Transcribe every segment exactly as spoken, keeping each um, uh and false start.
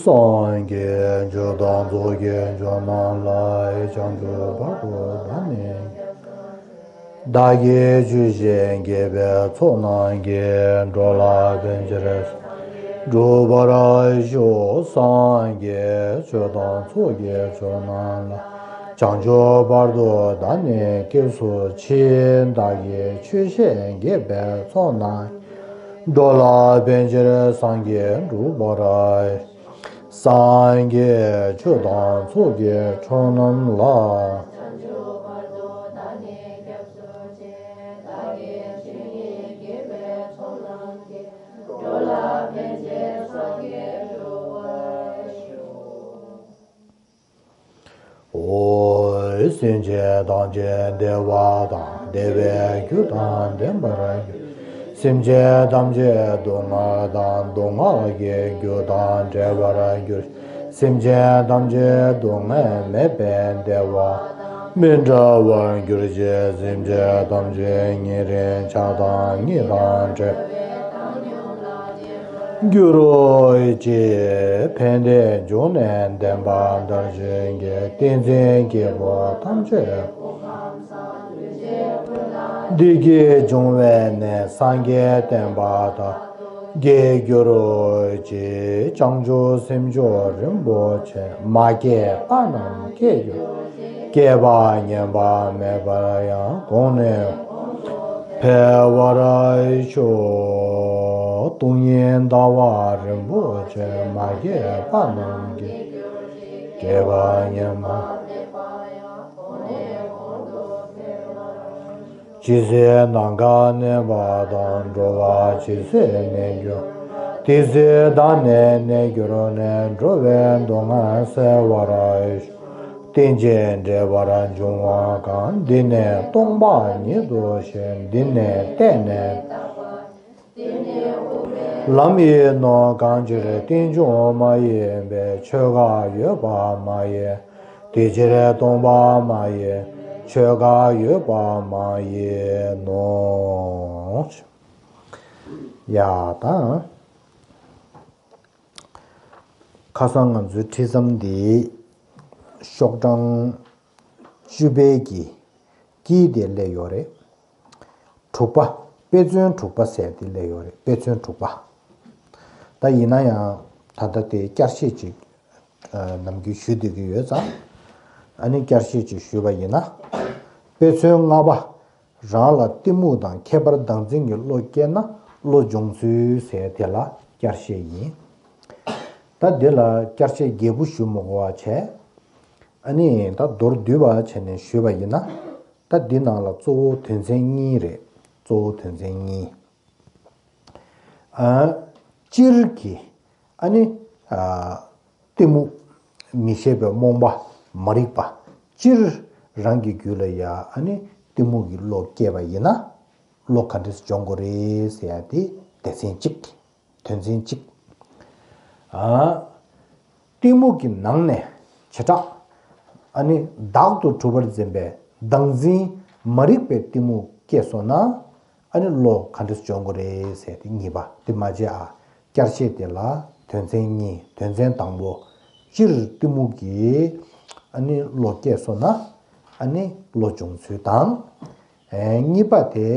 སངས་རྒྱས་ཆོས་དང་ཚོགས་ཀྱི་མཆོག་རྣམས་ལ། བྱང་ཆུབ་བར་དུ་བདག་ནི། བདག་གིས་ཆོས་བཞིན་བགྱིས་པའི་ཚོགས་རྣམས་ཀྱིས། འགྲོ་ལ་ཕན་ཕྱིར་འགྲུབ་པར་ཤོག་སངས་རྒྱས་ཆོས་དང་ཚོགས་ཀྱི་མཆོག་རྣམས་ལ། བྱང་ཆུབ་བར་དུ་བདག་ནི་སྐྱེས་སུ་མཆི། བདག་གིས་ཆོས་བཞིན་བགྱིས་པའི་ཚོགས་རྣམས། འགྲོ་ལ་ཕན་ཕྱིར་སངས་རྒྱས་འགྲུབ་པར། སངས་རྒྱས་ཆོས་དང་ཚོགས་ཀྱི་མཆོག་རྣམས་ལ། འོ། སེམས་ཅན་ཐམས་ཅད་བདེ་བ་དང་བདེ་བའི་རྒྱུ་དང་ལྡན་པར་གྱུར། སེམས་ཅན་ཐམས་ཅད་སྡུག་བསྔལ་དང་སྡུག་བསྔལ་གྱི་རྒྱུ་དང་བྲལ་བར་གྱུར། སེམས་ཅན་ཐམས་ཅད་སྡུག་བསྔལ་མེད་པའི་བདེ་བ་མི་འབྲལ་བར་གྱུར་ཅིག་སེམས་ཅན་ཐམས་ཅད་ཉེ་རིང་ཆགས་སྡང་གཉིས་དང་བྲལ་འགྱུར་རོ་ཅིག་ཕན་བདེའི་འབྱུང་གནས་བདེན་པ་མཐར་ཕྱིན་གྱི་ཏིང་འཛིན་གྱི་བུ་ཐམས་ཅད། བདེ་སྐྱིད་འབྱུང་བའི་གནས་སངས་རྒྱས་བསྟན་པ་དག་རྒྱས་འགྱུར་རོ་ཅིག་བྱང་ཆུབ་སེམས་མཆོག་རིན་པོ་ཆེ། མ་སྐྱེས་པ་རྣམས་སྐྱེ་འགྱུར། སྐྱེས་པ་ཉམས་པ་མེད་པར་ཡང་། གོང་ནས་འཕེལ་བར་ཤོག་སྟོང་ཉིད་ཟླ་བ་རིན་པོ་ཆེ། མ་སྐྱེས་པ་རྣམས་སྐྱེ། སྐྱེས་པ་ཉམས་པ། ཇི་སྲིད་ནམ་མཁའ་གནས་པ་དང་། འགྲོ་བ་ཇི་སྲིད་གནས་གྱུར། དེ་སྲིད་བདག་ནི་གནས་གྱུར་ནས། འགྲོ་བའི་སྡུག་བསྔལ་སེལ་བར་ཤོག་རྟེན་ཅིང་འབྲེལ་བར་འབྱུང་བ་གང་། འདི་ནི་སྟོང་པ་ཉིད་དུ་ཤེས། འདི་ནི་བརྟེན་ནས། ལམ་ཡིན་ནོ། གང་ཕྱིར་རྟེན་འབྱུང་མ་ཡིན་པའི། ཆོས་འགའ་ཡོད་པ་མ་ཡིན། དེ་ཕྱིར་སྟོང་པ་མ་ཡིན། ཆོས་འགའ་ཡོད་པ་མ་ཡིན་ནོ། ཡ་ད། ཁ་སང་ང་ཚོའི་ཁྲིད་མཚམས་འདི་ཤོག་གྲངས་བཅུ་པའི་གི་དཀྱིལ་དེ་སླེབས་ཡོད་རེད། དྲུག་པ། དཔེ་མཚོན་དྲུག་པ་ཟེར་དེ་སླེབས་ཡོད་རེད། དཔེ་མཚོན་དྲུག་པ། ད་ཡིན་ན་ཡང་ད་ལྟ་དེ་བསྐྱར་བཤད་ཅིག་ཨ་ནམ་རྒྱུན་ཞུ་བསྡད་ཀྱི་ཡོད་ཙང་། ཨ་ནི་བསྐྱར་བཤད་ཅིག་ཞུས་པ་ཡིན་ན། དཔེ་མཚོན་ལྔ་པ། རང་ལ་གཏི་མུག་དང་ཁྱད་པར་བདག་འཛིན་གྱི་བློ་སྐྱེས་ན་བློ་སྦྱོང་ཚུལ་ཟེར་དེ་ལ་བསྐྱར་བཤད་ཡིན། ད་འདི་ལ་བསྐྱར་བཤད་རྒྱས་པོ་ཞུ་མི་དགོས་པ་བྱས། ཨ་ནི་ད་མདོར་བསྡུས་པ་བྱས་ནས་ཞུས་པ་ཡིན་ན། ད་འདི་ནང་ལ་གཙོ་བོ་དོན་ཚན་གཉིས་རེད། གཙོ་བོ་དོན་ཚན་གཉིས། ཨ། སྤྱིར་གྱི། ཨ་ནི། ཨ། གཏི་མུག་མི་ཤེས་པའི་རྨོངས་པ་མ་རིག་པ། སྤྱིར་རང་གི་རྒྱུད་ལ་ཡ་ཨ་ནི་གཏི་མུག་གི་བློ་སྐྱེས་པ་ཡིན་ན། བློ་ག་འདྲས་སྦྱོང་དགོས་རེད་ཟེར་ཡ་དེ་སྡེ་ཚན་གཅིག་དོན་ཚན་གཅིག་ཨ། གཏི་མུག་གི་ནང་ནས་བྱེ་བྲག་ཨ་ནི་བདག་ཏུ་གྲུབ་པར་འཛིན་པའི་བདག་འཛིན་མ་རིག་པའི་གཏི་མུག་སྐྱེས་སོང་ན། ཨ་ནི་བློ་ག་འདྲས་སྦྱོང་དགོས་རེད་ཟེར་དེ་གཉིས་པ་དེ་མ་བརྗེད་ཨ། བསྐྱར་བཤད་དེ་ལ་དོན་ཚན་གཉིས། དོན་ཚན་དང་པོ། སྤྱིར་གཏི་མུག་གི་ཨ་ནི་བློ་སྐྱེས་སོང་ན། ཨ་ནི་བློ་སྦྱོང་ཚུལ་དང་། ཨེ། གཉིས་པ་དེ།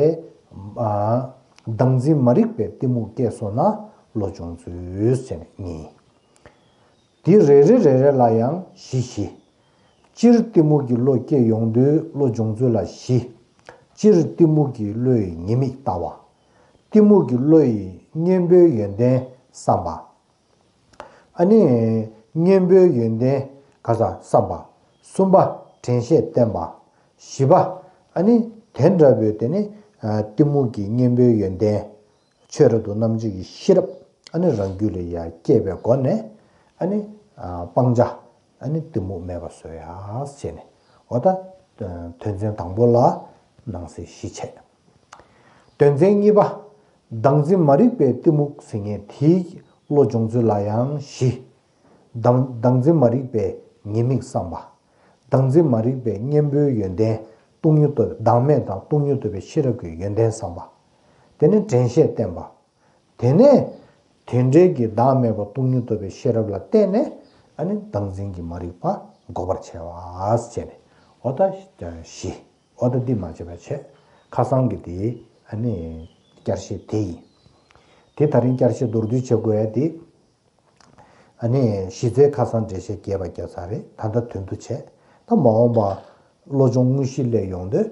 ཨ། བདག་འཛིན་མ་རིག་པའི་གཏི་མུག་སྐྱེས་སོང་ན་བློ་སྦྱོང་ཚུལ་ཟེར་ནས་གཉིས། དེ་རེ་རེ་རེ་རེ་ལ་ཡང་བཞི་བཞི། སྤྱིར་གཏི་མུག་གི་བློ་སྐྱེ་ཡོང་དུས་བློ་སྦྱོང་ཚུལ་ལ་བཞི། སྤྱིར་གཏི་མུག་གི་བློའི་ཉེས་དམིགས་ལྟ་བ། གཏི་མུག་གི་བློ་ཡི་གཉེན་པོའི་ཡོན་ཏན་བསམ་པ། ཨ་ནི། གཉེན་པོའི་ཡོན་ཏན་ག་ས་བསམ་པ། གསུམ་པ། དྲན་ཤེས་བསྟེན་པ། བཞི་པ། ཨ་ནི། དེ་འདྲ་བའི་དེ་ནི། ཨ། གཏི་མུག་གི་གཉེན་པོའི་ཡོན་ཏན། ཆོས་རབ་ཏུ་རྣམ་འབྱེད་ཀྱི་ཤེས་རབ། ཨ་ནི་རང་རྒྱུད་ལ་ཡར་སྐྱེས་པའི་སྒོ་ནས། ཨ་ནི། ཨ། སྤང་བྱ། ཨ་ནི་གཏི་མུག་མེད་པ་བཟོ་ཡ་བྱས་ནས། འོ་ད། དོན་ཚན་དང་པོ་ལ་ནང་གསེས་བཞི་བྱས། དོན་ཚན་གཉིས་པ། བདག་འཛིན་མ་རིག་པའི་གཏི་མུག་ཟེར་མཁན་དེའི་བློ་སྦྱོང་ཚུལ་ལ་ཡང་བཞི། བདག་བདག་འཛིན་མ་རིག་པའི་ཉེས་དམིགས་བསམ་པ། བདག་འཛིན་མ་རིག་པའི་གཉེན་པོའི་ཡོན་ཏན། སྟོང་ཉིད་རྟོགས་པའི་བདག་མེད་དང་སྟོང་ཉིད་རྟོགས་པའི་ཤེས་རབ་ཀྱི་ཡོན་ཏན་བསམ་པ། དེ་ནས་དྲན་ཤེས་བསྟེན་པ། དེ་ནས་ དེ་འདྲའི་གི་བདག་མེད་པ་སྟོང་ཉིད་རྟོགས་པའི་ཤེས་རབ་ལ་བརྟེན་ནས་ཨ་ནི་བདག་འཛིན་གྱི་མ་རིག་པ་འགོག་པར་བྱ་བ་ཟེར་ནས། འོ་ད་བཞི། འོ་ད་འདི་མ་བྱས་པ་བྱས། ཁ་སང་གི་དེ་ཨ་ནི་བསྐྱར་བཤད་དེ་ཡིན། དེ་ད་རིང་བསྐྱར་བཤད་མདོར་བསྡུས་བྱེད་དགོས་ཡ་དེ། ཨ་ནི་གཞི་རྩའི་ཁ་སང་འགྲེལ་བཤད་རྒྱས་པ་རྒྱག་ཚར་རེད། ད་ལྟ་དོན་དུ་བྱས། ད་མ་འོངས་པ་བློ་སྦྱོང་དངོས་གཞི་སླེབས་ཡོང་དུས།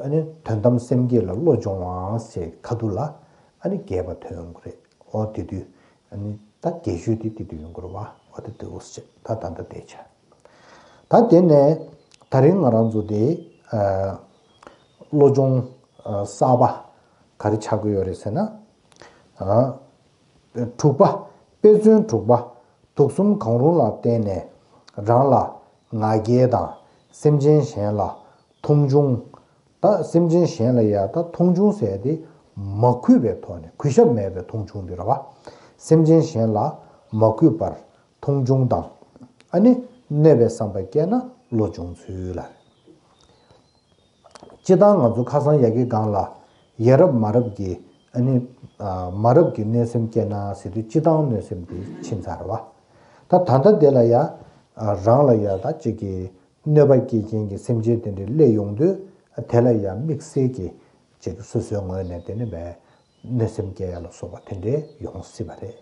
ཨ་ནི་དོན་དམ་སེམས་བསྐྱེད་ལ་བློ་སྦྱོང་བ་ཟེར་ཁ་ཐུག་ལ་ཨ་ནི་རྒྱས་པ་ཐོན་ཡོང་གི་རེད། འོ་དེ་དུས་ཨ་ནི་ད་རྒྱས་ཤོས་དེ་དེ་དུས་ཡོང་གི་རེད་བ། འོ་དེ་དུས་འོ་ཟེར། ད་ད་ལྟ་བསྡད་བྱས། ད་དེ་ནས་ད་རིང་ང་རང་ཚོ་དེ་ཨ་བློ་སྦྱོང་ཨ་གསར་པ་ག་རེ་ཆགས་ཀྱི་ཡོད་རེད་ཟེར་ན། ཨ་དྲུག་པ། དཔེ་མཚོན་དྲུག་པ། དུག་གསུམ་གང་རུང་ལ་བརྟེན་ནས་རང་ལ་ང་རྒྱལ་དང་སེམས་ཅན་གཞན་ལ་མཐོང་ཆུང་། ད་སེམས་ཅན་གཞན་ལ་ཡ་ད་མཐོང་ཆུང་ཟེར་དེ་མ་གུས་པའི་ཐོག་ནས། གུས་ཞབས་མེད་པའི་མཐོང་ཆུང་དེ་རེད་བ། སེམས་ཅན་གཞན་ལ་མ་གུས་པར་མཐོང་ཆུང་དང་། ཨ་ནི་གནོད་པའི་བསམ་པ་སྐྱེས་ན་བློ་སྦྱོང་ཚུལ་ལ། སྤྱིར་བཏང་ང་ཚོ་ཁ་སང་ཡ་གི་སྒང་ལ་ཡ་རབས་མ་རབས་ཀྱི་ཨ་ནི་ཨ་མ་རབས་ཀྱི་གནོད་སེམས་སྐྱེས་ན་ཟེར་དུས་སྤྱིར་བཏང་གནོད་སེམས་དེ་ཕྱིན་ཚར་བ། ད་ད་ལྟ་དེ་ལ་ཡ་ཨ་རང་ལ་ཡ་ད་ཅིག་གི་གནོད་པ་སྐྱེལ་མཁན་གྱི་སེམས་ཅན་དེ་འདྲ་སླེབས་ཡོང་དུས། ཨ་དེ་ལ་ཡ་དམིགས་བསལ་གྱི་ཅིག་སོ་སོའི་ངོས་ནས་དེ་ནི་བས་གནོད་སེམས་སྐྱེ་ཡ་ལ་སོགས་པ་དེ་འདྲའི་ཡོང་སྲིད་པ་རེད།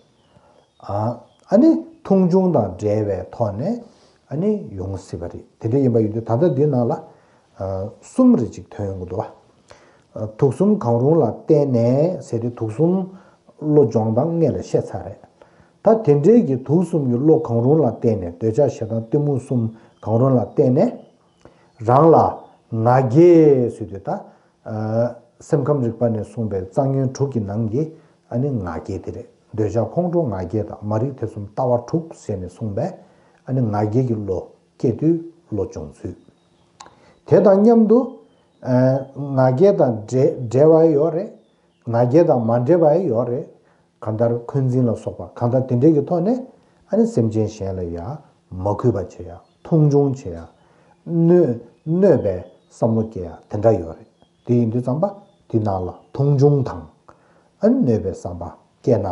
ཨ་ཨ་ནི་མཐོང་ཆུང་དང་འབྲེལ་བའི་ཐོག་ནས་ཨ་ནི་ཡོང་སྲིད་པ་རེད། དེ་འདྲ་ཡིན་པ་ཡིན་དུས་ད་ལྟ་འདི་ནང་ལ་ཨ་གསུམ་རེ་ཅིག་ཐོན་ཡོང་གི་འདུག་བ། ཨ་དུག་གསུམ་གང་རུང་ལ་བརྟེན་ནས་ཟེར་ཏེ་དུག་གསུམ་བློ་སྦྱོང་སྟངས་སྔོན་ལ་བཤད་ཚར་རེད། ད་དེ་འདྲའི་གི་དུག་གསུམ་གྱི་བློ་གང་རུང་ལ་བརྟེན་ནས། འདོད་ཆགས་ཞེ་སྡང་གཏི་མུག་གསུམ་གང་རུང་ལ་བརྟེན་ནས་རང་ལ་ང་རྒྱལ་ཟེར་དུས་ད། ཨ་སེམས་ཁམས་རིག་པ་ནས་གསུངས་པའི་རྩ་ངན་དྲུག་གི་ནང་གི་ཨ་ནི་ང་རྒྱལ་དེ་རེད། འདོད་ཆགས་ཁོང་ཁྲོ་ང་རྒྱལ་དང་མ་རིག་ཐེ་ཚོམ་ལྟ་བ་དྲུག་ཟེར་ནས་གསུངས་པའི་ཨ་ནི་ང་རྒྱལ་གྱི་བློ་སྐྱེ་དུས་བློ་སྦྱོང་ཚུལ། དེ་དང་མཉམ་དུ་ཨ་ང་རྒྱལ་དང་འདྲེས་འདྲེས་པ་ཡོད་རེད། ང་རྒྱལ་དང་མ་འདྲེས་པ་ཡོད་རེད། གང་ལྟར་འཁོན་འཛིན་ལ་སོགས་པ་གང་ལྟར་དེ་འདྲའི་གི་ཐོག་ནས་ཨ་ནི་སེམས་ཅན་གཞན་ལ་ཡ་མ་གུས་པ་བྱེད་ཡ། མཐོང་ཆུང་བྱེད་ཡ། གནོད་གནོད་པའི་བསམ་བློ་སྐྱེ་ཡ་དེ་འདྲ་ཡོད་རེད། དེ་ཡིན་དུས་ཙམ་པ་དེ་ནང་ལ་མཐོང་ཆུང་དང་ཨ་ནི་གནོད་པའི་བསམ་པ་སྐྱེས་ན་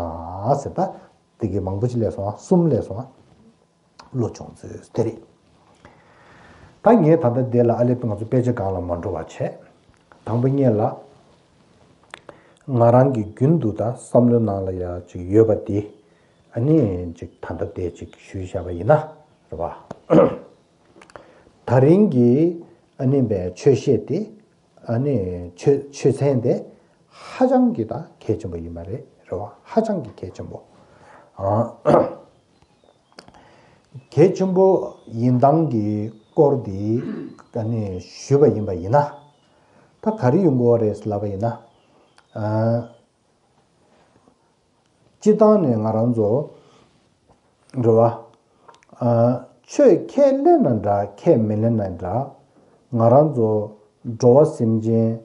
ཟེར། ད་དེ་གི་མང་པོ་ཅིག་སླེབས་སོང་ང་། གསུམ་སླེབས་སོང་ང་། བློ་སྦྱོང་ཚུལ་དེ་རེད། ད་ངས་ད་ལྟ་འདི་ལ་ཨ་ལེ་ང་ཚོ་དཔེ་ཆ་སྒང་ལ་མ་འགྲོ་བ་བྱས། དང་པོ་ཉིད་ལ་ང་རང་གི་རྒྱུན་དུ་ད་བསམ་བློའི་ནང་ལ་ཡ་ཅིག་ཡོད་པ་དེ་ཨ་ནི་ཅིག་ད་ལྟ་དེ་ཅིག་ཞུས་བཞག་པ་ཡིན་ན་རེད་བ། ད་རིང་གི་ཨ་ནི་བའི་ཆོས་བཤད་དེ། ཨ་ནི་ཆོས་ཆོས་ཚན་དེ་ཧ་ཅང་གི་ད་གལ་ཆེན་པོ་ཡིན་པ་རེད། རེད་བ། ཧ་ཅང་གི་གལ་ཆེན་པོ། ཨ། གལ་ཆེན་པོ་ཡིན་སྟངས་ཀྱི་སྐོར་འདི་ཨ་ནི་ཞུས་པ་ཡིན་པ་ཡིན་ན། ད་ག་རེ་ཡོང་གི་ཡོད་རེད་ལབ་པ་ཡིན་ན། ཨ། སྤྱིར་བཏང་ནས་ང་རང་ཚོ་རེད་བ། ཨ། ཆོས་ཁས་ལེན་ན་འདྲ་ཁས་མི་ལེན་ན་འདྲ། ང་རང་ཚོ་འགྲོ་བ་སེམས་ཅན་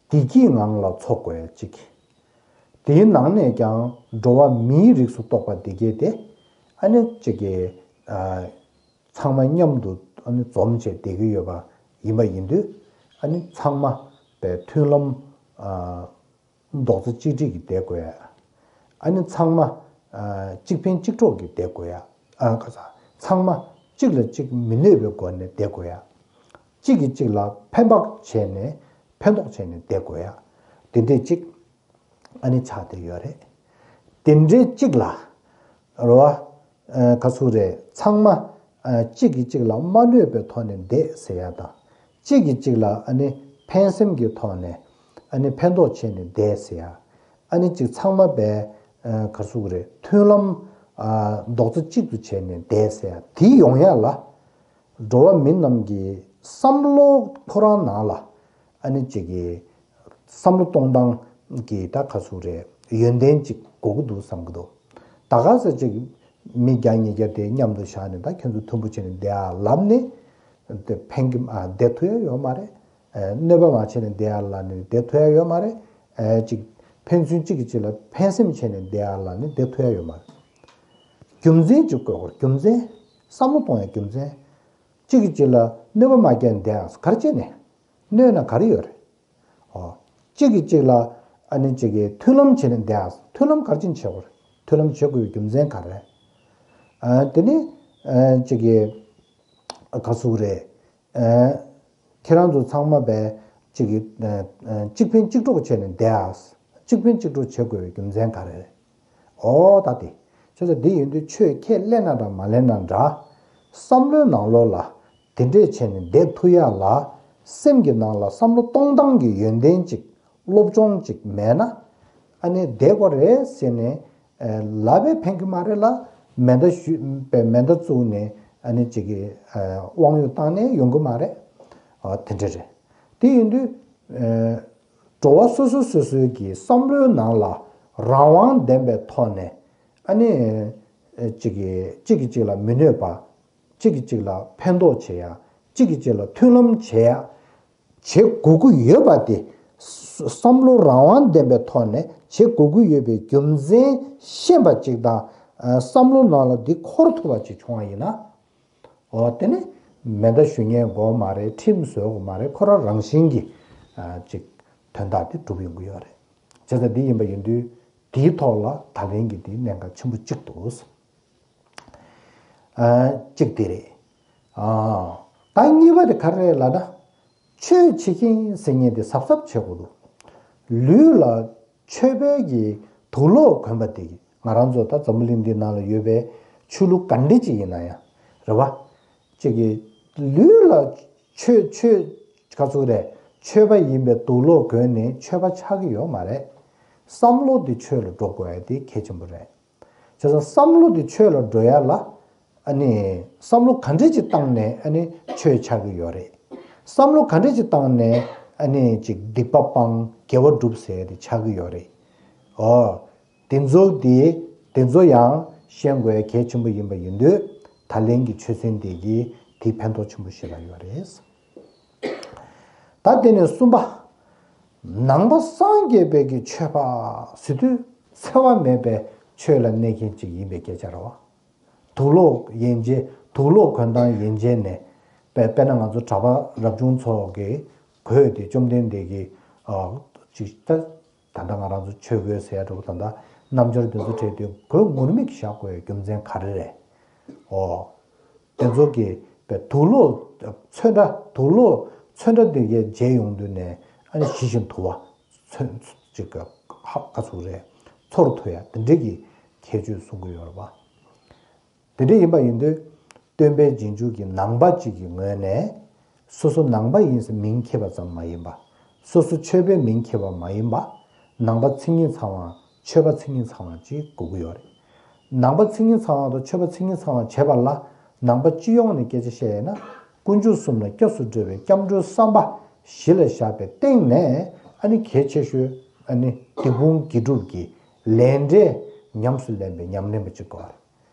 བདེ་སྐྱིད་ངང་ལ་འཚོ་དགོས་ཡ་གཅིག། དེའི་ནང་ནས་ཀྱང་འགྲོ་བ་མིའི་རིགས་སུ་གཏོགས་པ་འདི་གས་དེ་ཨ་ནི་གཅིག་གི་ཨ་ཚང་མ་མཉམ་དུ་ཨ་ནི་འཛོམས་བྱས་བསྡད་ཀྱི་ཡོད་པ་ཡིན་པ་ཡིན་དུས། ཨ་ནི་ཚང་མ་པའི་མཐུན་ལམ་ཨ་རྡོག་རྩ་གཅིག་སྒྲིལ་གྱིས་བསྡད་དགོས་ཡ། ཨ་ནི་ཚང་མ་ཨ་གཅིག་ཕན་གཅིག་གྲོགས་ཀྱིས་བསྡད་དགོས་ཡ། ཨ་ག་ས་ཚང་མ་གཅིག་ལ་གཅིག་མི་གནོད་པའི་སྒོ་ནས་བསྡད་དགོས་ཡ། གཅིག་གིས་གཅིག་ལ་ཕན་པ་བྱས་ནས་ཕན་ཐོགས་བྱས་ནས་བསྡད་དགོས་ཡ། དེ་འདྲས་གཅིག་ཨ་ནི་ཆགས་བསྡད་ཡོད་རེད། དེ་འདྲའི་གཅིག་ལ་རེད་བ། ཨ་ག་ཚོད་རེད། ཚང་མ་ཨ་གཅིག་གིས་གཅིག་ལ་མ་གནོད་པའི་ཐོག་ནས་བསྡད་ཟེར་ཡ་དང་། གཅིག་གིས་གཅིག་ལ་ཨ་ནི་ཕན་སེམས་ཀྱི་ཐོག་ནས་ཨ་ནི་ཕན་ཐོགས་བྱས་ནས་བསྡད་ཟེར་ཡ། ཨ་ནི་གཅིག་ཚང་མ་པའི་ཨ་ག་ཚོད་རེད། མཐུན་ལམ་ཨ་རྡོག་རྩ་གཅིག་ཏུ་བྱས་ནས་བསྡད་ཟེར་ཡ། དེ་ཡོང་ཡ་ལ། འགྲོ་བ་མི་རྣམས་ཀྱི་བསམ་བློ་ཁོ་རང་ནང་ལ་ཨ་ནི་ཅིག་གི་བསམ་བློ་གཏོང་སྟངས་ཀྱི་ད་ག་ཚོད་རེད། ཡོན་ཏན་ཅིག་དགོས་ཀྱི་འདུག་བསམ་གྱི་འདུག་ད་ག་ས་ཅིག་མི་བརྒྱ་ཉིས་བརྒྱ་དེ་མཉམ་དུ་བཞག་ནས་ད་ཁྱོད་ཚོ་མཐུན་པོ་བྱས་ནས་བསྡད་ཨ་ལབ་ནས་དེ་ཕན་གྱི་ཨ་བསྡད་ཐུབ་ཡ་ཡོད་མ་རེད། ཨ་གནོད་པ་མ་བྱས་ནས་བསྡད་ཨ་ལབ་ནས་བསྡད་ཐུབ་ཡ་ཡོད་མ་རེད། ཨ་ཅིག་ཕན་ཚུན་གཅིག་གིས་གཅིག་ལ་ཕན་སེམས་བྱས་ནས་བསྡད་ཨ་ལབ་ནས་བསྡད་ཐུབ་ཡ་ཡོད་མ་རེད། རྒྱུ་མཚན་ཅིག་དགོས་སྐོར། རྒྱུ་མཚན། བསམ་བློ་གཏོང་ཡ་རྒྱུ་མཚན། གཅིག་གིས་གཅིག་ལ་གནོད་པ་མ་བསྐྱལ་ནས་བསྡད་ཨ་ག་རེ་བྱས་ནས། གནོད་ན་ག་རེ་ཡོད་རེད། ཨོ། གཅིག་གིས་གཅིག་ལ་ཨ་ནི་གཅིག་གིས་མཐུན་ལམ་བྱས་ནས་བསྡད་ཨ། མཐུན་ལམ་ག་རེ་བྱས་ནས་བྱེད་དགོས་རེད། མཐུན་ལམ་བྱེད་དགོས་པའི་རྒྱུ་མཚན་ག་རེ་རེད། ཨ་དེ་ནི་ཨ་གཅིག་གི་ཨ་ག་ཟེར་དགོས་རེད། ཨ་ཁྱེད་རང་ཚོ་ཚང་མ་བས་གཅིག་གི་ཨ་ཨ་གཅིག་ཕན་གཅིག་གྲོགས་བྱས་ནས་བསྡད་ཨ། གཅིག་ཕན་གཅིག་གྲོགས་བྱེད་དགོས་པའི་རྒྱུ་མཚན་ག་རེ་རེད། ཨོ་ད་དེ། བྱས་ཙང་འདི་ཡིན་དུས་ཆོས་ཁས་ལེན་ན་འདྲ་མ་ལེན་ན་འདྲ། བསམ་བློའི་ནང་ལོགས་ལ་དེ་འདྲས་བྱས་ནས་བསྡད་ཐུབ་ཡ་ལ། སེམས་ཀྱི་ནང་ལ་བསམ་བློ་གཏོང་སྟངས་ཀྱི་ཡོན་ཏན་ཅིག་སློབ་སྦྱོང་ཅིག་མེད་ན། ཨ་ནི་བསྡད་དགོས་རེད་ཟེར་ནས་ལབ་པས་ཕན་གྱི་མ་རེད་ལ། མེ་མདའ་གཞུས་པའི་མེ་མདའ་བཙུགས་ནས་ཨ་ནི་ཅིག་གི་དབང་ཡོད་བཏང་ནས་ཡོང་གི་མ་རེད། དེ་འདྲ་རེད། དེ་ཡིན་དུས། འགྲོ་བ་སོ་སོ་སོ་སོའི་གི་བསམ་བློའི་ནང་ལ་རང་དབང་ལྡན་པའི་ཐོག་ནས་ཨ་ནི་གཅིག་གིས་གཅིག་གིས་གཅིག་ལ་མི་གནོད་པ། གཅིག་གིས་གཅིག་ལ་ཕན་ཐོགས་བྱེད་ཡ། གཅིག་གིས་གཅིག་ལ་མཐུན་ལམ་བྱེད་ཡ། བྱེད་དགོས་ཀྱི་ཡོད་པ་དེ། བསམ་བློ་རང་དབང་ལྡན་པའི་ཐོག་ནས་བྱེད་དགོས་ཀྱི་ཡོད་པའི་རྒྱུ་མཚན་ཤེས་པ་གཅིག་དང་། བསམ་བློ་ནང་ལ་འདི་འཁོར་ཐུབ་པ་གཅིག་བྱུང་བ་ཡིན་ན། འོ་དེ་ནི་མེ་མདའ་གཞུ་མཁན་དགོས་མ་རེད། ཁྲིམས་བཟོ་དགོས་མ་རེད། ཁོ་རང་རང་བཞིན་གྱིས་ཅིག་དོན་དག་དེ་འགྲུབ་ཡོང་གི་ཡོད་རེད། བྱས་ཙང་འདི་ཡིན་པ་ཡིན་དུས་དེའི་ཐོག་ལ་ད་ལན་གྱི་དེའི་གནད་འགག་ཆེན་པོ་གཅིག་འདུག་གཅིག་དེ་རེད། ད་གཉིས་པ་དེ་ག་རེ་རེད་ལབ་ན། ཆོས་བྱེད་མཁན་ཟེར་མཁན་དེ་གཟབ་གཟབ་བྱེད་དགོས་འདུག་ལུས་ལ་ཆོས་པའི་གི་དུག་ལོག་གོན་པ་དེ་གི་ང་རང་ཚོ་ད་འཛམ་བུ་གླིང་འདི་ནང་ལ་ཡོད་པའི་ཆོས་ལུགས་ག་འདྲ་ཅིག་ཡིན་ན་ཡང་རེད་བ། ཅིག་གི་ལུས་ལ་ཆོས་ཆོས་ག་ཚོད་རེད། ཆོས་པ་ཡིན་པའི་དུག་ལོག་གོན་ནས་ཆོས་པ་ཆགས་ཀྱི་ཡོད་མ་རེད། བསམ་བློ་དེ་ཆོས་ལ་འགྲོ་དགོས་ཡ་དེ་གལ་ཆེན་པོ་རེད། བྱས་ཙང་བསམ་བློ་དེ་ཆོས་ལ་འགྲོ་ཡ་ལ། ཨ་ནི་བསམ་བློ་ག་འདྲ་ཅིག་བཏང་ནས་ཨ་ནི་ཆོས་ཆགས་ཀྱི་ཡོད་རེད། བསམ་བློ་ག་འདྲ་ཅིག་བཏང་ནས་ཨ་ནི་ཅིག་སྡིག་པ་སྤང་དགེ་བ་སྒྲུབ་ཟེར་ཡ་དེ་ཆགས་ཀྱི་ཡོད་རེད། ཨོ། དེ་ཚོ་དེ་དེ་ཚོ་ཡང་ཤེས་དགོས་གལ་ཆེན་པོ་ཡིན་པ་ཡིན་དུས། ད་ལན་གྱི་ཆོས་ཚན་དེ་གིས་དེའི་ཕན་ཐོགས་ཆེན་པོ་ཞེ་དྲག་ཡོད་རེད། ད་དེ་ནས་གསུམ་པ། ནང་པ་སངས་རྒྱས་པའི་གི་ཆོས་པ་ཟེར་དུས་འཚེ་བ་མེད་པའི་ཆོས་ལ་གནས་མཁན་ཅིག་ཡིན་པའི་སྐད་ཆ་རེད་བ། དུག་ལོག་ཡན་ཆད་དུག་ལོག་གོན་སྟངས་ཡན་ཆད་ནས། དཔེ་དཔེར་ན་ང་ཚོ་གྲྭ་པ་རབ་བྱུང་ཚོ་གི་གོས་དེ་བཅོམ་ལྡན་འདས་ཀྱིས་ཨ་ཅིག་ད། ད་ལྟ་ང་རང་ཚོ་ཆོས་གོས་ཟེར་ཡ་འདྲ་པོ་ད་ལྟ་སྣམ་སྦྱར་དེ་ཚོ་བྲེས་ཏེ་གོས་ངུར་སྨྲིག་བཞག་དགོས་རྒྱུ་མཚན་ག་རེ་རེད། ཨོ། དེ་ཚོ་གི་པའི་དུག་ལོག་ཚོན་ཁྲ་དུག་ལོག་ཚོན་ཁྲ་དེ་གའི་མཇལ་ཡོང་དུས་ནས་ཨ་ནི་ཞི་ཞིང་དུལ་བ། ཚོན་ཅིག་ག་ཧ་ག་ཚུགས་རེད། ཚོར་ཐུབ་ཡ་དེ་འདྲའི་གི་ཁྱད་ཆོས་གསུང་གི་ཡོད་རེད་པ། དེ་འདྲ་ཡིན་པ་ཡིན་དུས། སྟོན་པའི་རྗེས་འཇུག་གི་ནང་པ་གཅིག་གི་ངོས་ནས། སོ་སོ་ནང་པ་ཡིན་ཟེར་མིང་འཁྱེར་བ་ཙམ་མ་ཡིན་པ། སོ་སོ་ཆོས་པའི་མིང་འཁྱེར་བ་མ་ཡིན་པ། ནང་པ་མཚན་ཉིད་ཚང་བ། ཆོས་པ་མཚན་ཉིད་ཚང་བ་ཅིག་དགོས་ཀྱི་ཡོད་རེད། ནང་པ་མཚན་ཉིད་ཚང་བ་དང་ཆོས་པ་མཚན་ཉིད་ཚང་བ་བྱེད་པ་ལ། ནང་པ་སྤྱི་ཡོངས་ནས་སྐད་ཆ་བཤད་ཡོད་ན། དཀོན་མཆོག་གསུམ་ལ་སྐྱབས་སུ་འགྲོ་བའི་སྐྱབས་འགྲོའི་བསམ་པ་གཞི་ལ་བཞག་པའི་སྟེང་ནས། ཨ་ནི་གལ་ཆེ་ཤོས་ཨ་ནི་སྡིག་སྤོང་དགེ་སྒྲུབ་ཀྱི་ལས་འབྲས་ཉམས་སུ་ལེན་པའི་ཉམས་ལེན་པ་ཅིག་དགོས་རེད།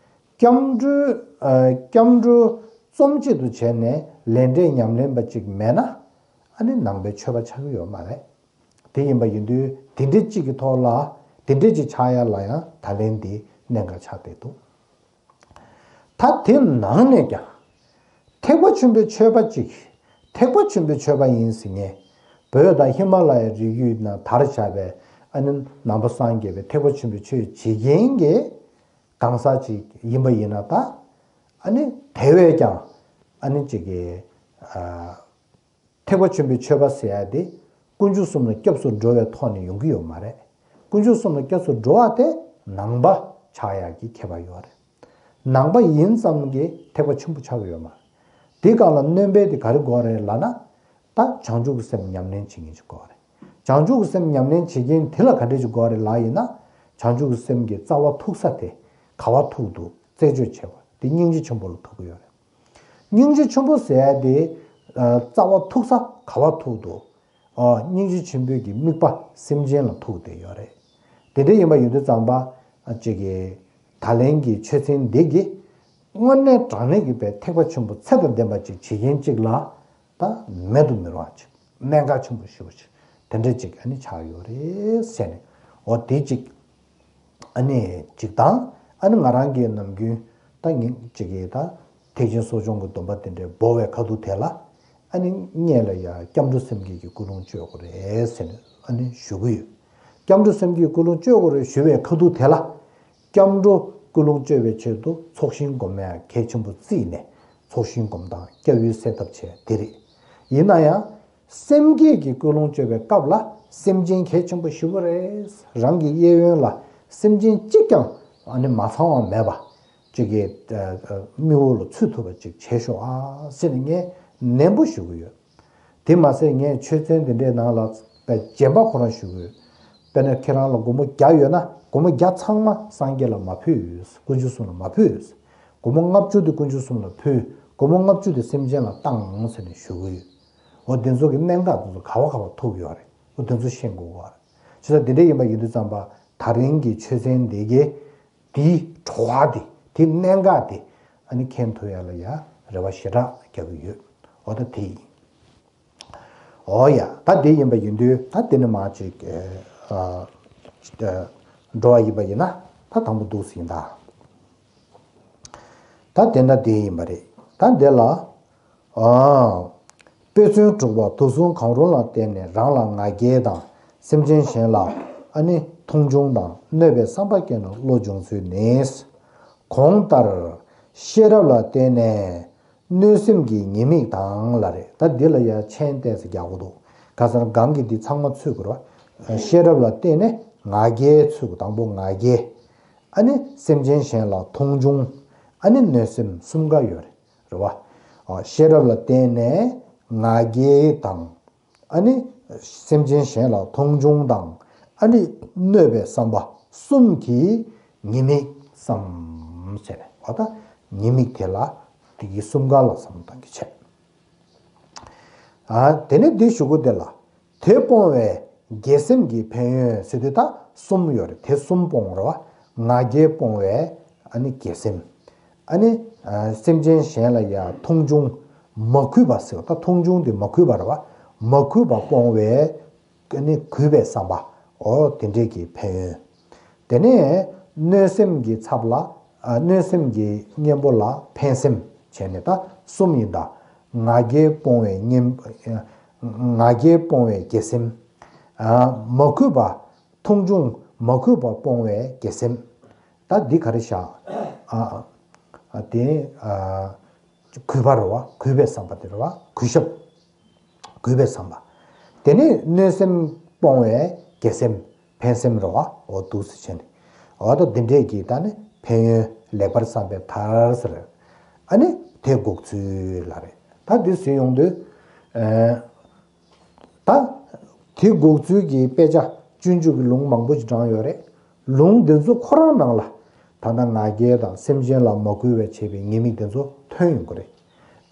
སྐྱབས་འགྲོའི་ཨ་སྐྱབས་འགྲོ་རྩོམ་གཅིག་ཏུ་བྱས་ནས་ལས་འབྲས་ཉམས་ལེན་པ་ཅིག་མེད་ན། ཨ་ནི་ནང་པའི་ཆོས་པ་ཆགས་ཀྱི་ཡོད་མ་རེད། དེ་ཡིན་པ་ཡིན་དུས་དེ་འདྲའི་གཅིག་གི་ཐོག་ལ་དེ་འདྲའི་གཅིག་ཆགས་ཡ་ལ་ཡང་ད་ལན་འདི་གནད་འགག་ཆགས་བསྡད་འདུག་ད་དེ་ནང་ནས་ཀྱང་། ཐེག་པ་ཆེན་པོའི་ཆོས་པ་གཅིག་ཐེག་པ་ཆེན་པོའི་ཆོས་པ་ཡིན་ཟེར་མཁན། བོད་དང་ཧི་མ་ལ་ཡའི་རི་རྒྱུད་ནང་དར་བཞག་པའི་ཨ་ནི་ནང་པ་སངས་རྒྱས་པའི་ཐེག་པ་ཆེན་པོའི་ཆོས་བྱེད་མཁན་གྱི་གང་ཟག་ཅིག་ཡིན་པ་ཡིན་ན་ད། ཨ་ནི་དེ་བས་ཀྱང་ཨ་ནི་ཅིག་གི་ཨ། ཐེག་པ་ཆེན་པོའི་ཆོས་པ་ཟེར་ཡ་དེ་དཀོན་མཆོག་གསུམ་ལ་སྐྱབས་སུ་འགྲོ་བའི་ཐོག་ནས་ཡོང་གི་ཡོད་མ་རེད། དཀོན་མཆོག་གསུམ་ལ་སྐྱབས་སུ་འགྲོ་བ་དེ་ནང་པ་ཆགས་ཡག་གི་ཁྱད་པར་ཡོད་རེད། ནང་པ་ཡིན་ཙམ་གྱིས་ཐེག་པ་ཆེན་པོ་ཆགས་ཀྱི་ཡོད་མ་རེད། དེ་སྒང་ལ་སྣོན་པ་དེ་ག་རེ་དགོས་རེད་ལབ་ན། ད་བྱང་ཆུབ་ཀྱི་སེམས་ཉམས་ལེན་བྱེད་མཁན་ཅིག་དགོས་རེད། བྱང་ཆུབ་ཀྱི་སེམས་ཉམས་ལེན་བྱེད་མཁན་དེ་ལ་ག་འདྲ་ཅིག་དགོས་རེད་ལབ་ཡིན་ན། བྱང་ཆུབ་ཀྱི་སེམས་ཀྱི་རྩ་བ་ཐུག་ས་དེ་ག་པར་ཐུག་འདུག་རྩད་གཅོད་བྱེད་པ་དེ་སྙིང་རྗེ་ཆེན་པོ་ལ་ཐུག་གི་ཡོད་རེད། སྙིང་རྗེ་ཆེན་པོ་ཟེར་ཡ་དེ། ཨ་རྩ་བ་ཐུག་ས་ག་པར་ཐུག་འདུག་ཨ་སྙིང་རྗེ་ཆེན་པོའི་གི་དམིགས་པ་སེམས་ཅན་ལ་ཐུག་བསྡད་ཡོད་རེད། དེ་འདྲ་ཡིན་པ་ཡིན་དུས་ཙམ་པ། ཨ་ཅིག་གི་ད་ལན་གྱི་ཆོས་ཚན་འདི་གི་དངོས་གནས་དྲང་གནས་ཀྱི་པའི་ཐེག་པ་ཆེན་པོ་ཚད་དང་ལྡན་པ་ཅིག་བྱེད་མཁན་ཅིག་ལ། ད་མེད་དུ་མི་རུང་བ་ཅིག་གནད་འགག་ཆེན་པོ་ཞེ་པོ་ཅིག་དེ་འདྲ་ཅིག་ཨ་ནི་ཆགས་ཡོད་རེད་ཟེར་ནས། འོ་དེ་ཅིག་ཨ་ནི་ཅིག་དང་། ཨ་ནི་ང་རང་གིས་ནམ་རྒྱུན་ད་ཉིན་གཅིག་གི་ད་ཐེག་ཆེན་གསོ་སྦྱོང་གི་སྡོམ་པ་དེ་འདྲའི་འབོ་བའི་ཁ་ཐུག་དེ་ལ། ཨ་ནི་སྔོན་ལ་ཡ་སྐྱབས་འགྲོ་སེམས་བསྐྱེད་ཀྱི་ཀུན་སློང་བཅོས་དགོས་རེད་ཟེར་ནས་ཨ་ནི་ཞུ་གི་ཡོད། སྐྱབས་འགྲོ་སེམས་བསྐྱེད་ཀྱི་ཀུན་སློང་བཅོས་དགོས་རེད་ཞུ་བའི་ཁ་ཐུག་དེ་ལ། སྐྱབས་འགྲོ་ཀུན་སློང་བཅོས་པའི་ཆེད་དུ་ཚོགས་ཞིང་སྒོམ་ཡ་གལ་ཆེན་པོ་བརྩིས་ནས་ཚོགས་ཞིང་སྒོམ་སྟངས་སྐྱབས་ཡུལ་སེལ་ཐབས་བྱས་དེ་རེད། ཡིན་ན་ཡང་། སེམས་བསྐྱེད་ཀྱི་ཀུན་སློང་བཅོས་པའི་སྐབས་ལ་སེམས་ཅན་གལ་ཆེན་པོ་ཞེ་པོ་རེད། རང་གི་གཡས་གཡོན་ལ་སེམས་ཅན་གཅིག་ཀྱང་ཨ་ནི་མ་ཚང་བ་མེད་པ་ཅིག་གི་ཨ་ཨ་མིག་འོག་ལ་ཚུད་ཐུབ་པ་ཅིག་བྱས་ཤོག་ཨ་ཟེར་ནས་ངས་ནན་པོ་ཞུ་གི་ཡོད། དེ་མ་ཟད་ངས་ཆོས་ཚན་འདི་འདྲའི་ནང་ལ་རྗེས་མ་ཁོ་རང་ཞུ་གི་ཡོད། དཔེར་ན་ཁྱེད་རང་ལ་སྒོར་མོ་བརྒྱ་ཡོད་ན་སྒོར་མོ་བརྒྱ་ཚང་མ་སངས་རྒྱས་ལ་མ་ཕུལ། དཀོན་མཆོག་གསུམ་ལ་མ་ཕུལ། སྒོར་མོ་ལྔ་བཅུ་དེ་དཀོན་མཆོག་གསུམ་ལ་ཕུལ། སྒོར་མོ་ལྔ་བཅུ་དེ་སེམས་ཅན་ལ་བཏང་ཟེར་ནས་ཞུ་གི་ཡོད། འོ་དེ་ཚོ་གི་གནད་འགག་དེ་ཚོ་ག་བ་ག་བ་ཐུག་ཡོད་རེད། འོ་དེ་ཚོ་ཤེས་དགོས་པ་རེད། བྱས་ཙང་དེ་འདྲ་ཡིན་པ་ཡིན་དུས་ཙམ་པ་ད་རིང་གི་ཆོས་ཚན་འདི་གའི་དེའི་བྲོ་བ་དེ་དེའི་གནད་འགག་དེ་ཨ་ནི་མཁྱེན་ཐུབ་ཡ་ལ་ཡ་རེ་བ་ཞེ་དྲག་རྒྱག་གི་ཡོད། འོ་ད་དེ་ཡིན། འོ་ཡ། ད་དེ་ཡིན་པ་ཡིན་དུས་ད་དེ་ནི་མ་ཅིག་ཨ་ཨ་འགྲོ་བ་ཡིན་པ་ཡིན་ན་ད་དང་པོ་འདུག་ཟིན་ད། ད་དེ་འདྲ་དེ་ཡིན་པ་རེད། ད་འདི་ལ། ཨ། དཔེ་མཚོན་དྲུག་པ་དུག་གསུམ་གང་རུང་ལ་བརྟེན་ནས་རང་ལ་ང་རྒྱལ་དང་སེམས་ཅན་གཞན་ལ་ཨ་ནི་མཐོང་ཆུང་དང་གནོད་པའི་བསམ་པ་སྐྱེ་ནས་བློ་འབྱུང་ཚུལ་ནི། གོང་ལྟར་ཤེས་རབ་ལ་བརྟེན་ནས་གནོད་སེམས་ཀྱི་ཉེས་དམིགས་དང་ལ་རེད། ད་འདི་ལ་ཡ་མཆན་ཏོག་ཙམ་རྒྱག་དགོས་འདུག་ག་ཟེར་ན་སྒང་གི་འདི་ཚང་མ་ཚུད་དགོས་རེད་བ། ཤེས་རབ་ལ་བརྟེན་ནས་ང་རྒྱལ་ཚུད་དགོས། དང་པོ་ང་རྒྱལ། ཨ་ནི་སེམས་ཅན་གཞན་ལ་མཐོང་ཆུང་། ཨ་ནི་གནོད་སེམས་གསུམ་ཀ་ཡོད་རེད། རེད་བ། ཨ། ཤེས་རབ་ལ་བརྟེན་ནས་ང་རྒྱལ་དང་། ཨ་ནི་སེམས་ཅན་གཞན་ལ་མཐོང་ཆུང་དང་། ཨ་ནི་གནོད་པའི་བསམ་པ་གསུམ་གྱི་ཉེས་དམིགས་བསམ་ཟེར་ནས། འོ་ད་ཉེས་དམིགས་དེ་ལ་དེ་གི་གསུམ་ཀ་ལ་བསམ་བློ་གཏང་གི་བྱས། ཨ། དེ་ནས་འདི་ཞུ་གི་དེ་ལ། དེ་སྤོང་བའི་དགེ་སེམས་ཀྱི་ཕན་ཡོན་ཟེར་དུས་ད་གསུམ་ཡོད་རེད། དེ་གསུམ་སྤོང་རེད་བ། ང་རྒྱལ་སྤོང་བའི་ཨ་ནི་དགེ་སེམས། ཨ་ནི་ཨ་སེམས་ཅན་གཞན་ལ་ཡང་མཐོང་ཆུང་མ་གུས་པ་ཟེར་བ། ད་མཐོང་ཆུང་དེ་མ་གུས་པ་རེད་བ། མ་གུས་པ་སྤོང་བའི་ཨ་ནི་གུས་པའི་བསམ་པ། འོ་དེ་འདྲས་ཀྱི་ཕན་ཡོན། དེ་ནས་གནོད་སེམས་ཀྱི་ཚབ་ལ། ཨ། གནོད་སེམས་ཀྱི་གཉེན་པོ་ལ་ཕན་སེམས་བྱས་ནས་ད་གསུམ་ཡིན་ད། ང་རྒྱལ་སྤོང་བའི་གཉེན། ང་རྒྱལ་སྤོང་བའི་དགེ་སེམས། ཨ། མ་གུས་པ། མཐོང་ཆུང་མ་གུས་པ་སྤོང་བའི་དགེ་སེམས། ད་འདི་ག་རེ་བཞག་ཨ། ཨ། དེ། ཨ། གུས་པ་རེད་བ། གུས་པའི་བསམ་པ་དེ་རེད་བ། གུས་ཞབས། གུས་པའི་བསམ་པ། དེ་ནས་གནོད་སེམས་སྤོང་བའི་དགེ་སེམས། ཕན་སེམས་རེད་བ། འོ་འདུག་སེ་བྱས་ནས། འོ་ད་འདི་འདྲས་ཀྱི་ད་ནི་ཕན་ཡོན་ལེགས་པར་བསམ་པའི་མཐར་ཟེར། ཨ་ནི་དེ་འགོག་ཚུལ་ལ་རེད། ད་འདི་ཟེར་ཡོང་དུས། ཨ། ད་དེ་འགོག་ཚུལ་གྱི་དཔེ་ཆ་སྤྱོད་འཇུག་གི་ལུང་མང་པོ་ཞིག་དྲངས་ཡོད་རེད། ལུང་འདི་ཚོ་ཁོ་རང་ནང་ལ་ད་ལྟ་ང་རྒྱལ་དང་སེམས་ཅན་ལ་མ་གུས་པ་བྱས་པའི་ཉེས་དམིགས་འདི་ཚོ་ཐོན་ཡོང་གི་རེད།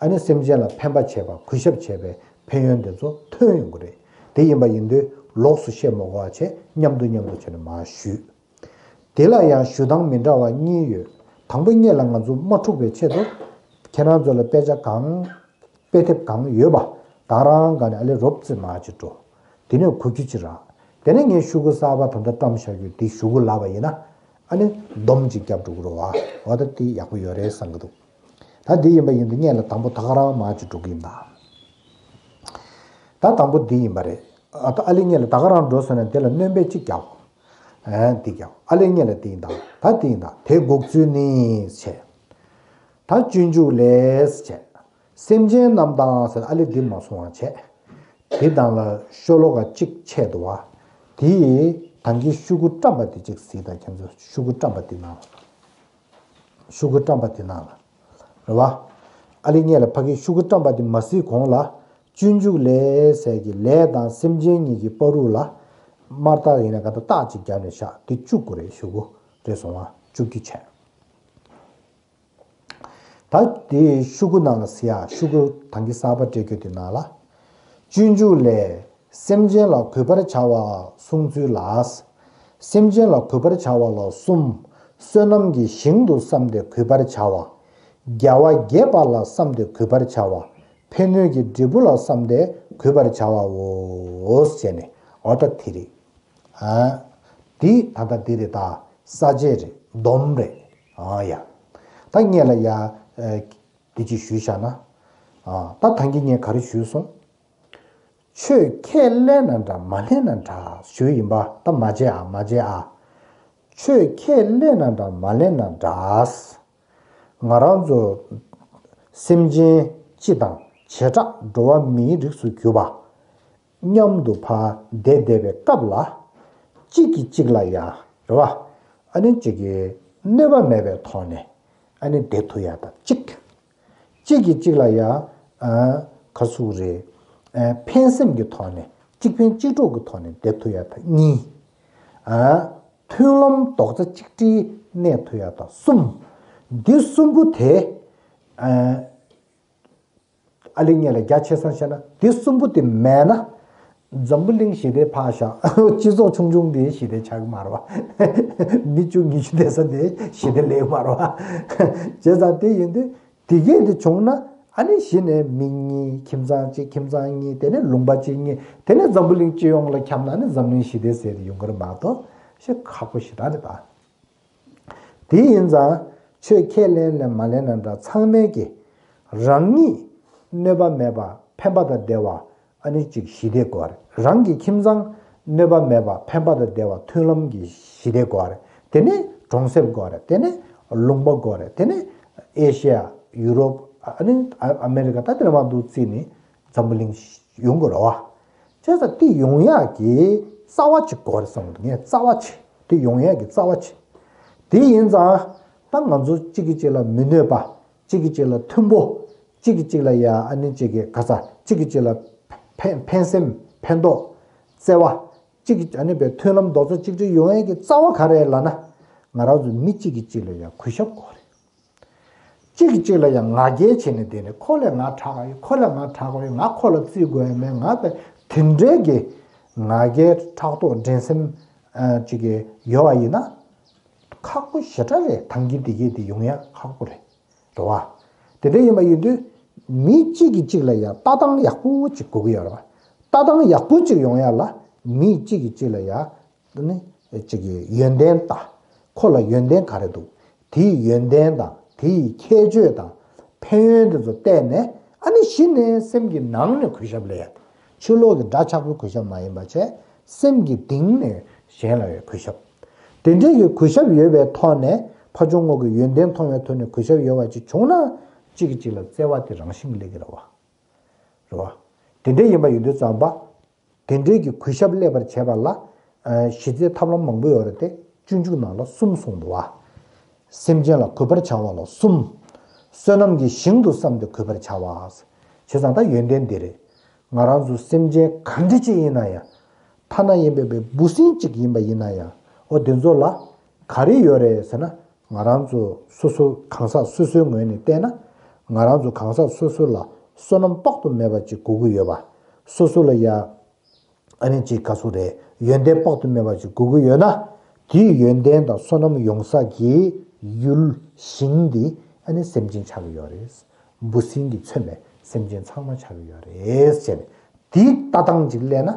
ཨ་ནི་སེམས་ཅན་ལ་ཕན་པ་བྱས་པ། གུས་ཞབས་བྱས་པའི་ཕན་ཡོན་འདི་ཚོ་ཐོན་ཡོང་གི་རེད། དེ་ཡིན་པ་ཡིན་དུས་ལོགས་སུ་བཤད་མ་དགོས་པ་བྱས། མཉམ་དུ་མཉམ་དུ་བྱས་ནས་མར་ཞུས། དེ་ལ་ཡང་ཞུ་སྟངས་མི་འདྲ་བ་གཉིས་ཡོད། དང་པོ་སྔོན་ལ་ང་ཚོ་མ་འཁྲུག་པའི་ཆེད་དུ་ཁྱེད་རང་ཚོ་ལ་དཔེ་ཆ་གང་། དཔེ་དེབ་གང་ཡོད་པ་ད་རང་ག་ནས་ཨ་ལེ་རོབ་ཙམ་མར་ཅིག་འགྲོ། དེ་ནས་གོ་རྒྱུ་ཅིག་རག་དེ་ནས་ངས་ཤོག་གུ་གསར་པ་ད་ལྟ་བཀྲམ་བཞག་རྒྱུ་དེ་ཞུ་གི་ལབ་པ་ཡིན་ན། ཨ་ནི་སྡོམ་ཅིག་བརྒྱབ་འགྲོ་གི་རེད་བ། འོ་ད་དེ་ཡག་པོ་ཡོད་རེད་བསམ་གི་འདུག་ད་དེ་ཡིན་པ་ཡིན་དུས་སྔོན་ལ་དང་པོ་ད་ག་རང་མར་ཅིག་འགྲོ་གི་ཡིན་ད། ད་དང་པོ་འདི་ཡིན་པ་རེད། ཨ། ད་ཨ་ལེ་སྔོན་ལ་ད་ག་རང་འགྲོ་སོང་ན་དེ་ལ་སྣོན་པ་ཅིག་རྒྱག་ཨ། འདི་རྒྱག་ཨ་ལེ་སྔོན་ལ་འདི་ཡིན་ད། ད་འདི་ཡིན་ད། དེ་འགོག་ཚུལ་ནི་བྱས། ད་སྤྱོད་འཇུག་ལས་བྱས། སེམས་ཅན་རྣམས་དང་ཟེར་ཨ་ལེ་འདི་མ་སོང་བ་བྱས། དེ་དང་ལ་ཤོ་ལོ་ཀ་གཅིག་ཆད་འདུག་བ། དེ་ཡི་ད་གིན་ཤོག་གུ་བཀྲམ་པ་དེ་གཅིག་གཟིགས་དང་། ཁྱེད་ཚོ་ཤོག་གུ་བཀྲམ་པ་དེ་ནང་ལ། ཤོག་གུ་བཀྲམ་པ་དེ་ནང་ལ། རེད་བ། ཨ་ལེ་སྔོན་ལ་ཕ་གི་ཤོག་གུ་བཀྲམ་པ་དེ་མ་གཟིགས་གོང་ལ། སྤྱོད་འཇུག་ལས་ཟེར་གྱི་ལས་དང་སེམས་ཅན་གཉིས་ཀྱི་བར་དུ་ལ། དམར་རྟགས་ཡིན་ན་ག་ད་རྟགས་ཅིག་བརྒྱབ་ནས་བཞག་དེ་བཅུག་དགོས་རེད། ཤོག་གུ་རེད་སོང་བ། བཅུག་རྒྱུ་བྱས། ད་དེ་ཤོག་གུ་ནང་ལ་ཟེར་ཡ། ཤོག་གུ་ད་གིན་གསར་པ་སྤྲད་རྒྱུ་དེ་ནང་ལ། སྤྱོད་འཇུག་ལས། སེམས་ཅན་ལ་གུས་པར་བྱ་བ་གསུངས་ཚུལ་ལ། སེམས་ཅན་ལ་གུས་པར་བྱ་བ་ལ་གསུམ། བསོད་ནམས་ཀྱི་ཞིང་དུ་བསམས་ཏེ་གུས་པར་བྱ་བ། རྒྱལ་བ་དགྱེས་པ་ལ་བསམས་ཏེ་གུས་པར་བྱ་བ། ཕན་གནོད་ཀྱི་འབྲས་བུ་ལ་བསམས་ཏེ་གུས་པར་བྱ་བའོ། ཟེར་ནས་འོ་ད་དེ་རེད། ཨ། འདི་ད་ལྟ་འདི་རེད་ད། ས་བཅད་རེད། སྡོམ་རེད། ཨ་ཡ། ད་སྔོན་ལ་ཡ། ཨ། འདི་ཅིག་ཞུས་བཞག་ན། ཨ། ད་ད་གིན་ངས་ག་རེ་ཞུས་སོང་། ཆོས་ཁས་ལེན་ན་འདྲ་མ་ལེན་ན་འདྲ་ཞུས་ཡིན་པ། ད་མ་བྱེད་ཨ། མ་བྱེད་ཨ། ཆོས་ཁས་ལེན་ན་འདྲ་མ་ལེན་ན་འདྲ། ང་རང་ཚོ་སེམས་ཅན་སྤྱི་དང་བྱེ་བྲག་འགྲོ་བ་མིའི་རིགས་སུ་གྱུར་པ་མཉམ་དུ་ཕར་བསྡད་བསྡད་པའི་སྐབས་ལ། གཅིག་གིས་གཅིག་ལ་ཡང་རེད་བ། ཨ་ནི་གཅིག་གིས་གནོད་པ་མེད་པའི་ཐོག་ནས་ཨ་ནི་བསྡད་ཐུབ་ཡ་དང་གཅིག་གཅིག་གིས་གཅིག་ལ་ཡང་། ཨ། ག་ཟེར་རེད། ཨ། ཕན་སེམས་ཀྱི་ཐོག་ནས་གཅིག་ཕན་གཅིག་གྲོགས་ཀྱི་ཐོག་ནས་བསྡད་ཐུབ་ཡ་དང་གཉིས། ཨ། མཐུན་ལམ་རྡོག་རྩ་གཅིག་སྒྲིལ་གནས་ཐུབ་ཡ་དང་གསུམ། འདི་གསུམ་པོ་དེ། ཨ། ཨ་ལེ་ཉེ་ལ་རྒྱ་ཆེ་སང་བཤད་ན་འདི་གསུམ་པོ་དེ་མེད་ན། འཛམ་བུ་གླིང་ཞི་བདེ་ཕར་བཞག་སྤྱི་ཚོགས་ཆུང་ཆུང་དེ་ཞི་བདེ་ཆགས་ཀྱི་མ་རེད་བ། མི་བཅུ་ཉི་ཤུ་བསྡད་ས་དེ་ཞི་བདེ་སླེབས་ཀྱི་མ་རེད་བ། བྱས་ཙང་དེ་ཡིན་དུས། དེ་གས་དེ་བྱུང་ན། ཨ་ནི་གཞི་ནས་མི་གཉིས། ཁྱིམ་ཚང་གཅིག་ཁྱིམ་ཚང་གཉིས། དེ་ནས་ལུང་པ་གཅིག་གཉིས། དེ་ནས་འཛམ་བུ་གླིང་སྤྱི་ཡོངས་ལ་ཁྱབ་ན་ནི་འཛམ་གླིང་ཞི་བདེ་ཟེར་དེ་ཡོང་གི་རེད་མ་གཏོགས། ཞེ་ཁག་པོ་ཞེ་དྲག་རེད་ད། དེ་ཡིན་ཙང་ཆོས་ཁས་ལེན་ལེན་མ་ལེན་ན་འདྲ། ཚང་མས་ཀྱི་རང་ཉིད་གནོད་པ་མེད་པ་ཕན་པ་དང་བདེ་བ། ཨ་ནི་གཅིག་ཞི་བདེ་དགོས་རེད། རང་གི་ཁྱིམ་ཚང་གནོད་པ་མེད་པ་ཕན་པ་དང་བདེ་བ་མཐུན་ལམ་གྱི་ཞི་བདེ་དགོས་རེད། དེ་ནས་གྲོང་གསེབ་དགོས་རེད། དེ་ནས་ལུང་པ་དགོས་རེད། དེ་ནས་ཨེ་ཤི་ཡ། ཡུ་རོབ། ཨ་ནི་ཨ་ཨ་མེ་རི་ཀ། ད་དེ་འདྲ་མང་དུ་བརྩིས་ནས་འཛམ་བུ་གླིང་ཡོང་དགོས་རེད་བ། བྱས་ཙང་དེ་ཡོང་ཡག་གི་རྩ་བ་གཅིག་དགོས་རེད་བསམ་གྱི་འདུག་ངས་རྩ་བ་གཅིག་དེ་ཡོང་ཡག་གི་རྩ་བ་གཅིག་དེ་ཡིན་ཙང་། ད་ང་ཚོ་གཅིག་གིས་གཅིག་ལ་མི་གནོད་པ། གཅིག་གིས་གཅིག་ལ་མཐུན་པོ། གཅིག་གིས་གཅིག་ལ་ཡ་ཨ་ནི་གཅིག་གིས་ག་ས། གཅིག་གིས་གཅིག་ལ་ཕན་ཕན་སེམས་ཕན་ཐོགས། བརྩེ་བ། གཅིག་གིས་ཨ་ནི་པའི་མཐུན་ལམ་རྡོག་རྩ་གཅིག་སྒྲིལ་ཡོང་ཡས་ཀྱི་རྩ་བ་ག་རེ་ལབ་ན། ང་རང་ཚོ་མི་གཅིག་གིས་གཅིག་ལ་ཡ་གུས་ཞབས་དགོས་རེད། གཅིག་གིས་གཅིག་ལ་ཡ་ང་རྒྱལ་བྱས་ནས་བསྡད་ནས། ཁོ་ལས་ང་དྲག་ག་ཡོད། ཁོ་ལས་ང་དྲག་ག་ཡོད། ང་ཁོ་ལ་བརྩི་དགོས་ཡ་མེད། ང་པའི་དེ་འདྲའི་གི་ང་རྒྱལ་ཕྲག་དོག་འགྲན་སེམས་ཨ་གཅིག་གི་ཡོད་པ་ཡིན་ན། ཁག་པོ་ཞེ་དྲག་རེད། ཐང་གི་དེ་གས་དེ་ཡོང་ཡ་ཁག་པོ་རེད། རེད་བ། དེ་འདྲ་ཡིན་པ་ཡིན་དུས། མི་གཅིག་གིས་གཅིག་ལ་ཡ་ལྟ་སྟངས་ཡག་པོ་གཅིག་དགོས་ཀྱི་ཡོད་རེད་བ། ལྟ་སྟངས་ཡག་པོ་གཅིག་ཡོང་ཡ་ལ། མི་གཅིག་གིས་གཅིག་ལ་ཡ་ནི་གཅིག་གི་ཡོན་ཏན་ལྟ། ཁོ་ལ་ཡོན་ཏན་ག་རེ་འདུག་དེའི་ཡོན་ཏན་དང་། དེའི་ཁྱད་ཆོས་དང་། ཕན་ཡོན་དེ་ཚོ་བལྟས་ནས། ཨ་ནི་གཞི་ནས་སེམས་ཀྱི་ནང་ནས་གུས་ཞབས་སླེབས་ཡ། ཕྱི་ལོགས་ཀྱི་འདྲ་ཆགས་པོའི་གུས་ཞབས་མ་ཡིན་པ་བྱས། སེམས་ཀྱི་གཏིང་ནས་གཞན་ལ་ཡང་གུས་ཞབས། དེ་འདྲའི་གི་གུས་ཞབས་ཡོད་པའི་ཐོག་ནས། ཕ་ཆུང་ངོ་གི་ཡོན་ཏན་མཐོང་བའི་ཐོག་ནས་གུས་ཞབས་ཡོད་པ་ཅིག་བྱུང་ན། གཅིག་གིས་གཅིག་ལ་བརྩེ་བ་དེ་རང་བཞིན་གྱིས་སླེབས་ཀྱི་རེད་བ། རེད་བ། དེ་འདྲ་ཡིན་པ་ཡིན་དུས་ཙམ་པ། དེ་འདྲའི་གི་གུས་ཞབས་སླེབས་པར་བྱེད་པ་ལ། ཨ། གཞི་རྩའི་ཐབས་ལམ་མང་པོ་ཡོད་རེད་དེ། སྤྱོད་འཇུག་ནང་ལ་གསུམ་གསུངས་འདུག་བ། སེམས་ཅན་ལ་གུས་པར་བྱ་བ་ལ་གསུམ། བསོད་ནམས་ཀྱི་ཞིང་དུ་བསམས་ཏེ་གུས་པར་བྱ་བ། བྱས་ཙང་ད་ཡོན་ཏན་འདི་རེད། ང་རང་ཚོ་སེམས་ཅན་ག་འདྲ་ཅིག་ཡིན་ན་ཡང་། ཐ་ན་ཡིན་པའི་པའི་འབུ་སྲིན་གཅིག་ཡིན་པ་ཡིན་ན་ཡང་། འོ་དེ་ཚོ་ལ་ག་རེ་ཡོད་རེད་ཟེར་ན། ང་རང་ཚོ་སོ་སོ་གང་ཟག་སོ་སོའི་ངོས་ནས་བལྟས་ན། ང་རང་ཚོ་གང་ཟག་སོ་སོ་ལ་བསོད་ནམས་དཔག་ཏུ་མེད་པ་ཅིག་དགོས་ཀྱི་ཡོད་པ། སོ་སོ་ལ་ཡ། ཨ་ནི་ཅིག་ག་ཟེར་རེད། ཡོན་ཏན་དཔག་ཏུ་མེད་པ་ཅིག་དགོས་ཀྱི་ཡོད་ན། དེའི་ཡོན་ཏན་དང་བསོད་ནམས་ཡོང་ས་གི་ཡུལ་ཞིང་འདི། ཨ་ནི་སེམས་ཅན་ཆགས་ཀྱི་ཡོད་རེད། འབུ་སྲིན་གྱིས་མཚོན་པའི་སེམས་ཅན་ཚང་མ་ཆགས་ཀྱི་ཡོད་རེད་ཟེར་ནས། དེའི་ལྟ་སྟངས་ཅིག་སླེབས་ན།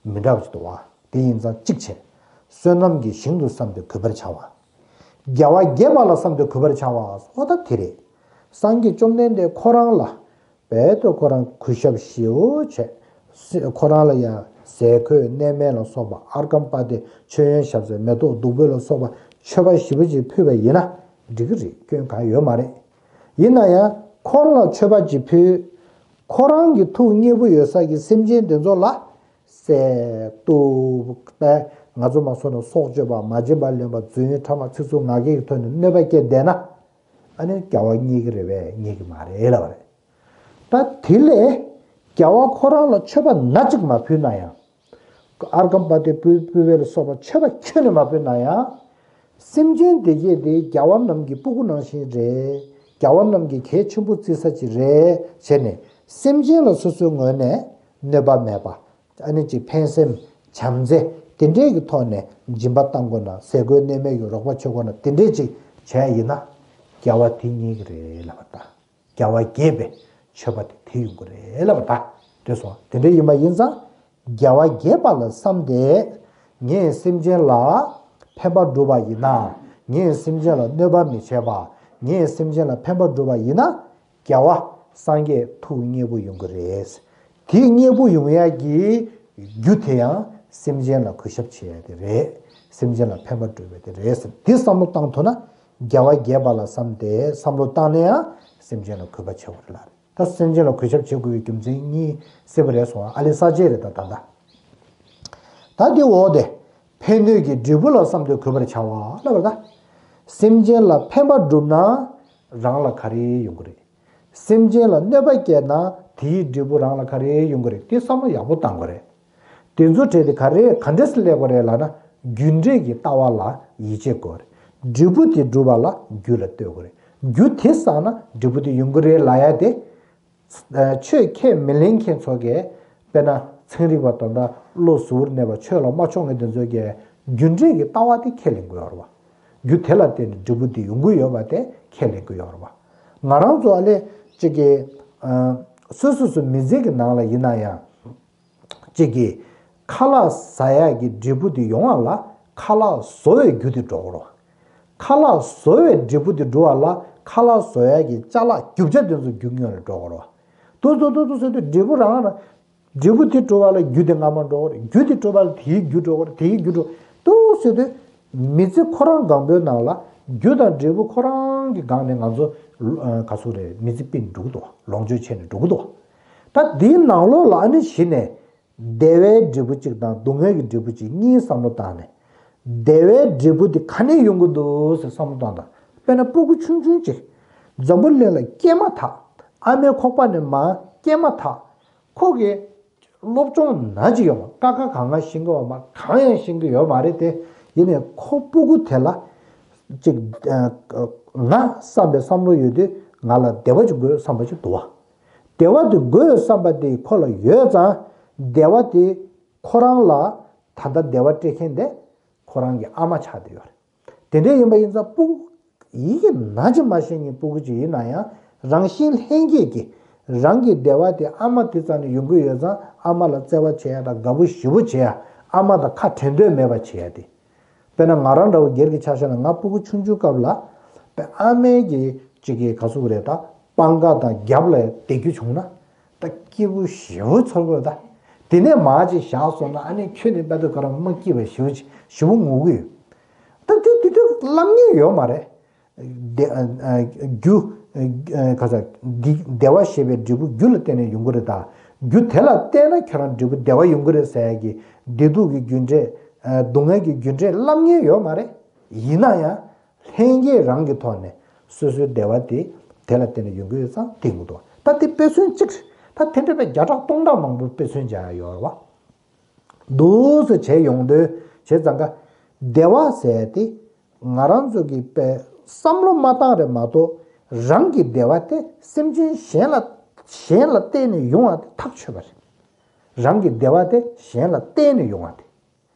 མི་འདྲ་བ་ཅིག་འདུག་བ། དེ་ཡིན་ཙང་གཅིག་བྱས། བསོད་ནམས་ཀྱི་ཞིང་དུ་བསམས་ཏེ་གུས་པར་བྱ་བ། རྒྱལ་བ་དགྱེས་པ་ལ་བསམས་ཏེ་གུས་པར་བྱ་བ། འོ་ད་དེ་རེད། སངས་རྒྱས་བཅོམ་ལྡན་འདས་ཁོ་རང་ལ། རྦད་དེ་ཁོ་རང་གུས་ཞབས་ཞེ་པོ་བྱས། ཁོ་རང་ལ་ཡང་ཟས་གོས་གནས་མལ་ལ་སོགས་པ། ཨརྒྷཾ་པ་ཏི། མཆོད་ཡོན་ཞབས་ཟས། མེ་ཏོག་བདུག་སྤོས་ལ་སོགས་པ་མཆོད་པ་ཞེ་པོ་ཅིག་ཕུལ་བ་ཡིན་ན་འགྲིག་གི་རེད། སྐྱོན་གང་ཡོད་མ་རེད། ཡིན་ན་ཡང་ཁོ་རང་ལ་མཆོད་པ་ཅིག་ཕུལ། ཁོ་རང་གི་ཐུགས་མཉེས་པོ་ཡོད་ས་ཀྱི་སེམས་ཅན་དེ་ཚོ་ལ། བསད་གཏུབ་པས། ང་ཚོ་མ་སོང་ན་སྲོག་གཅོད་པ། མ་བྱིན་པར་ལེན་པ། རྫུན་ཕྲ་མ། ཚིག་རྩུབ་ངག་འཁྱལ་གྱི་ཐོག་ནས་གནོད་པ་བསྐྱལ་བསྡད་ན། ཨ་ནི་རྒྱལ་བ་མཉེས་ཀྱི་རེད་པས། མཉེས་ཀྱི་མ་རེད་ལབ་པ་རེད། ད་དེ་ལས་རྒྱལ་བ་ཁོ་རང་ལ་མཆོད་པ་སྣ་གཅིག་མ་ཕུལ་ན་ཡང་། ཨརྒྷཾ་པ་ཏི། སྤོས་སྤོས་སྤོས་ལ་སོགས་པ་མཆོད་པ་ཁྱོན་ནས་མ་ཕུལ་ན་ཡང་། སེམས་ཅན་དེ་གས་དེ་རྒྱལ་བ་རྣམས་ཀྱི་སྤུ་གུ་ནང་བཞིན་རེད། རྒྱལ་བ་རྣམས་ཀྱིས་གལ་ཆེན་པོ་བརྩི་ས་ཅིག་རེད་བྱས་ནས། སེམས་ཅན་ལ་སོ་སོའི་ངོས་ནས་གནོད་པ་མེད་པ། ཨ་ནི་ཅིག་ཕན་སེམས་བྱམས་བརྩེ་དེ་འདྲའི་གི་ཐོག་ནས་སྦྱིན་པ་བཏང་དགོས་ན། ཟས་གོས་གནས་མལ་གྱི་རོགས་པ་བྱེད་དགོས་ན། དེ་འདྲའི་ཅིག་བྱས་ཡིན་ན། རྒྱལ་བ་དེ་མཉེས་ཀྱི་རེད་ལབ་པ་དང་། རྒྱལ་བ་དགྱེས་པའི་མཆོད་པ་དེ་དེ་ཡོང་གི་རེད་ལབ་པ་དང་། དེ་སོང་། དེ་འདྲ་ཡིན་པ་ཡིན་ཙང་། རྒྱལ་བ་དགྱེས་པ་ལ་བསམས་ཏེ། ངས་སེམས་ཅན་ལ་ཕན་པ་བསྒྲུབས་པ་ཡིན་ན། ངས་སེམས་ཅན་ལ་གནོད་པ་མི་བྱེད་པ། ངས་སེམས་ཅན་ལ་ཕན་པ་བསྒྲུབས་པ་ཡིན་ན། རྒྱལ་བ་སངས་རྒྱས་ཐུགས་མཉེས་པོ་ཡོང་གི་རེད། དེ་མཉེས་པོ་ཡོང་ཡག་གི་རྒྱུ་དེ་ཡང་སེམས་ཅན་ལ་གུས་ཞབས་བྱེད་ཡག་དེ་རེད། སེམས་ཅན་ལ་ཕན་པ་སྒྲུབ་པའི་དེ་རེད་ཟེར། འདི་བསམ་བློ་བཏང་ཐུབ་ན། རྒྱལ་བ་དགྱེས་པ་ལ་བསམ་སྟེ་བསམ་བློ་བཏང་ནས་ཡང་སེམས་ཅན་ལ་གུས་པ་བྱེད་དགོས་རེད་ལ། ད་སེམས་ཅན་ལ་གུས་ཞབས་བྱེད་དགོས་པའི་རྒྱུ་མཚན་གཉིས་གསལ་པོ་རེད་སོང་ཨ། ཨ་ལས་གསར་བརྗེ་རེད་ད་ད་ད། ད་འདི་འོག་དེ། ཕན་གནོད་ཀྱི་འབྲས་བུ་ལ་བསམ་སྟེ་གུས་པར་བྱ་བ་ལབ་པ་ད། སེམས་ཅན་ལ་ཕན་པ་བསྒྲུབ་ན་རང་ལ་ག་རེ་ཡོང་གི་རེད། སེམས་ཅན་ལ་གནོད་པ་བསྐྱལ་ན་དེའི་འབྲས་བུ་རང་ལ་ག་རེ་ཡོང་གི་རེད། དེ་བསམ་བློ་ཡག་པོ་བཏང་དགོས་རེད། དེ་ཚོ་བྲལ་ཏེ་ག་རེ་ག་འདྲས་སེ་སླེབས་པ་རེད་ལབ་ན། རྒྱུ་འབྲས་ཀྱི་ལྟ་བ་ལ་ཡིད་ཆེས་དགོས་རེད། འབྲས་བུ་དེ་སྒྲུབ་པ་ལ་རྒྱུ་ལ་ལྟོས་དགོས་རེད། རྒྱུ་དེ་བསགས་ན་འབྲས་བུ་དེ་ཡོང་གི་རེད་ལབ་ཡ་དེ། ཆོས་ཁས་མི་ལེན་མཁན་ཚོ་གིས་དཔེར་ན་ཚན་རིག་པ་དང་ད་བློ་གཟུ་བོར་གནས་པ་ཆོས་ལ་མ་ཕྱོགས་མཁན་དེ་ཚོ་གིས་རྒྱུ་འབྲས་ཀྱི་ལྟ་བ་དེ་ཁས་ལེན་གི་ཡོད་རེད་བ། རྒྱུ་དེ་ལ་བརྟེན་ནས་འབྲས་བུ་དེ་ཡོང་གི་ཡོད་པ་དེ་ཁས་ལེན་གི་ཡོད་རེད་བ། ང་རང་ཚོ་ཨ་ལས་གཅིག་གི་སོ་སོ་སོ་མི་ཚེ་གི་ནང་ལ་ཡིན་ན་ཡང་། གཅིག་གིས་ཁ་ལག་ཟ་ཡག་གི་འབྲས་བུ་དེ་ཡོང་བ་ལ་ཁ་ལག་བཟོ་བའི་རྒྱུ་དེ་འགྲོ་གི་རེད་བ། ཁ་ལག་བཟོ་བའི་འབྲས་བུ་དེ་འགྲོ་བ་ལ་ཁ་ལག་བཟོ་ཡག་གི་ཅ་ལག་རྒྱུ་ཆ་དེ་ཚོ་རྒྱུ་དངོས་ལ་འགྲོ་གི་རེད་བ། དུ་དུ་དུ་དུ་ཟེར་དུས་འབྲས་བུ་རང་རང་འབྲས་བུ་དེ་འགྲོ་བ་ལ་རྒྱུ་དེ་སྔ་མ་འགྲོ་གི་རེད། རྒྱུ་དེ་འགྲོ་བ་ལ་དེའི་རྒྱུ་འགྲོ་གི་རེད། དེའི་རྒྱུ་འགྲོ་དུ་ཟེར་དུས་མི་ཚེ་ཁོ་རང་སྒང་པོའི་ནང་ལ་རྒྱུ་དང་འབྲས་བུ་ཁོ་རང་གི་སྒང་ནས་ང་ཚོ་ག་ཚོད་རེད། མི་ཚེ་སྤེལ་འགྲོ་གི་འདུག་ལོངས་སྤྱོད་བྱས་ནས་འགྲོ་གི་འདུག་ད་འདིའི་ནང་ལོགས་ལ་ཨ་ནི་གཞི་ནས། བདེ་བའི་འབྲས་བུ་གཅིག་དང་སྡུག་བསྔལ་གྱི་འབྲས་བུ་གཅིག་གཉིས་བསམ་བློ་བཏང་ནས། བདེ་བའི་འབྲས་བུ་དེ་ག་ནས་ཡོང་གི་འདུག་ཟེར་བསམ་བློ་བཏང་དང་། དཔེར་ན་སྤུ་གུ་ཆུང་ཆུང་གཅིག་འཛམ་བུ་གླིང་ལ་སྐྱེས་མ་ཐག་ཨ་མའི་ཁོག་པ་ནས་མར་སྐྱེས་མ་ཐག་ཁོ་གི་སློབ་སྦྱོང་ན་ཅིག་ཡོད་མ། ཀ་ཁ་ག་ང་ཤེས་ཀྱི་ཡོད་མ། གང་ཡང་ཤེས་ཀྱི་ཡོད་མ་རེད་དེ། ཡིན་ནའི་ཁོ་སྤུ་གུ་དེ་ལ་ཅིག་ང་བསམ་པའི་བསམ་བློ་ཡོད་དུས་ང་ལ་བདེ་བ་ཅིག་དགོས་བསམ་པ་ཅིག་འདུག་བ། བདེ་བ་དེ་དགོས་བསམ་པ་དེ་ཁོ་ལ་ཡོད་ཙང་། བདེ་བ་དེ་ཁོ་རང་ལ་ད་ལྟ་བདེ་བ་སྤྲད་མཁན་དེ་ཁོ་རང་གི་ཨ་མ་ཆགས་བསྡད་ཡོད་རེད། དེ་འདྲ་ཡིན་པ་ཡིན་ཙང་སྤུ་གུ་ཡི་གེ་ན་ཅི་མ་ཤེས་མཁན་སྤུ་གུ་ཅིག་ཡིན་ན་ཡང་། རང་བཞིན་ལྷན་སྐྱེས་ཀྱིས་རང་གི་བདེ་བ་དེ་ཨ་མ་དེ་རྩ་ནས་ཡོང་གི་ཡོད་ཙང་། ཨ་མ་ལ་བརྩེ་བ་བྱེད་ཡ་དང་དགའ་པོ་ཞེ་པོ་བྱེད་ཡ། ཨ་མ་དང་ཁ་བྲལ་འདོད་མེད་པ་བྱེད་ཡ་དེ། དཔེར་ན་ང་རང་འདྲ་བོ་སྒེར་གྱི་ཆ་བཞག་ན། ང་སྤུ་གུ་ཆུང་ཆུང་སྐབས་ལ་དཔེ་ཨ་མའི་གི་གཅིག་གི་ག་ཟེར་དགོས་རེད་ད། པང་ཁ་དང་རྒྱབ་ལ་བསྡད་རྒྱུ་བྱུང་ན་ད་སྐྱིད་པོ་ཞེ་པོ་ཚོར་གི་རེད་ད། དེ་ནས་མར་ཅིག་བཞག་སོང་ན་ཨ་ནི་ཁྱོད་ནི་དཔེ་ད་ག་རང་མ་སྐྱིད་པ་ཞེ་པོ་ཞེ་པོ་ངུ་གི་ཡོད། ད་དེ་དེ་དུས་ལབ་མཁན་ཡོད་མ་རེད། བདེ་ཨ་ཨ་རྒྱུ་ཨ་ཨ་ག་ས་འདི་བདེ་བ་ཞེས་པའི་འབྲས་བུ་རྒྱུ་ལ་བརྟེན་ནས་ཡོང་གི་རེད་ད། རྒྱུ་དེ་ལ་བརྟེན་ན་ཁྱོད་རང་འབྲས་བུ་བདེ་བ་ཡོང་གི་རེད་ཟེར་ཡ་གི་བདེ་སྡུག་གི་རྒྱུ་འབྲས། ཨ་སྡུག་བསྔལ་གྱི་རྒྱུ་འབྲས་ལབ་མཁན་ཡོད་མ་རེད། ཡིན་ན་ཡང་ལྷན་སྐྱེས་རང་གི་ཐོག་ནས་སོ་སོའི་བདེ་བ་དེ་དེ་ལ་བརྟེན་ནས་ཡོང་གི་ཡོད་ཙང་དེ་ཡོང་གི་འདུག་ད་དེ་དཔེ་མཚོན་གཅིག་ད་དེ་འདྲ་བའི་བརྒྱ་ཕྲག་སྟོང་ཕྲག་མང་པོ་དཔེ་མཚོན་བྱ་ཡ་ཡོད་རེད་བ། འདུག་སེ་བྱས་ཡོང་དུས་བྱས་ཙང་ཀ་བདེ་བ་ཟེར་ཡ་དེ། ང་རང་ཚོ་གི་དཔེ་བསམ་བློ་མ་བཏང་རེད་མ་གཏོགས། རང་གི་བདེ་བ་དེ་སེམས་ཅན་གཞན་ལ་གཞན་ལ་བརྟེན་ནས་ཡོང་བ་དེ་ཐག་ཆོད་པ་རེད། རང་གི་བདེ་བ་དེ་གཞན་ལ་བརྟེན་ནས་ཡོང་བ་དེ།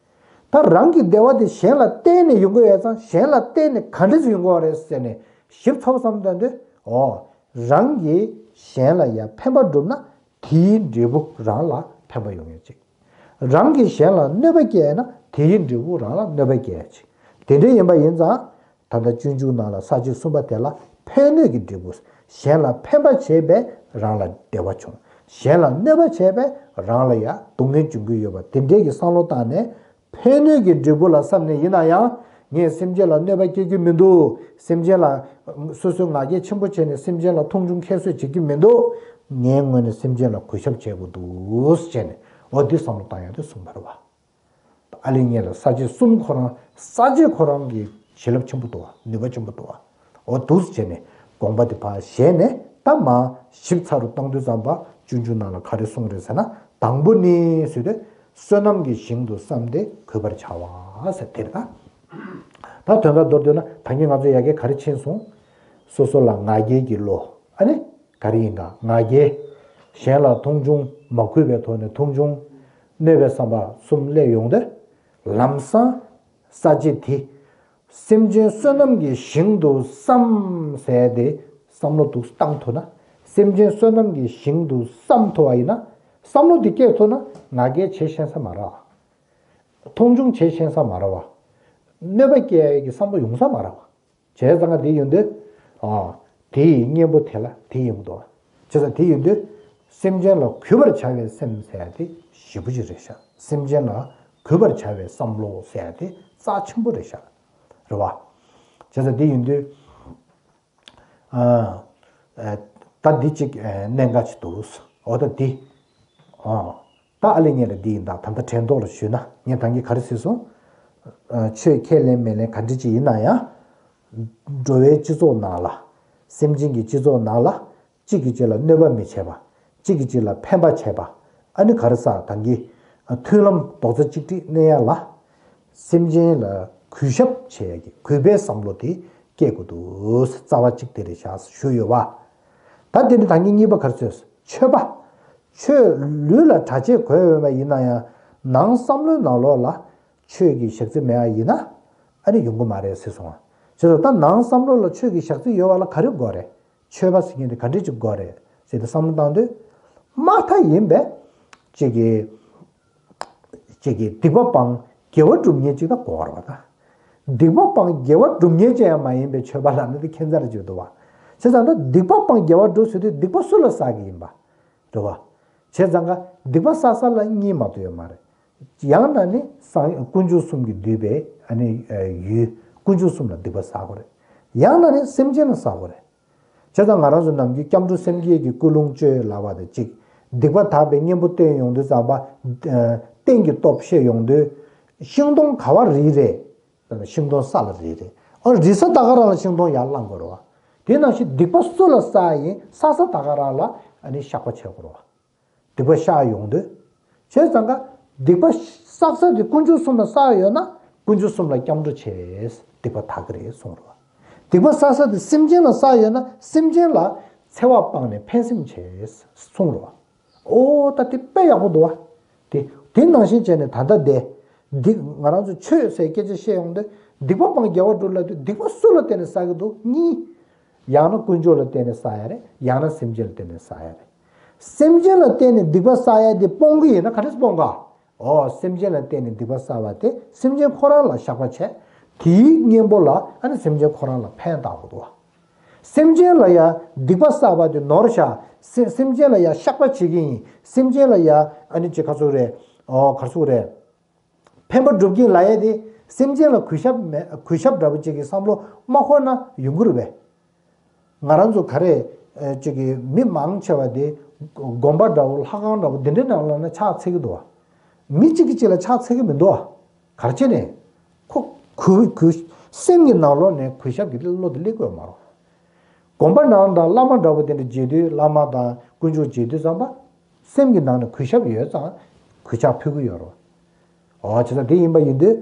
ད་རང་གི་བདེ་བ་དེ་གཞན་ལ་བརྟེན་ནས་ཡོང་གི་ཡོད་ཙང་། གཞན་ལ་བརྟེན་ནས་ག་འདྲ་ཞིག་ཡོང་གི་ཡོད་རེད་ཟེར་ནས་ཞིབ་ཚགས་པོ་བསམ་བཏང་དུས། འོ། རང་གིས་གཞན་ལ་ཡང་ཕན་པ་བསྒྲུབས་ན་དེའི་འབྲས་བུ་རང་ལ་ཕན་པ་ཡོང་ཡོད་ཅིག་རང་གིས་གཞན་ལ་གནོད་པ་བསྐྱལ་ན་དེའི་འབྲས་བུ་རང་ལ་གནོད་པ་བསྐྱལ་ཡོད་ཅིག་དེ་འདྲ་ཡིན་པ་ཡིན་ཙང་། ད་ལྟ་སྤྱོད་འཇུག་ནང་ལ་ས་བཅད་གསུམ་པ་དེ་ལ་ཕན་གནོད་ཀྱི་འབྲས་བུ། གཞན་ལ་ཕན་པ་བྱས་པས་རང་ལ་བདེ་བ་བྱུང་། གཞན་ལ་གནོད་པ་བྱས་པས་རང་ལ་ཡང་སྡུག་བསྔལ་འབྱུང་གི་ཡོད་པ་དེ་འདྲའི་གི་བསམ་བློ་བཏང་ནས། ཕན་གནོད་ཀྱི་འབྲས་བུ་ལ་བསམ་ནས་ཡིན་ན་ཡང་། ངས་སེམས་ཅན་ལ་གནོད་པ་སྐྱེལ་རྒྱུ་མི་འདུག་སེམས་ཅན་ལ་སོ་སོའི་ང་རྒྱལ་ཆེན་པོ་བྱས་ནས་སེམས་ཅན་ལ་མཐོང་ཆུང་ཁྱད་གསོད་བྱེད་རྒྱུ་མི་འདུག་ངའི་ངོས་ནས་སེམས་ཅན་ལ་གུས་ཞབས་བྱེད་དགོས་འདུག་ཟེར་བྱས་ནས། འོ་འདི་བསམ་བློ་བཏང་ཡག་དེ་གསུངས་པ་རེད་བ། ཨ་ལེ་ངས་ལ་ས་བཅད་གསུམ་ཁོ་རང་ས་བཅད་ཁོ་རང་གི་བྱིན་རླབས་ཆེན་པོ་འདུག་བ། ནུས་པ་ཆེན་པོ་འདུག་བ། འོ་འདུག་སེ་བྱས་ནས་དགོངས་པ་དེ་ཕར་བཞེས་ནས། ད་མར་ཞིབ་ཚགས་རུ་བཏང་དུས་ཙམ་པ་སྤྱོད་འཇུག་ནང་ལ་ག་རེ་གསུངས་རེད་ཟེར་ན། དང་པོ་ནི་ཟེར་དུས་བསོད་ནམས་ཀྱི་ཞིང་དུ་བསམས་ཏེ་གུས་པར་བྱ་བ་ཟེར་དེ་རེད་ད། ད་དོན་དག་མདོར་བསྡུས་ན་ད་གིན་ང་ཚོ་ཡ་གི་ག་རེ་ཕྱིན་སོང་། སོ་སོ་ལ་ང་རྒྱལ་གྱི་བློ། ཨ་ནི། ག་རེ་ཡིན་ག་ང་རྒྱལ། གཞན་ལ་མཐོང་ཆུང་མ་གུས་པའི་ཐོག་ནས་མཐོང་ཆུང་། གནོད་པའི་བསམ་པ་གསུམ་སླེབས་ཡོང་དུས། ལམ་སང་ས་བཅད་དེ། སེམས་ཅན་བསོད་ནམས་ཀྱི་ཞིང་དུ་བསམ་ཟེར་དེ་བསམ་བློ་འདུག་བཏང་ཐུབ་ན། སེམས་ཅན་བསོད་ནམས་ཀྱི་ཞིང་དུ་བསམ་ཐུབ་པ་ཡིན་ན། བསམ་བློ་འདི་སྐྱེས་ཐུབ་ན་ང་རྒྱལ་བྱེད་ཤེས་ས་མ་རེད་བ། མཐོང་ཆུང་བྱེད་ཤེས་ས་མ་རེད་བ། གནོད་པ་སྐྱེལ་ཡག་གི་བསམ་བློ་ཡོང་ས་མ་རེད་བ། བྱས་ཙང་ང་དེ་ཡོང་དུས། ཨ། དེ་ཡི་གཉེན་པོ་དེ་ལ་དེ་ཡིན་མི་འདུག་བྱས་ཙང་དེ་ཡོང་དུས། སེམས་ཅན་ལ་གུས་པར་བྱ་བའི་སེམས་ཟེར་ཡ་དེ་ཞེ་པོ་ཅིག་རེད་ཤག་སེམས་ཅན་ལ་གུས་པར་བྱ་བའི་བསམ་བློ་ཟེར་ཡ་དེ་ རྩ་ཆེན་པོ་རེད་ཤག་རེད་བ། བྱས་ཙང་འདི་ཡིན་དུས། ཨ། ཨ། ད་འདི་གཅིག་ཨ། གནད་འགག་ཅིག་འདུག་འོ་ད་འདི། ཨ། ད་ཨ་ལེ་ངས་ལ་འདི་ཡིན་ད་ད་ལྟ་དྲན་ཐོག་ལ་ཞུས་ན་ངས་ད་གིན་ག་རེ་ཟེར་སོང་། ཨ། ཆོས་ཁས་ལེན་མི་ལེན་ག་འདྲ་ཅིག་ཡིན་ན་ཡང་། འགྲོ་བའི་སྤྱི་ཚོགས་ནང་ལ། སེམས་ཅན་གྱི་སྤྱི་ཚོགས་ནང་ལ། གཅིག་གིས་གཅིག་ལ་གནོད་པ་མི་བྱེད་པ། གཅིག་གིས་གཅིག་ལ་ཕན་པ་བྱེད་པ། ཨ་ནི་ག་རེ་ཟེར་ད་གིན། མཐུན་ལམ་རྡོག་རྩ་གཅིག་སྒྲིལ་གནས་ཡ་ལ། སེམས་ཅན་ལ་གུས་ཞབས་བྱེད་ཡ་གི་གུས་པའི་བསམ་བློ་དེ་སྐྱེ་དགོས་འདུག་རྩ་བ་གཅིག་དེ་རེད་ཤག་ཞུས་ཡོད་བ། ད་དེ་ནི་ད་གིན་གཉིས་པ་ག་རེ་ཟེར། ཆོས་པ། ཆོས་ལུས་ལ་གྲྭ་ཆས་གོན་ཡོད་པ་ཡིན་ན་ཡང་ནང་བསམ་བློའི་ནང་ལོགས་ལ་ཆོས་ཀྱི་ཞག་རྩི་མེད་པ་ཡིན་ན་ཨ་ནི་ཡོང་གི་མ་རེད་ཟེར་སོང་བ། བྱས་ཙང་ད་ནང་བསམ་བློ་ལ་ཆོས་ཀྱི་ཞག་རྩི་ཡོད་པ་ལ་ག་རེ་དགོས་རེད། ཆོས་པ་ཟེར་མཁན་དེ་ག་འདྲས་ཅིག་དགོས་རེད་ཟེར་ཏེ་བསམ་བློ་བཏང་དུས། མ་མཐའ་ཡིན་པས། ཅིག་གིས། ཅིག་གིས་སྡིག་པ་སྤང་དགེ་བ་སྒྲུབ་མཁན་ཅིག་ད་དགོས་རེད་བ་ད། སྡིག་པ་སྤང་དགེ་བ་སྒྲུབ་མཁན་ཅིག་ཡང་མ་ཡིན་པའི་ཆོས་པ་ལབ་ན་དེ་ཁྱད་མཚར་ཅིག་འདུག་བ། བྱས་ཙང་ད་སྡིག་པ་སྤང་དགེ་བ་སྒྲུབ་ཟེར་དུས་སྡིག་པ་སུ་ལ་བསགས་ཀྱི་ཡིན་པ། རེད་བ། བྱས་ཙང་ཀ་སྡིག་པ་བསགས་ས་ལ་གཉིས་མ་གཏོགས་ཡོད་མ་རེད། ཡང་ན་ནི་སངས་དཀོན་མཆོག་གསུམ་གྱིས་བསྡུས་པའི་ཨ་ནི་ཡུལ་དཀོན་མཆོག་གསུམ་ལ་སྡིག་པ་བསགས་དགོས་རེད། ཡང་ན་ནི་སེམས་ཅན་ལ་བསགས་དགོས་རེད། བྱས་ཙང་ང་རང་ཚོ་ནམ་རྒྱུན་སྐྱབས་འགྲོ་སེམས་བསྐྱེད་ཀྱི་ཀུན་སློང་བཅོས་ལབ་པ་དང་གཅིག་སྡིག་པ་དག་པའི་གཉེན་པོ་བསྟེན་ཡོང་དུས་ཙམ་པ། རྟེན་གྱི་སྟོབས་བཤད་ཡོང་དུས། ཤིང་སྡོང་ག་བ་རིལ་རེད། ཤིང་སྡོང་ས་ལ་རིལ་རེད། ཨ་རིལ་ས་ད་ག་རང་ལ་ཤིང་སྡོང་ཡར་བསླང་དགོས་རེད་བ། དེ་ནང་བཞིན་སྡིག་པ་སུ་ལ་བསགས་ཡིན་བསགས་ས་ད་ག་རང་ལ་ཨ་ནི་བཤགས་པ་བྱེད་དགོས་རེད་བ། སྡིག་པ་བཤགས་ཡོང་དུས། བྱས་ཙང་ཀ་སྡིག་པ་བསགས་ས་དེ་དཀོན་མཆོག་གསུམ་ལ་བསགས་ཡོད་ན་དཀོན་མཆོག་གསུམ་ལ་སྐྱབས་འགྲོ་བྱས། སྡིག་པ་དག་གི་རེད་གསུངས་རེད་བ། སྡིག་པ་བསགས་ས་དེ་སེམས་ཅན་ལ་བསགས་ཡོད་ན་སེམས་ཅན་ལ་འཚེ་བ་སྤངས་ནས་ཕན་སེམས་བྱས་གསུངས་རེད་བ། ཨོ་ད་དེ་དཔེ་ཡག་པོ་འདུག་བ། དེ་དེ་ནང་བཞིན་བྱས་ནས་ད་ལྟ་དེ། འདི་ང་རང་ཚོ་ཆོས་ཟེར་སྐད་ཆ་བཤད་ཡོང་དུས་སྡིག་པ་སྤང་དགེ་བ་སྒྲུབ་ལབ་དུས་སྡིག་པ་སུ་ལ་བརྟེན་ནས་བསགས་ཀྱི་འདུག་གཉིས། ཡང་ན་དཀོན་མཆོག་ལ་བརྟེན་ནས་བསགས་ཡ་རེད། ཡང་ན་སེམས་ཅན་ལ་བརྟེན་ནས་བསགས་ཡ་རེད། སེམས་ཅན་ལ་བརྟེན་ནས་སྡིག་པ་བསགས་ཡ་དེ་སྤོང་གི་ཡིན་ན་ག་འདྲས་སྤོང་ག་ཨོ་སེམས་ཅན་ལ་བརྟེན་ནས་སྡིག་པ་བསགས་པ་དེ་སེམས་ཅན་ཁོ་རང་ལ་བཤགས་པ་བྱས། དེའི་གཉེན་པོ་ལ་ཨ་ནི་སེམས་ཅན་ཁོ་རང་ལ་ཕན་བཏགས་དགོས་འདུག་བ། སེམས་ཅན་ལ་ཡང་སྡིག་པ་བསགས་པ་དེ་ནོར་བཞག་སེ་སེམས་ཅན་ལ་ཡང་བཤགས་པ་བྱེད་ཀྱི་ཡིན། སེམས་ཅན་ལ་ཡང་ཨ་ནི་ཅི་ག་ཚོད་རེད། ཨོ་ག་ཚོད་རེད། ཕན་པ་སྒྲུབ་ཀྱི་ཡིན་ལབ་ཡ་དེ་སེམས་ཅན་ལ་གུས་ཞབས་མེད་གུས་ཞབས་འདྲ་པོ་ཅིག་གི་བསམ་བློ་མ་འཁོར་ན་ཡོང་གི་རེད་པས། ང་རང་ཚོ་ག་རེ་ཨ་ཅིག་གི་མི་མང་ཆེ་བ་དེ་དགོན་པ་འདྲ་བོ་ལྷ་ཁང་འདྲ་བོ་འདི་འདྲའི་ནང་ལ་ན་ཕྱག་འཚལ་གྱི་འདུག་བ། མི་གཅིག་གིས་གཅིག་ལ་ཕྱག་འཚལ་གྱི་མི་འདུག་བ། ག་རེ་བྱས་ནས། ཁོ་གུས་གུས་སེམས་ཀྱི་ནང་ལོགས་ནས་གུས་ཞབས་ཀྱི་བློ་དེ་སླེབས་དགོས་མ་རེད། དགོན་པ་ནང་དང་བླ་མ་འདྲ་བོ་དེ་འདྲ་མཇལ་དུས་བླ་མ་དང་དཀོན་མཆོག་མཇལ་དུས་ཙམ་པ། སེམས་ཀྱི་ནང་ནས་གུས་ཞབས་ཡོད་ཙང་གུས་ཕྱག་ཕུལ་གྱི་ཡོད་རེད། ཨོ་བྱས་ཙང་དེ་ཡིན་པ་ཡིན་དུས།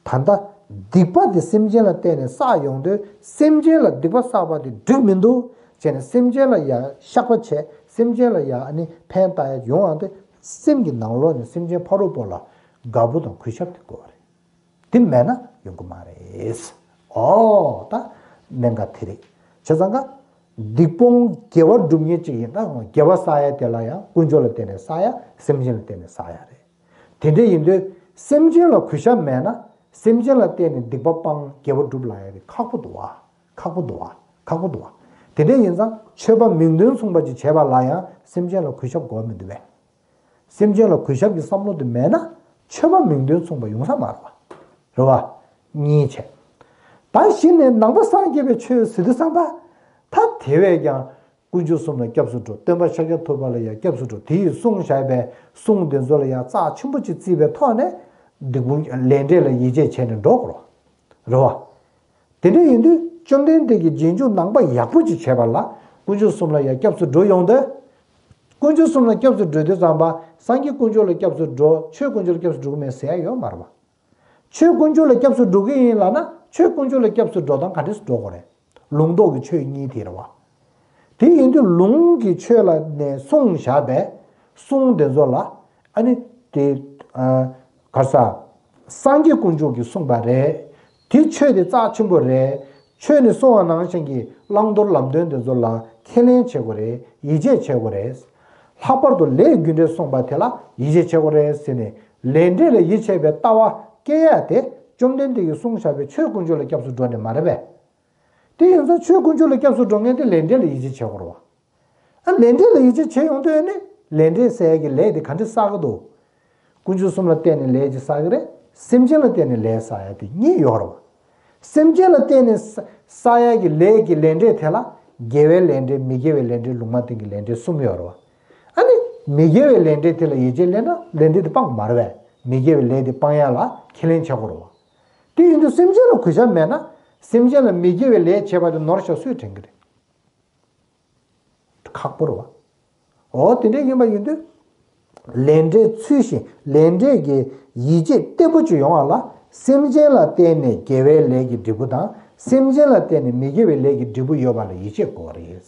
ད་ལྟ་སྡིག་པ་དེ་སེམས་ཅན་ལ་བརྟེན་ནས་བསགས་ཡོང་དུས་སེམས་ཅན་ལ་སྡིག་པ་བསགས་པ་དེ་འགྲིག་མི་འདུག་བྱས་ནས་སེམས་ཅན་ལ་ཡང་བཤགས་པ་བྱས་སེམས་ཅན་ལ་ཡང་ཨ་ནི་ཕན་བཏགས་ཡ་ཡོང་ཡང་དེ་སེམས་ཀྱི་ནང་ལོགས་ནས་སེམས་ཅན་ཕ་རོལ་པོ་ལ་དགའ་པོ་དང་གུས་ཞབས་དེ་དགོས་པ་རེད། དེ་མེད་ན་ཡོང་གི་མ་རེད། ཨོ་ད་གནད་འགག་དེ་རེད། བྱས་ཙང་ཀ་སྡིག་སྤོང་དགེ་བ་སྒྲུབ་མཁན་གཅིག་ཡིན་ན་དགེ་བ་བསགས་ཡ་དེ་ལ་ཡང་དཀོན་མཆོག་ལ་བརྟེན་ནས་བསགས་ཡ་སེམས་ཅན་ལ་བརྟེན་ནས་བསགས་ཡ་རེད། དེ་འདྲ་ཡིན་དུས་སེམས་ཅན་ལ་གུས་ཞབས་མེད་ན་སེམས་ཅན་ལ་བརྟེན་ནས་སྡིག་པ་སྤང་དགེ་བ་སྒྲུབ་ལབ་ཡ་དེ་ཁག་པོ་འདུག་བ། ཁག་པོ་འདུག་བ། ཁག་པོ་འདུག་བ། དེ་འདྲ་ཡིན་ཙང་ཆོས་པ་མིང་དོན་མཚུངས་པ་ཅིག་བྱས་པ་ལ་ཡང་སེམས་ཅན་ལ་གུས་ཞབས་དགོས་མི་འདུག་བས། སེམས་ཅན་ལ་གུས་ཞབས་ཀྱི་བསམ་བློ་དེ་མེད་ན་ཆོས་པ་མིང་དོན་མཚུངས་པ་ཡོང་ས་མ་རེད་བ། རེད་བ། གཉིས་བྱས། ད་གཞི་ནས་ནང་པ་སངས་རྒྱས་པའི་ཆོས་ཟེར་དུས་ཙམ་པ། ད་དེ་བས་ཀྱང་དཀོན་མཆོག་གསུམ་ལ་སྐྱབས་སུ་འགྲོ། སྟོན་པ་ཤཱཀྱ་ཐུབ་པ་ལ་ཡང་སྐྱབས་སུ་འགྲོ། དེ་ཡིས་གསུངས་བཞག་པའི་གསུང་དེ་ཚོ་ལ་ཡང་རྩ་ཆེན་པོ་ཅིག་བརྩིས་པའི་ཐོག་ནས་སྡིག་སྤོང་ལས་འབྲས་ལ་ཡིད་ཆེས་བྱས་ནས་འགྲོ་དགོས་རེད་བ། རེད་བ། དེ་འདྲ་ཡིན་དུས་བཅོམ་ལྡན་འདས་ཀྱིས་རྗེས་འཇུག་ནང་པ་ཡག་པོ་ཅིག་བྱས་པ་ལ་དཀོན་མཆོག་གསུམ་ལ་ཡང་སྐྱབས་སུ་འགྲོ་ཡོང་དུས། དཀོན་མཆོག་གསུམ་ལ་སྐྱབས་སུ་འགྲོ་དུས་ཙམ་པ་སངས་རྒྱས་དཀོན་མཆོག་ལ་སྐྱབས་སུ་འགྲོ་ཆོས་དཀོན་མཆོག་ལ་སྐྱབས་སུ་འགྲོ་གི་མེད་ཟེར་ཡ་ཡོད་མ་རེད་བ། ཆོས་དཀོན་མཆོག་ལ་སྐྱབས་སུ་འགྲོ་གི་ཡིན་ལབ་ན་ཆོས་དཀོན་མཆོག་ལ་སྐྱབས་སུ་འགྲོ་སྟངས་ག་འདྲས་སུ་འགྲོ་དགོས་རེད། ལུང་རྟོགས་ཀྱི་ཆོས་གཉིས་དེ་རེད་བ། དེ་ཡིན་དུས་ལུང་གི་ཆོས་ལ་ནས་གསུངས་བཞག་པའི་གསུང་དེ་ཚོ་ལ་ཨ་ནི་དེ་ཨ་ག་རེ་ཟེར། སངས་རྒྱས་དཀོན་མཆོག་གིས་གསུངས་པ་རེད། དེ་ཆོས་དེ་རྩ་ཆེན་པོ་རེད། ཆོས་ནས་གསུངས་པ་ནང་བཞིན་གྱི་བླང་དོར་ལམ་སྟོན་དེ་ཚོ་ལ་ཁས་ལེན་བྱེད་དགོས་རེད། ཡིད་ཆེས་བྱེད་དགོས་རེད། ལྷག་པར་དུ་ལས་རྒྱུ་འབྲས་གསུངས་པ་དེ་ལ་ཡིད་ཆེས་བྱེད་དགོས་རེད་ཟེར་ནས་ལས་འབྲས་ལ་ཡིད་ཆེས་པའི་ལྟ་བ་སྐྱེ་ཡ་དེ་བཅོམ་ལྡན་འདས་ཀྱིས་གསུངས་བཞག་པའི་ཆོས་དཀོན་མཆོག་ལ་སྐྱབས་སུ་འགྲོ་ནས་མ་རེད་པས། དེ་ཡིན་ཙང་ཆོས་དཀོན་མཆོག་ལ་སྐྱབས་སུ་འགྲོ་མཁན་དེ་ལས་འབྲས་ལ་ཡིད་ཆེས་བྱེད་དགོས་རེད་བ། ཨ་ལས་འབྲས་ལ་ཡིད་ཆེས་བྱེད་ཡོང་དུས་ནི་ལས་འབྲས་ཟེར་ཡ་གི་ལས་དེ་ག་འདྲས་བསགས་ཀྱི་འདུག་དཀོན་མཆོག་གསུམ་ལ་བརྟེན་ནས་ལས་ཅིག་བསགས་ཀྱི་རེད། སེམས་ཅན་ལ་བརྟེན་ནས་ལས་བསགས་ཡ་དེ་གཉིས་ཡོད་རེད་བ། སེམས་ཅན་ལ་བརྟེན་ནས་བསགས་ཡ་གི་ལས་ཀྱི་ལས་འབྲས་དེ་ལ་དགེ་བའི་ལས་འབྲས་མི་དགེ་བའི་ལས་འབྲས་ལུང་མ་བསྟན་གྱི་ལས་འབྲས་གསུམ་ཡོད་རེད་བ། ཨ་ནི་མི་དགེ་བའི་ལས་འབྲས་དེ་ལ་ཡིད་ཆེས་སླེབས་ན་ལས་འབྲས་དེ་སྤང་དགོས་མ་རེད་བས། མི་དགེ་བའི་ལས་དེ་སྤང་ཡ་ལ་ཁས་ལེན་བྱེད་དགོས་རེད་བ། དེ་ཡིན་དུས་སེམས་ཅན་ལ་གུས་ཞབས་མེད་ན། སེམས་ཅན་ལ་མི་དགེ་བའི་ལས་བྱས་པ་དེ་ནོར་ཤག་སུས་དྲན་གྱི་རེད། ཁག་པོ་རེད་བ། འོ་དེ་འདྲ་ཡིན་པ་ཡིན་དུས། ལས་འབྲས་ཚུལ་བཞིན་ལས་འབྲས་ཀྱི་ཡིད་ཆེས་བརྟན་པོ་ཅིག་ཡོང་བ་ལ། སེམས་ཅན་ལ་བརྟེན་ནས་དགེ་བའི་ལས་ཀྱི་འབྲས་བུ་དང་། སེམས་ཅན་ལ་བརྟེན་ནས་མི་དགེ་བའི་ལས་ཀྱི་འབྲས་བུ་ཡོད་པ་ལ་ཡིད་ཆེས་དགོས་པ་རེད།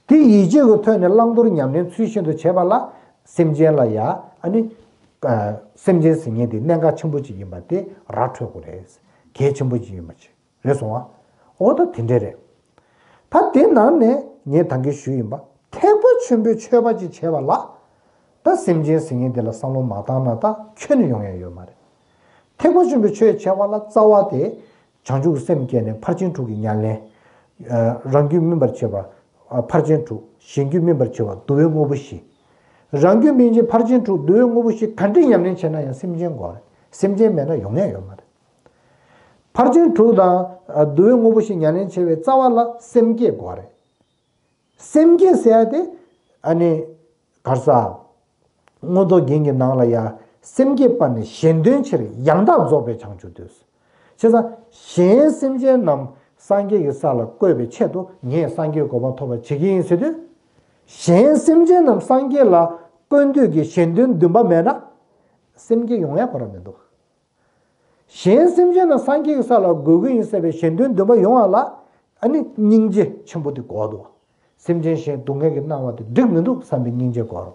དེ་ཡིད་ཆེས་ཀྱི་ཐོག་ནས་བླང་དོར་ཉམས་ལེན་ཚུལ་བཞིན་དུ་བྱས་པ་ལ། སེམས་ཅན་ལ་ཡ་ཨ་ནི། ཨ། སེམས་ཅན་ཟེར་མཁན་དེ་གནད་འགག་ཆེན་པོ་ཅིག་ཡིན་པ་དེ་ར་འཕྲོད་དགོས་རེད། གལ་ཆེན་པོ་ཅིག་ཡིན་པ་ཅིག་རེད་སོང་བ། འོ་ད་དེ་འདྲ་རེད། ད་དེ་ནང་ནས་ངས་ད་གིན་ཞུས་ཡིན་པ། ཐེག་པ་ཆེན་པོའི་ཆོས་པ་ཅིག་བྱས་པ་ལ། ད་སེམས་ཅན་ཟེར་མཁན་དེ་ལ་བསམ་བློ་མ་བཏང་ན་ད་ཁྱོན་ནས་ཡོང་ཡ་ཡོད་མ་རེད། ཐེག་པ་ཆེན་པོའི་ཆོས་བྱས་པ་ལ་རྩ་བ་དེ། བྱང་ཆུབ་ཀྱི་སེམས་བསྐྱེད་ནས་ཕར་ཕྱིན་དྲུག་གི་ཉམས་ལེན། ཨ། རང་རྒྱུད་སྨིན་པར་བྱེད་པ། ཨ། ཕར་ཕྱིན་དྲུག་གཞན་རྒྱུད་སྨིན་པར་བྱེད་པ་བསྡུ་བའི་དངོས་པོ་བཞི། རང་རྒྱུད་སྨིན་བྱེད་ཕར་ཕྱིན་དྲུག་བསྡུ་བའི་དངོས་པོ་བཞི་ག་འདྲས་ཉམས་ལེན་བྱས་ན་ཡང་སེམས་ཅན་དགོས་རེད། སེམས་ཅན་མེད་ན་ཡོང་ཡ་ཡོད་མ་རེད། ཕར་ཕྱིན་དྲུག་དང་། ཨ། བསྡུ་བའི་དངོས་པོ་བཞི་ཉམས་ལེན་བྱེད་པའི་རྩ་བ་ལ་སེམས་བསྐྱེད་དགོས་རེད། སེམས་བསྐྱེད་ཟེར་ཡ་དེ། ཨ་ནི། ག་རེ་ཟ། མངོན་རྟོགས་རྒྱན་གྱི་ནང་ལ་ཡ། སེམས་བསྐྱེད་པ་ནི་གཞན་དོན་ཕྱིར་ཡང་དག་རྫོགས་པའི་བྱང་ཆུབ་འདོད། བྱས་ཙང་གཞན་སེམས་ཅན་རྣམས་སངས་རྒྱས་ཀྱི་ས་ལ་བཀོད་པའི་ཆེད་དུ་ངས་སངས་རྒྱས་གོ་འཕང་ཐོབ་པར་བྱེད་ཀྱི་ཡིན་ཟེར་དུས། གཞན་སེམས་ཅན་རྣམས་སངས་རྒྱས་ལ་བཀོད་འདོད་ཀྱི་གཞན་དོན་འདུན་པ་མེད་ན། སེམས་བསྐྱེད་ཡོང་ཡ་ཁོ་རང་མི་འདུག་གཞན་སེམས་ཅན་རྣམས་སངས་རྒྱས་ཀྱི་ས་ལ་འགོད་ཀྱི་ཡིན་ཟེར་བའི་གཞན་དོན་འདུན་པ་ཡོང་བ་ལ། ཨ་ནི་སྙིང་རྗེ་ཆེན་པོ་དེ་དགོས་འདུག་སེམས་ཅན་གཞན་སྡུག་བསྔལ་གྱིས་མནར་བ་དེ་འགྲིག་མི་འདུག་བསམ་པའི་སྙིང་རྗེ་དགོས་རེད།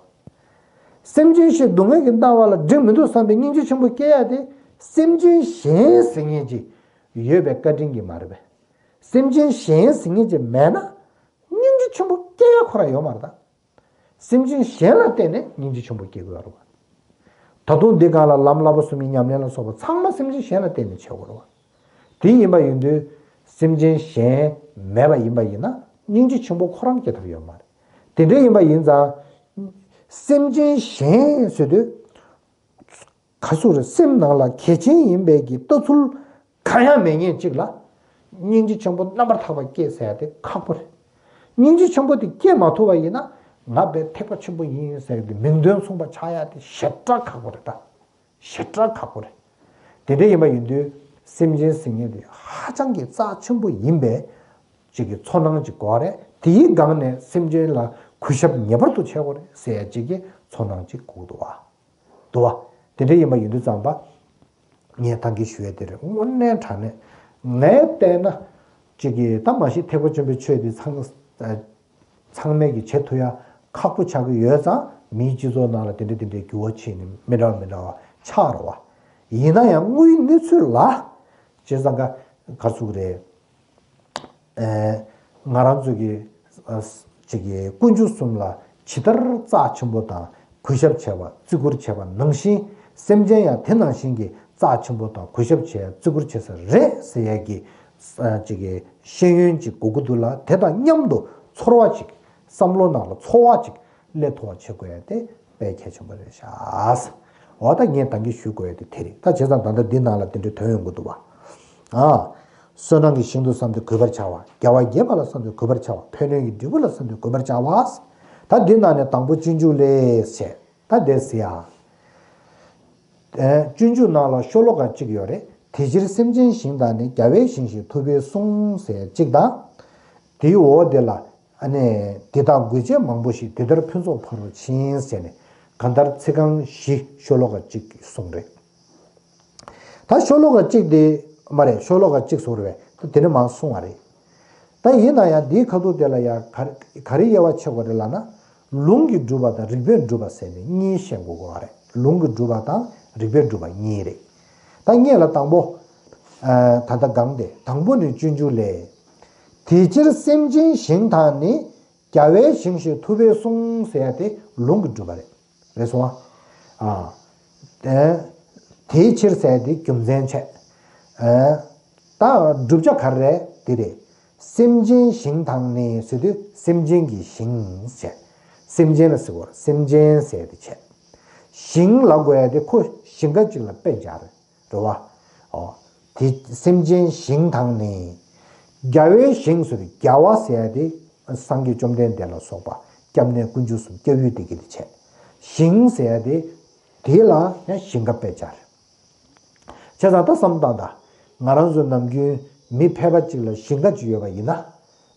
སེམས་ཅན་གཞན་སྡུག་བསྔལ་གྱིས་མནར་བ་ལ་འགྲིག་མི་འདུག་བསམ་པའི་སྙིང་རྗེ་ཆེན་པོ་སྐྱེ་ཡ་དེ། སེམས་ཅན་གཞན་ཟེར་མཁན་ཅིག་ཡོད་པའི་བཀའ་དྲིན་གྱིས་མ་རེད་པས། སེམས་ཅན་གཞན་ཟེར་མཁན་ཅིག་མེད་ན། སྙིང་རྗེ་ཆེན་པོ་སྐྱེ་ཡ་ཁོ་རང་ཡོད་མ་རེད་ད། སེམས་ཅན་གཞན་ལ་བརྟེན་ནས་སྙིང་རྗེ་ཆེན་པོ་སྐྱེ་དགོས་རེད་བ། ད་དུང་འདི་སྒང་ལ་ལམ་བསླབ་པ་གསུམ་གྱི་ཉམས་ལེན་ལ་སོགས་པ་ཚང་མ་སེམས་ཅན་གཞན་ལ་བརྟེན་ནས་བྱེད་དགོས་རེད་བ། དེ་ཡིན་པ་ཡིན་དུས། སེམས་ཅན་གཞན་མེད་པ་ཡིན་པ་ཡིན་ན་སྙིང་རྗེ་ཆེན་པོ་ཁོ་རང་སྐྱེ་ཐབས་ཡོད་མ་རེད། དེ་འདྲ་ཡིན་པ་ཡིན་ཙང་། སེམས་ཅན་གཞན་ཟེར་དུས། ག་ཟུག་རེད། སེམས་ནང་ལ་གལ་ཆེན་ཡིན་པའི་གི་ལྟ་ཚུལ་གང་ཡང་མེད་མཁན་གཅིག་ལ། སྙིང་རྗེ་ཆེན་པོ་རྣམ་པར་དག་པ་སྐྱེ་ཟེར་ཡ་དེ་ཁག་པོ་རེད། སྙིང་རྗེ་ཆེན་པོ་དེ་སྐྱེ་མ་ཐུབ་པ་ཡིན་ན། ང་དཔེ་ཐེག་པ་ཆེན་པོ་ཡིན་ཟེར་གི་མིང་དོན་མཚུངས་པ་ཆགས་ཡ་དེ་ཞེ་དྲག་ཁག་པོ་རེད་ད། ཞེ་དྲག་ཁག་པོ་རེད། དེ་འདྲ་ཡིན་པ་ཡིན་དུས། སེམས་ཅན་ཟེར་མཁན་དེ་ཧ་ཅང་གི་རྩ་ཆེན་པོ་ཡིན་པས། ཅིག་གི་ཚོར་སྣང་ཅིག་དགོས་རེད། དེའི་སྒང་ནས་སེམས་ཅན་ལ་གུས་ཞབས་ངེས་པར་དུ་བྱེད་དགོས་རེད་ཟེར་ཡ་ཅིག་གི་ཚོར་སྣང་ཅིག་དགོས་འདུག་བ། འདུག་བ། དེ་འདྲ་ཡིན་པ་ཡིན་དུས་ཙམ་པ། ངས་ད་གིན་ཞུ་ཡ་དེ་རེད། དངོས་གནས་དྲང་གནས་ངས་བལྟས་ན། ཅིག་གི་ད་མ་གཞི་ཐེག་པ་ཆེན་པོའི་ཆོས་དེ་ཚང་ཚང་མས་ཀྱི་བྱེད་ཐུབ་ཡ་ཁག་པོ་ཆགས་ཀྱི་ཡོད་ཙང་། མིའི་སྤྱི་ཚོགས་ནང་ལ་དེ་འདྲ་དེ་འདྲའི་འགྱུར་བ་ཕྱིན་ནས་མི་འདྲ་བ་མི་འདྲ་བ་ཆགས་རེད་བ། ཡིན་ན་ཡང་དངོས་ཡོད་གནས་ཚུལ་ལ། བྱས་ཙང་ག་ག་ཚུགས་རེད། ཨེ། ང་རང་ཚོ་གི་ཨ་ཅིག་གི་དཀོན་མཆོག་གསུམ་ལ་ཇི་ལྟར་རྩ་ཆེན་པོ་དང་གུས་ཞབས་བྱས་པ་བརྩི་བཀུར་བྱས་པ་ནང་བཞིན། སེམས་ཅན་ཡང་དེ་ནང་བཞིན་གྱི་རྩ་ཆེན་པོ་དང་གུས་ཞབས་བྱས་བརྩི་བཀུར་བྱེད་ས་རེད་ཟེར་ཡས་ཀྱི་ཨ་ཅིག་གི་ཤེས་ཡོན་ཅིག་དགོས་ཀྱི་འདུག་ལ། དེ་དང་མཉམ་དུ་ཚོར་བ་ཅིག་བསམ་བློ་ནང་ལ་ཚོར་བ་ཅིག་སླེབས་ཐུབ་པ་བྱེད་དགོས་ཡ་དེ་དཔེ་གལ་ཆེན་པོ་རེད་ཤག་འོ་ད་ངས་ད་གིན་ཞུ་དགོས་ཡ་དེ་དེ་རེད། ད་བྱས་ཙང་ད་ལྟ་འདི་ནང་ལ་དེ་འདྲའི་དོན་ཡོང་གི་འདུག་བ། ཨ། བསོད་ནམས་ཀྱི་ཞིང་དུ་བསམས་ཏེ་གུས་པར་བྱ་བ། རྒྱལ་བ་དགྱེས་པ་ལ་བསམས་ཏེ་གུས་པར་བྱ་བ། ཕན་ཡོན་གྱི་འབྲས་བུ་ལ་བསམས་ཏེ་གུས་པར་བྱ་བ། ད་འདི་ནང་ནས་དང་པོ་སྤྱོད་འཇུག་ལས་བྱས། ད་དེ་ཟེར་ཡ། ཨེ། སྤྱོད་འཇུག་ནང་ལ་ཤོ་ལོ་ཀ་གཅིག་ཡོད་རེད། དེ་ཕྱིར་སེམས་ཅན་ཞིང་དག་ནི། རྒྱལ་བའི་ཞིང་ཞེས་ཐུབ་པས་གསུངས་ཟེར་གཅིག་དང་། དེའི་འོག་དེ་ལ། ཨ་ནི། འདི་དག་དགོས་ཆེད་མང་པོ་ཞིག་དེ་ལྟར་ཕུན་ཚོགས་ཕ་རོལ་ཕྱིན་ཟེར་ནས་གང་ལྟར་ཚིག་རྐང་བཞི་ཤོ་ལོ་ཀ་གཅིག་གསུངས་རེད། ད་ཤོ་ལོ་ཀ་གཅིག་དེ་མ་རེད། ཤོ་ལོ་ཀ་གཅིག་བཟོ་རེད་པས། ད་དེ་ནས་མར་གསུང་བ་རེད། ད་ཡིན་ན་ཡང་འདིའི་ཁ་ཐུག་དེ་ལ་ཡང་ག་ག་རེ་དབྱེ་བ་ཕྱེ་དགོས་རེད་ལབ་ན། ལུང་གིས་སྒྲུབ་པ་དང་རིགས་པས་སྒྲུབ་པ་ཟེར་ནས་གཉིས་བཤད་དགོས་ཀྱི་རེད། ལུང་གིས་སྒྲུབ་པ་དང་རིགས་པས་སྒྲུབ་པ་གཉིས་རེད། ད་སྔོན་ལ་དང་པོ། ཨ། ད་ལྟ་སྒང་དེ་དང་པོ་ནི་སྤྱོད་འཇུག་ལས། དེ་ཕྱིར་སེམས་ཅན་ཞིང་དག་ནི། རྒྱལ་བའི་ཞིང་ཞེས་ཐུབ་པས་གསུངས་ཟེར་ཡ་དེ་ལུང་གིས་སྒྲུབ་པ་རེད། རེད་སོང་ཨ། ཨ། དེ་དེའི་ཕྱིར་ཟེར་ཡ་དེ་རྒྱུ་མཚན་བྱས། ཨ། ད་བསྒྲུབ་བྱ་ག་རེ་རེད། དེ་རེད། སེམས་ཅན་ཞིང་དག་ནི་ཟེར་དུས་སེམས་ཅན་གྱི་ཞིང་བྱས། སེམས་ཅན་ལ་ཟེར་བ་སེམས་ཅན་ཟེར་ཡ་དེ་བྱས། ཞིང་ལབ་དགོས་ཡ་དེ་ཁོ་ཞིང་ཁ་ཅིག་ལ་དཔེ་སྦྱར་རེད། རེད་བ། ཨོ། དེ་སེམས་ཅན་ཞིང་དང་ནི། རྒྱལ་བའི་ཞིང་ཟེར་དུས་རྒྱལ་བ་ཟེར་ཡ་དེ་སངས་རྒྱས་བཅོམ་ལྡན་འདས་ལ་སོགས་པ་སྐྱབས་གནས་དཀོན་མཆོག་གསུམ་སྐྱབས་ཡུལ་དེ་གི་དེ་བྱས། ཞིང་ཟེར་ཡ་དེ་དེ་ལ་ཡང་ཞིང་ཁ་དཔེ་སྦྱར། བྱས་ཙང་ད་བསམ་བློ་བཏང་དང་། ང་རང་ཚོ་ནམ་རྒྱུན་མི་ཕལ་པ་གཅིག་ལ་ཞིང་ཁ་གཅིག་ཡོད་པ་ཡིན་ན།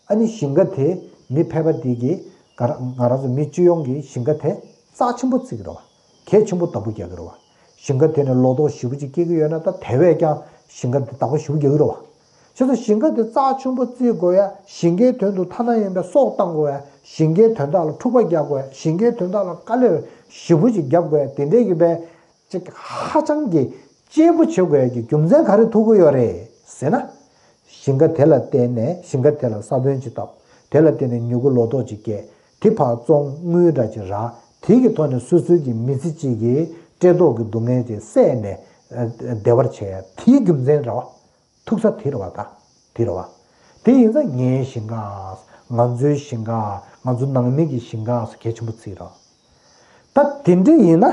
ཨ་ནི་ཞིང་ཁ་དེ་མི་ཕལ་པ་དེ་གིས་ང་རང་ང་རང་ཚོ་མི་སྤྱི་ཡོངས་ཀྱི་ཞིང་ཁ་དེ་རྩ་ཆེན་པོ་བརྩི་གི་རེད་བ། གལ་ཆེན་པོ་བདག་པོ་རྒྱག་གི་རེད་བ། ཞིང་ཁ་དེ་ནས་ལོ་ཏོག་ཞེ་པོ་ཅིག་སྐྱེ་གི་ཡོད་ན་ད་དེ་བས་ཀྱང་ཞིང་ཁ་དེ་བདག་པོ་ཞེ་པོ་རྒྱག་གི་རེད་བ། བྱས་ཙང་ཞིང་ཁ་དེ་རྩ་ཆེན་པོ་བརྩི་དགོས་ཡ། ཞིང་ཁའི་དོན་དུ་ཐ་ན་ཡིན་པའི་སྲོག་བཏང་དགོས་ཡ། ཞིང་ཁའི་དོན་དག་ལ་འཁྲུག་པ་རྒྱག་དགོས་ཡ། ཞིང་ཁའི་དོན་དག་ལ་དཀའ་ལས་ཞེ་པོ་ཅིག་རྒྱབ་དགོས་ཡ། དེ་འདྲས་ཀྱི་བས་ཅིག་ཧ་ཅང་གི་གཅེས་པོ་བྱེད་དགོས་ཡ་གི་རྒྱུ་མཚན་ག་རེ་ཐུག་གི་ཡོད་རེད་ཟེར་ན། ཞིང་ཁ་དེ་ལ་བརྟེན་ནས། ཞིང་ཁ་དེ་ལ་ས་བོན་ཅིག་བཏབ། དེ་ལ་བརྟེན་ནས་མྱུ་གུ་ལོ་ཏོག་ཅིག་སྐྱེས། དེ་ཕར་བཙོང་། དངུལ་འདྲ་ཅིག་རག། དེ་གི་ཐོག་ནས་སོ་སོའི་གི་མི་ཚེ་གཅིག་གི་བཀྲེས་ལྟོགས་ཀྱི་སྡུག་བསྔལ་ཅིག་བསལ་ནས། ཨ། བདེ་བར་བྱས་ཡ་དེའི་རྒྱུ་མཚན་རེད་བ། ཐུག་ས་དེ་རེད་བ། ད་དེ་རེད་བ། དེ་ཡིན་ཙང་ངའི་ཞིང་ཁ། ང་ཚོའི་ཞིང་ཁ། ང་ཚོ་ནང་མི་གི་ཞིང་ཁ་སོགས་གལ་ཆེན་པོ་བརྩིས་རེད། ད་དེ་འདྲ་ཡིན་ན།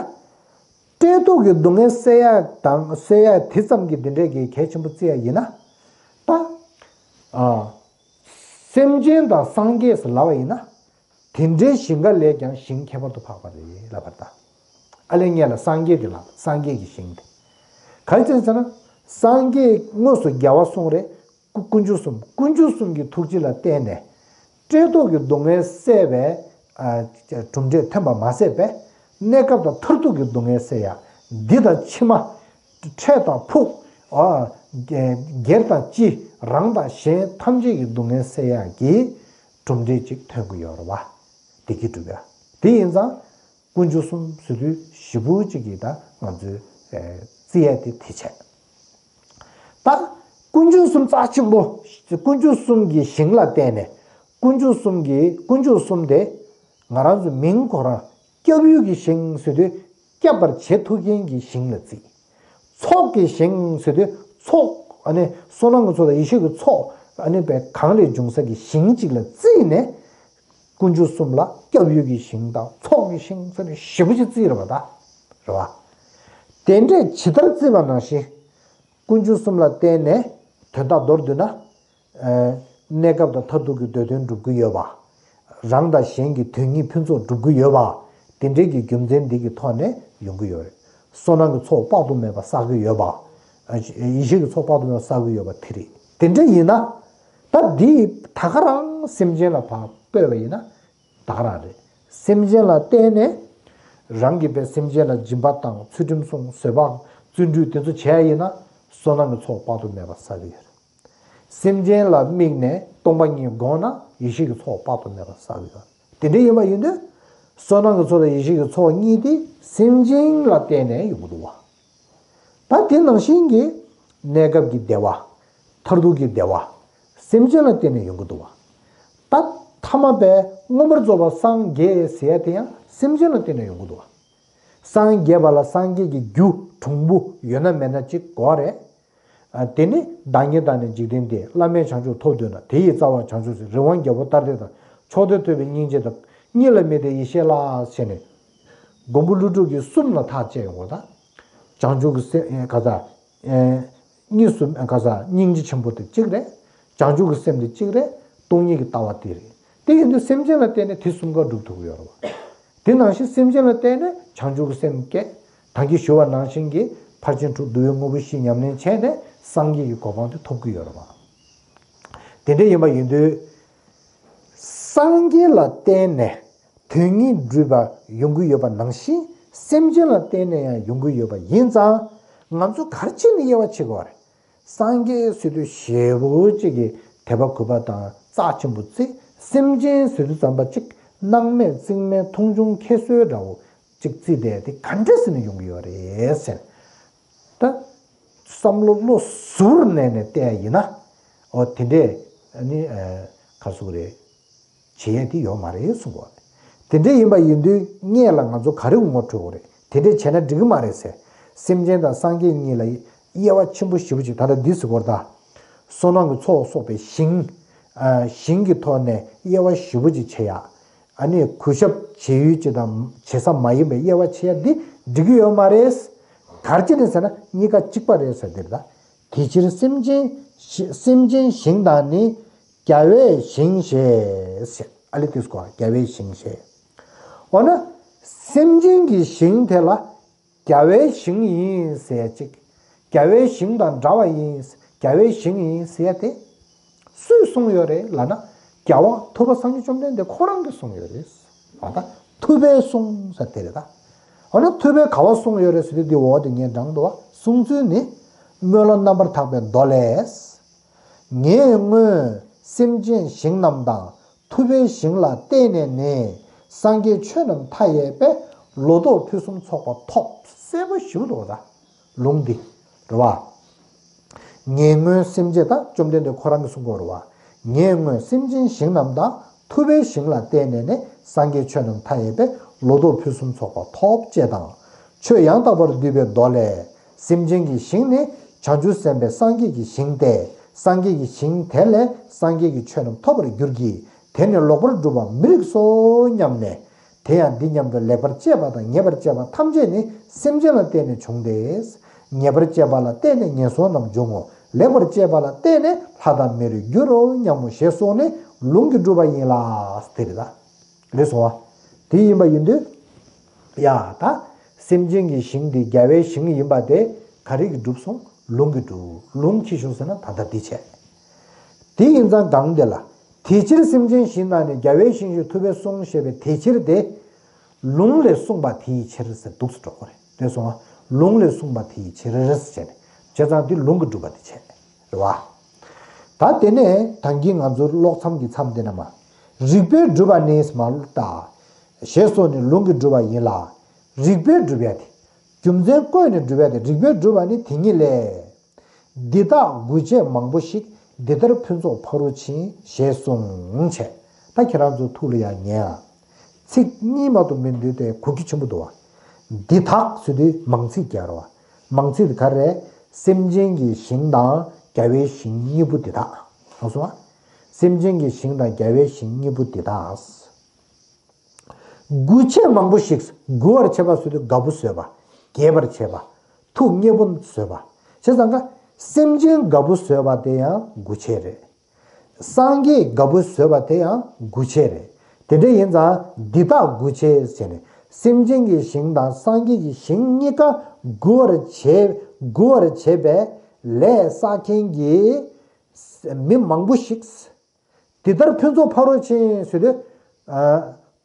བཀྲེས་ལྟོགས་ཀྱི་སྡུག་བསྔལ་སེལ་ཡ་དང་། སེལ་ཡ་དེ་ཙམ་གྱི་དེ་འདྲས་ཀྱི་གལ་ཆེན་པོ་བརྩི་ཡ་ཡིན་ན། ད། ཨ། སེམས་ཅན་དང་སངས་རྒྱས་སུ་ལབ་པ་ཡིན་ན། དེ་འདྲའི་ཞིང་ཁ་ལས་ཀྱང་ཞིང་ཁྱད་པར་དུ་འཕགས་པ་རེད་ལབ་པ་རེད་ད། ཨ་ལས་ངས་ལ་སངས་རྒྱས་དེ་ལ། སངས་རྒྱས་ཀྱི་ཞིང་དེ། ག་རེ་བྱས་ཟེར་ན། སངས་རྒྱས་དངོས་སུ་རྒྱལ་བ་གསུང་རེད། དཀོན་མཆོག་གསུམ། དཀོན་མཆོག་གསུམ་གྱི་ཐུགས་རྗེ་ལ་བརྟེན་ནས། བཀྲེས་ལྟོགས་ཀྱི་སྡུག་བསྔལ་བསལ་བའི། ཨ། གྲུབ་འབྲས་ཐོན་པ་མ་ཟད་པས། གནས་སྐབས་དང་མཐར་ཐུག་གི་སྡུག་བསྔལ་བསལ་ཡ། འདི་དང་ཕྱི་མ། འཕྲལ་དང་ཕུགས། ཨ། སྒེར་དང་སྤྱི། རང་དང་གཞན་ཐམས་ཅད་ཀྱི་སྡུག་བསྔལ་བསལ་ཡ་གི་གྲུབ་འབྲས་ཅིག་ཐོན་གྱི་ཡོད་རེད་བ། བདེ་སྐྱིད་སྒྲུབ་ཡ། དེ་ཡིན་ཙང་། དཀོན་མཆོག་གསུམ་ཟེར་དུས་ཞེ་པོ་ཅིག་གིས་ད་ང་ཚོས། ཨེ། བརྩི་ཡ་དེ་དེ་བྱས། ད་དཀོན་མཆོག་གསུམ་རྩ་ཆེན་པོ། དཀོན་མཆོག་གསུམ་གྱི་ཞིང་ལ་བརྟེན་ནས། དཀོན་མཆོག་གསུམ་གྱི། དཀོན་མཆོག་གསུམ་དེ་ང་རང་ཚོ་མིང་ཁོ་རང་སྐྱབས་ཡུལ་གྱི་ཞིང་ཟེར་དུས། སྐྱབས་པར་བྱེད་ཐུབ་མཁན་གྱི་ཞིང་ལ་བརྩི། ཚོགས་ཀྱི་ཞིང་ཟེར་དུས་ཚོགས། ཨ་ནི་བསོད་ནམས་ཀྱི་ཚོགས་དང་ཡེ་ཤེས་ཀྱི་ཚོགས། ཨ་ནི་བས་གང་ལས་འབྱུང་ས་ཀྱི་ཞིང་གཅིག་ལ་བརྩིས་ནས། དཀོན་མཆོག་གསུམ་ལ་སྐྱབས་ཡུལ་གྱི་ཞིང་དང་ཚོགས་ཀྱི་ཞིང་ཟེར་ནས་ཞེ་པོ་ཅིག་བརྩིས་རེད་པ། ད་རེད་བ། དེ་འདྲས་ཇི་ལྟར་བརྩིས་པ་ནང་བཞིན། དཀོན་མཆོག་གསུམ་ལ་བརྟེན་ནས་དོན་དག་མདོར་བསྡུས་ན། ཨ། གནས་སྐབས་དང་མཐར་ཐུག་གི་འདོད་དོན་འགྲུབ་ཀྱི་ཡོད་པ། རང་དང་གཞན་གྱི་དོན་གཉིས་ཕུན་ཚོགས་འགྲུབ་ཀྱི་ཡོད་པ། དེ་འདྲའི་གི་རྒྱུ་མཚན་འདི་གི་ཐོག་ནས་ཡོང་གི་ཡོད་རེད། བསོད་ནམས་ཀྱི་ཚོགས་དཔག་ཏུ་མེད་པ་བསགས་ཀྱི་ཡོད་པ། ཨ། ཡེ་ཤེས་ཀྱི་ཚོགས་དཔག་ཏུ་མེད་པ་བསགས་ཀྱི་ཡོད་པ་དེ་རེད། དེ་འདྲ་ཡིན་ན། ད་འདི་ད་ག་རང་སེམས་ཅན་ལ་ཕར་སྤོས་པ་ཡིན་ན། ད་ག་རང་རེད། སེམས་ཅན་ལ་བརྟེན་ནས། རང་གིས་པའི་སེམས་ཅན་ལ་སྦྱིན་པ་དང་། ཚུལ་ཁྲིམས་སྲུང་། བཟོད་པ། བརྩོན་འགྲུས་དེ་ཚོ་བྱས་ཡིན་ན། བསོད་ནམས་ཀྱི་ཚོགས་དཔག་ཏུ་མེད་པ་བསགས་ཀྱི་ཡོད་རེད། སེམས་ཅན་ལ་དམིགས་ནས་སྟོང་པ་ཉིད་བསྒོམས་ན་ཡེ་ཤེས་ཀྱི་ཚོགས་དཔག་ཏུ་མེད་པ་བསགས་ཀྱི་ཡོད་རེད། དེ་འདྲ་ཡིན་པ་ཡིན་དུས། བསོད་ནམས་ཀྱི་ཚོགས་དང་ཡེ་ཤེས་ཀྱི་ཚོགས་གཉིས་དེ་སེམས་ཅན་ལ་བརྟེན་ནས་ཡོང་གི་འདུག་བ། ད་དེ་ནང་བཞིན་གྱི་གནས་སྐབས་ཀྱི་བདེ་བ། མཐར་ཐུག་གི་བདེ་བ། སེམས་ཅན་ལ་བརྟེན་ནས་ཡོང་གི་འདུག་བ། ད་ཐ་མ་པའི་མངོན་པར་རྫོགས་པར་སངས་རྒྱས་ཟེར་ཡ་དེ་ཡང་སེམས་ཅན་ལ་བརྟེན་ནས་ཡོང་གི་འདུག་བ། སངས་རྒྱས་པ་ལ་སངས་རྒྱས་ཀྱི་རྒྱུ་གྲུང་པོ་ཡོད་ན་མེད་ན་གཅིག་དགོས་རེད། ཨ། དེ་ནི་བདག་ཉིད་དང་ནི་འཇིག་རྟེན་འདས། བླ་མེད་བྱང་ཆུབ་ཐོབ་འདོད་ན། དེ་ཡི་རྩ་བ་བྱང་ཆུབ་སེམས། རི་དབང་རྒྱལ་པོ་ལྟར་བསྟེན་དང་། མཆོག་ཐུན་ཐོབ་པའི་སྙིང་རྗེ་དང་། གཉིས་ལ་མི་ལྟའི་ཡེ་ཤེས་ལ། ཟེར་ནས། མགོན་པོ་ཀླུ་སྒྲུབ་ཀྱིས་གསུམ་ལ་ཐག་བཅད་ཡོང་བ་དང་། བྱང་ཆུབ་ཀྱི་སེམས། ཨེ། ག་ས། ཨེ། གཉིས་སུ། ག་ས། སྙིང་རྗེ་ཆེན་པོ་དེ་གཅིག་རེད། བྱང་ཆུབ་ཀྱི་སེམས་དེ་གཅིག་རེད། སྟོང་ཉིད་ཀྱི་ལྟ་བ་དེ་རེད། དེ་ཡིན་དུས་སེམས་ཅན་ལ་བརྟེན་ནས་དེ་གསུམ་ཀ་སྒྲུབ་ཐུབ་ཀྱི་ཡོད་རེད་བ། དེ་ནང་བཞིན་སེམས་ཅན་ལ་བརྟེན་ནས་བྱང་ཆུབ་ཀྱི་སེམས་སྐྱེ། ད་གིན་ཞུ་བ་ནང་བཞིན་གྱི་ཕར་ཕྱིན་དྲུག་བསྡུ་བའི་དངོས་པོ་བཞི་ཉམས་ལེན་བྱས་ནས་སངས་རྒྱས་ཀྱི་གོ་འཕང་དེ་ཐོབ་ཀྱི་ཡོད་རེད་བ། དེ་འདྲ་ཡིན་པ་ཡིན་དུས། སངས་རྒྱས་ལ་བརྟེན་ནས་དོན་གཉིས་འགྲུབ་པ་ཡོང་གི་ཡོད་པ་ནང་བཞིན་སེམས་ཅན་ལ་བརྟེན་ནས་ཡང་ཡོང་གི་ཡོད་པ་ཡིན་ཙང་། ང་ཚོ་ག་རེ་བྱས་ནས་དབྱེ་བ་ཕྱེ་དགོས་པ་རེད། སངས་རྒྱས་ཟེར་དུས་ཞེ་པོ་ཅིག་གི་དད་པ་གུས་པ་དང་རྩ་ཆེན་པོ་བརྩི། སེམས་ཅན་ཟེར་དུས་ཙམ་པ་ཅིག་སྣང་མེད་རྩིས་མེད་མཐོང་ཆུང་ཁྱད་གསོད་འདྲ་བོ་ཅིག་བརྩིས་བསྡད་དེ་ག་འདྲ་ཟེར་ནས་ཡོང་གི་ཡོད་རེད་ཟེར། ད་བསམ་བློ་བློ་གཟུར་ནས་ནས་བལྟས་ཡིན་ན། ཨོ། དེ་འདྲས་ནི། ཨ། ག་ཟེར་དགོས་རེད། བྱེད་ཡས་དེ་ཡོད་མ་རེད་གསུང་གོ། དེ་འདྲ་ཡིན་པ་ཡིན་དུས་སྔོན་ལ་ང་ཚོ་ག་རེ་ངོ་འཕྲོད་དགོས་རེད། དེ་འདྲས་བྱས་ན་འགྲིག་གི་མ་རེད་ཟེར། སེམས་ཅན་དང་སངས་རྒྱས་གཉིས་ལ་དབྱེ་བ་ཆེན་པོ་ཞེ་པོ་ཅིག་ད་ལྟ་འདི་ཟེར་གོ་ད། བསོད་ནམས་ཀྱི་ཚོགས་གསོག་པའི་ཞིང་། ཨ། ཞིང་གི་ཐོག་ནས་དབྱེ་བ་ཞེ་པོ་ཅིག་ཕྱེ་ཡ། ཨ་ནི་གུས་ཞབས་བྱེད་ཡུལ་ཅིག་དང་བྱེད་ས་མ་ཡིན་པའི་དབྱེ་བ་ཕྱེ་ཡ་འདི་འགྲིག་གི་ཡོད་མ་རེད། ག་རེ་བྱས་ནས་ཟེར་ན་གཉིས་ཀ་གཅིག་པ་རེད་ཟེར་དེ་རེད་ད། དེ་ཕྱིར་སེམས་ཅན་ཞི་སེམས་ཅན་ཞིང་དང་ནི། རྒྱལ་བའི་ཞིང་ཞེས་ཟེར། ཨ་ལེ་དེ་སྐོར་རྒྱལ་བའི་ཞིང་ཞེས། འོ་ན་སེམས་ཅན་གྱི་ཞིང་དེ་ལ་རྒྱལ་བའི་ཞིང་ཡིན་ཟེར་ཅིག་རྒྱལ་བའི་ཞིང་དང་འདྲ་བ་ཡིན། རྒྱལ་བའི་ཞིང་ཡིན་ཟེར་དེ། སུས་གསུངས་ཡོད་རེད་ལབ་ན། རྒྱལ་བ་ཐུབ་པ་སངས་རྒྱས་བཅོམ་ལྡན་འདས་ཁོ་རང་གིས་གསུངས་ཡོད་རེད། ཨ་ད་ཐུབ་པས་གསུངས་ཟེར་དེ་རེད་ད། འོ་ན་ཐུབ་པས་ག་བ་གསུངས་ཡོད་རེད་ཟེར་དུས་འདི་འོག་ཏུ་ངས་དྲངས་འདུག་བ། གསུངས་ཚུལ་ནི། སྨོན་ལམ་རྣམ་པར་དག་པའི་མདོ་ལས། ངས་སྔོན་སེམས་ཅན་ཞིང་རྣམས་དང་ཐུབ་པའི་ཞིང་ལ་བརྟེན་ནས་ནི་སངས་རྒྱས་ཆོས་རྣམས་མཐའ་ཡས་པའི་ལོ་ཏོག་ཕུན་སུམ་ཚོགས་པ་ཐོབ། གསལ་པོ་ཞེ་པོ་འདུག་བ་ད། ལུང་འདི། རེད་བ། ངས་སྔོན་སེམས་ཅན་དང་བཅོམ་ལྡན་འདས་ཁོ་རང་གིས་གསུང་གི་ཡོད་རེད་བ། ངས་སྔོན་སེམས་ཅན་ཞིང་རྣམས་དང་ཐུབ་པའི་ཞིང་ལ་བརྟེན་ནས་ནི་སངས་རྒྱས་ཆོས་རྣམས་མཐའ་ཡས་པའི་ལོ་ཏོག་ཕུན་སུམ་ཚོགས་པ་ཐོབ་ཅེས་དང་། ཆོས་ཡང་དག་པར་བསྡུས་པའི་མདོ་ལས། སེམས་ཅན་གྱི་ཞིང་ནི་བྱང་ཆུབ་སེམས་དཔའི་སངས་རྒྱས་ཀྱི་ཞིང་སྟེ། སངས་རྒྱས་ཀྱི་ཞིང་དེ་ལས་སངས་རྒྱས་ཀྱི་ཆོས་རྣམས་ཐོབ་པར་འགྱུར་གྱི། དེ་ནི་ལོག་པར་སྒྲུབ་པ་མི་རིགས་སོ་སྙམ་ནས། དེ་ཡང་འདི་སྙམ་དུ་ལེགས་པར་སྤྱད་པ་དང་ཉེས་པར་སྤྱད་པ་ཐམས་ཅད་ནི་སེམས་ཅན་ལ་བརྟེན་ནས་བྱུང་སྟེ། ཉེས་པར་སྤྱད་པ་ལ་བརྟེན་ནས་ངན་སོང་རྣམས་འབྱུང་ངོ་། ལེགས་པར་སྤྱད་པ་ལ་བརྟེན་ནས་ལྷ་དང་མིར་འགྱུར་རོ་སྙམ་མོ་ཞེས་གསུངས་ནས་ལུང་གིས་སྒྲུབ་པ་ཡིན་ལ། དེ་རེད་ད། རེད་སོང་བ། དེ་ཡིན་པ་ཡིན་དུས། ཡ་ད། སེམས་ཅན་གྱི་ཞིང་འདི་རྒྱལ་བའི་ཞིང་ཡིན་པ་དེ་ག་རེ་གིས་སྒྲུབ་སོང་། ལུང་གིས་སྒྲུབ། ལུང་ཁྱི་ཤོག་ཟེར་ན་ད་ལྟ་འདི་བྱས། དེ་ཡིན་ཙང་གང་དེ་ལ། དེ་ཕྱིར་སེམས་ཅན་ཞིང་ན་ནི་རྒྱལ་བའི་ཞིང་ཞེས་ཐུབ་པས་གསུངས་ཞེས་པའི་དེ་ཕྱིར་དེ། ལུང་ལས་གསུངས་པ་དེའི་ཕྱིར་ཟེར་འདུག་སེ་འགྲོ་དགོས་རེད། དེ་སོང་བ། ལུང་ལས་གསུངས་པ་དེའི་ཕྱིར་ཟེར་བྱས་ནས། བྱས་ཙང་དེ་ལུང་གིས་སྒྲུབ་པ་དེ་བྱས། རེད་བ། ད་དེ་ནས་ད་གིན་ང་ཚོ་ཀློག་མཚམས་ཀྱི་མཚམས་དེ་ན་མ། རིགས་པས་སྒྲུབ་པ་ནི་མ་ལྟ། ཞེས་སོགས་ནི་ལུང་གིས་སྒྲུབ་པ་ཡིན་ལ། རིགས་པས་སྒྲུབ་ཡ་དེ། རྒྱུ་མཚན་བཀོད་ནས་སྒྲུབ་ཡ་དེ་རིགས་པས་སྒྲུབ་པ་ནི་དེ་ཉིད་ལས། འདི་དག་དགུ་བྱེད་མང་པོ་ཞིག་འདི་ལྟར་ཕུན་ཚོགས་ཕ་རོལ་ཕྱིན་ཞེས་གསུངས་བྱས། ད་ཁྱེད་རང་ཚོ་ཐུགས་ལ་ཡང་ཉན་ཨ། ཚིག་གཉིས་མ་གཏོགས་མི་འདུག་སྟེ་གོ་རྒྱུ་ཆེན་པོ་འདུག་བ། འདི་དག་ཟེར་དུས་མང་ཚིག་རྒྱག་ར་བ། མང་ཚིག་དེ་ག་རེ་རེད། སེམས་ཅན་གྱི་ཞིང་དང་རྒྱལ་བའི་ཞིང་གཉིས་པོ་འདི་དག་ལགས་སོ། སེམས་ཅན་གྱི་ཞིང་དང་རྒྱལ་བའི་ཞིང་གཉིས་པོ་འདི་དག་དགུ་བྱེད་མང་པོ་ཞིག་དགུ་བར་བྱེད་པ་ཟེར་དུས་དགའ་པོ་བཟོས་པ། རྒྱས་པར་བྱེད་པ། ཐུགས་མཉེས་པོ་བཟོས་པ། བྱས་ཙང་ཀ་སེམས་ཅན་དགའ་པོ་བཟོས་པ་དེ་ཡང་དགུ་བྱེད་རེད། སངས་རྒྱས་དགའ་པོ་བཟོས་པ་དེ་ཡང་དགུ་བྱེད་རེད། དེ་འདྲ་ཡིན་ཙང་འདི་དག་དགུ་བྱེད་ཟེར་ནས་སེམས་ཅན་གྱི་ཞིང་དང་སངས་རྒྱས་ཀྱི་ཞིང་གཉིས་ཀ་དགུ་བར་བྱེད་དགུ་བར་བྱེད་པའི་ལས་བསགས་མཁན་གྱི་མི་མང་པོ་ཞིག་འདི་ལྟར་ཕུན་ཚོགས་ཕ་རོལ་ཕྱིན་ཟེར་དུས།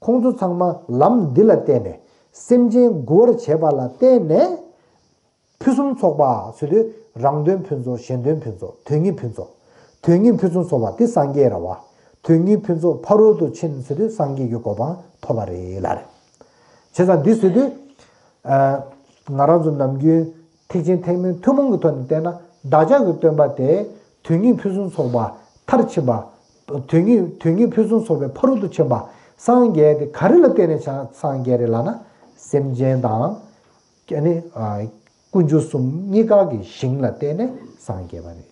ཁོང་ཚོ་ཚང་མ་ལམ་འདི་ལ་བརྟེན་ནས་སེམས་ཅན་མགུ་བར་བྱེད་པ་ལ་བརྟེན་ནས་ཕུན་སུམ་ཚོགས་པ་ཟེར་དུས་རང་དོན་ཕུན་ཚོགས་གཞན་དོན་ཕུན་ཚོགས་དོན་གཉིས་ཕུན་ཚོགས། དོན་གཉིས་ཕུན་སུམ་ཚོགས་པ་དེ་སངས་རྒྱས་ར་བ། དོན་གཉིས་ཕུན་ཚོགས་ཕ་རོལ་ཏུ་ཕྱིན་ཟེར་དུས་སངས་རྒྱས་ཀྱི་གོ་འཕང་ཐོབ་པ་རེད་ལ་རེད། བྱས་ཙང་འདི་ཟེར་དུས། ང་རང་ཚོ་ནམ་རྒྱུན་ཐེག་ཆེན་ཐེག་དམན་ཐུན་མོང་གི་ཐོག་ནས་བལྟས་ན་བདག་ཅག་གི་སྟོན་པ་དེ་དོན་གཉིས་ཕུན་སུམ་ཚོགས་པ་མཐར་ཕྱིན་པ། དོན་གཉིས་དོན་གཉིས་ཕུན་སུམ་ཚོགས་པའི་ཕ་རོལ་ཏུ་ཕྱིན་པ་སངས་རྒྱས་དེ་ག་རེ་ལ་བརྟེན་ནས་ཆ་སངས་རྒྱས་རེད་ལབ་ན་སེམས་ཅན་དང་། ཨ་ནི། ཀུན་འབྱུང་གསུམ་གཉིས་ཀ་གི་ཞིང་ལ་བརྟེན་ནས་སངས་རྒྱས་པ་རེད།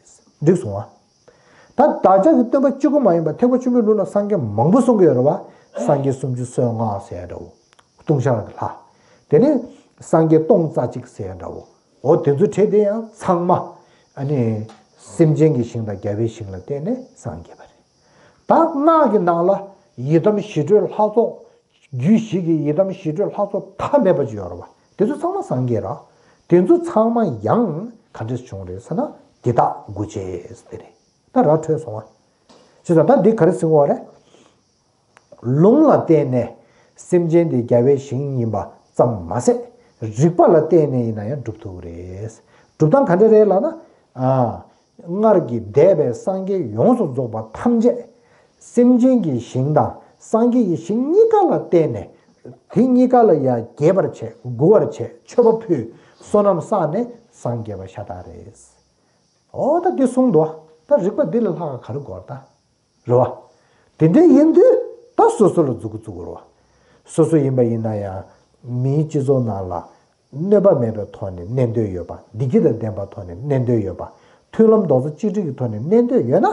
འགྲིག་སོང་ཨ། ད་བདག་ཅག་གི་སྟོན་པ་གཅིག་པུ་མ་ཡིན་པར་ཐེག་པ་ཆེན་པོའི་ལུགས་ལ་སངས་རྒྱས་མང་པོ་གསུང་གི་ཡོད་རེད་བ། སངས་རྒྱས་སུམ་ཅུ་སོ་ལྔ་ཟེར་ཡ་འདྲ་བོ། ལྟུང་བཤགས་ཀྱི་ལྷ། དེ་ནས་སངས་རྒྱས་སྟོང་རྩ་གཅིག་ཟེར་ཡ་འདྲ་བོ། འོ་དེ་ཚོ་གྲས་དེ་ཡང་ཚང་མ་ཨ་ནི་སེམས་ཅན་གྱི་ཞིང་དང་རྒྱལ་བའི་ཞིང་ལ་བརྟེན་ནས་སངས་རྒྱས་པ་རེད། ད་སྔགས་ཀྱི་ནང་ལ་ཡི་དམ་ཞི་ཁྲོའི་ལྷ་ཚོགས། རྒྱུད་བཞི་གི་ཡི་དམ་ཞི་ཁྲོའི་ལྷ་ཚོགས་མཐའ་མེད་པ་ཅིག་ཡོད་རེད་བ། དེ་ཚོ་ཚང་མ་སངས་རྒྱས་ར། དེ་ཚོ་ཚང་མ་ཡང་ག་འདྲས་བྱུང་རེད་ཟེར་ན་འདི་དག་དགུ་བྱེད་ཟེར་དེ་རེད། ད་ར་འཕྲོད་སོང་བ། བྱས་ཙང་ད་འདི་ག་རེ་ཟེར་བ་རེད། ལུང་ལ་བརྟེན་ནས་སེམས་ཅན་དེ་རྒྱལ་བའི་ཞིང་ཡིན་པ་ཙམ་མ་ཟད་རིགས་པ་ལ་བརྟེན་ནས་ཡིན་ན་ཡང་སྒྲུབ་ཐུབ་ཀྱི་རེད། སྒྲུབ་སྟངས་ག་འདྲ་རེད་ལབ་ན། ཨ། སྔར་གྱི་འདས་པའི་སངས་རྒྱས་ཡོངས་སུ་རྫོགས་པ་ཐམས་ཅད་སེམས་ཅན་གྱི་ཞིང་དང་སངས་རྒྱས་ཀྱི་ཞིང་གཉིས་ཀ་ལ་བརྟེན་ནས་དེ་གཉིས་ཀ་ལ་ཡང་དགྱེས་པར་བྱས་མགུ་བར་བྱས་མཆོད་པ་ཕུལ་བསོད་ནམས་བསགས་ནས་སངས་རྒྱས་པ་ཤ་སྟག་རེད། འོ་ད་འདི་གསུངས་འདུག་ད་རིགས་པ་འདི་ལས་ལྷག་ག་རེ་དགོས་ད། རེད་བ། དེ་འདྲ་ཡིན་དུས་ད་སོ་སོ་ལ་མཛུབ་གུ་བཙུགས་དགོས་རེད་བ། སོ་སོ་ཡིན་པ་ཡིན་ན་ཡང་མིའི་སྤྱི་ཚོགས་ནང་ལ་གནོད་པ་མེད་པའི་ཐོག་ནས་གནས་འདོད་ཡོད་པ། བདེ་སྐྱིད་དང་ལྡན་པའི་ཐོག་ནས་གནས་འདོད་ཡོད་པ། མཐུན་ལམ་རྡོག་རྩ་གཅིག་སྒྲིལ་གྱི་ཐོག་ནས་གནས་འདོད་ཡོད་ན་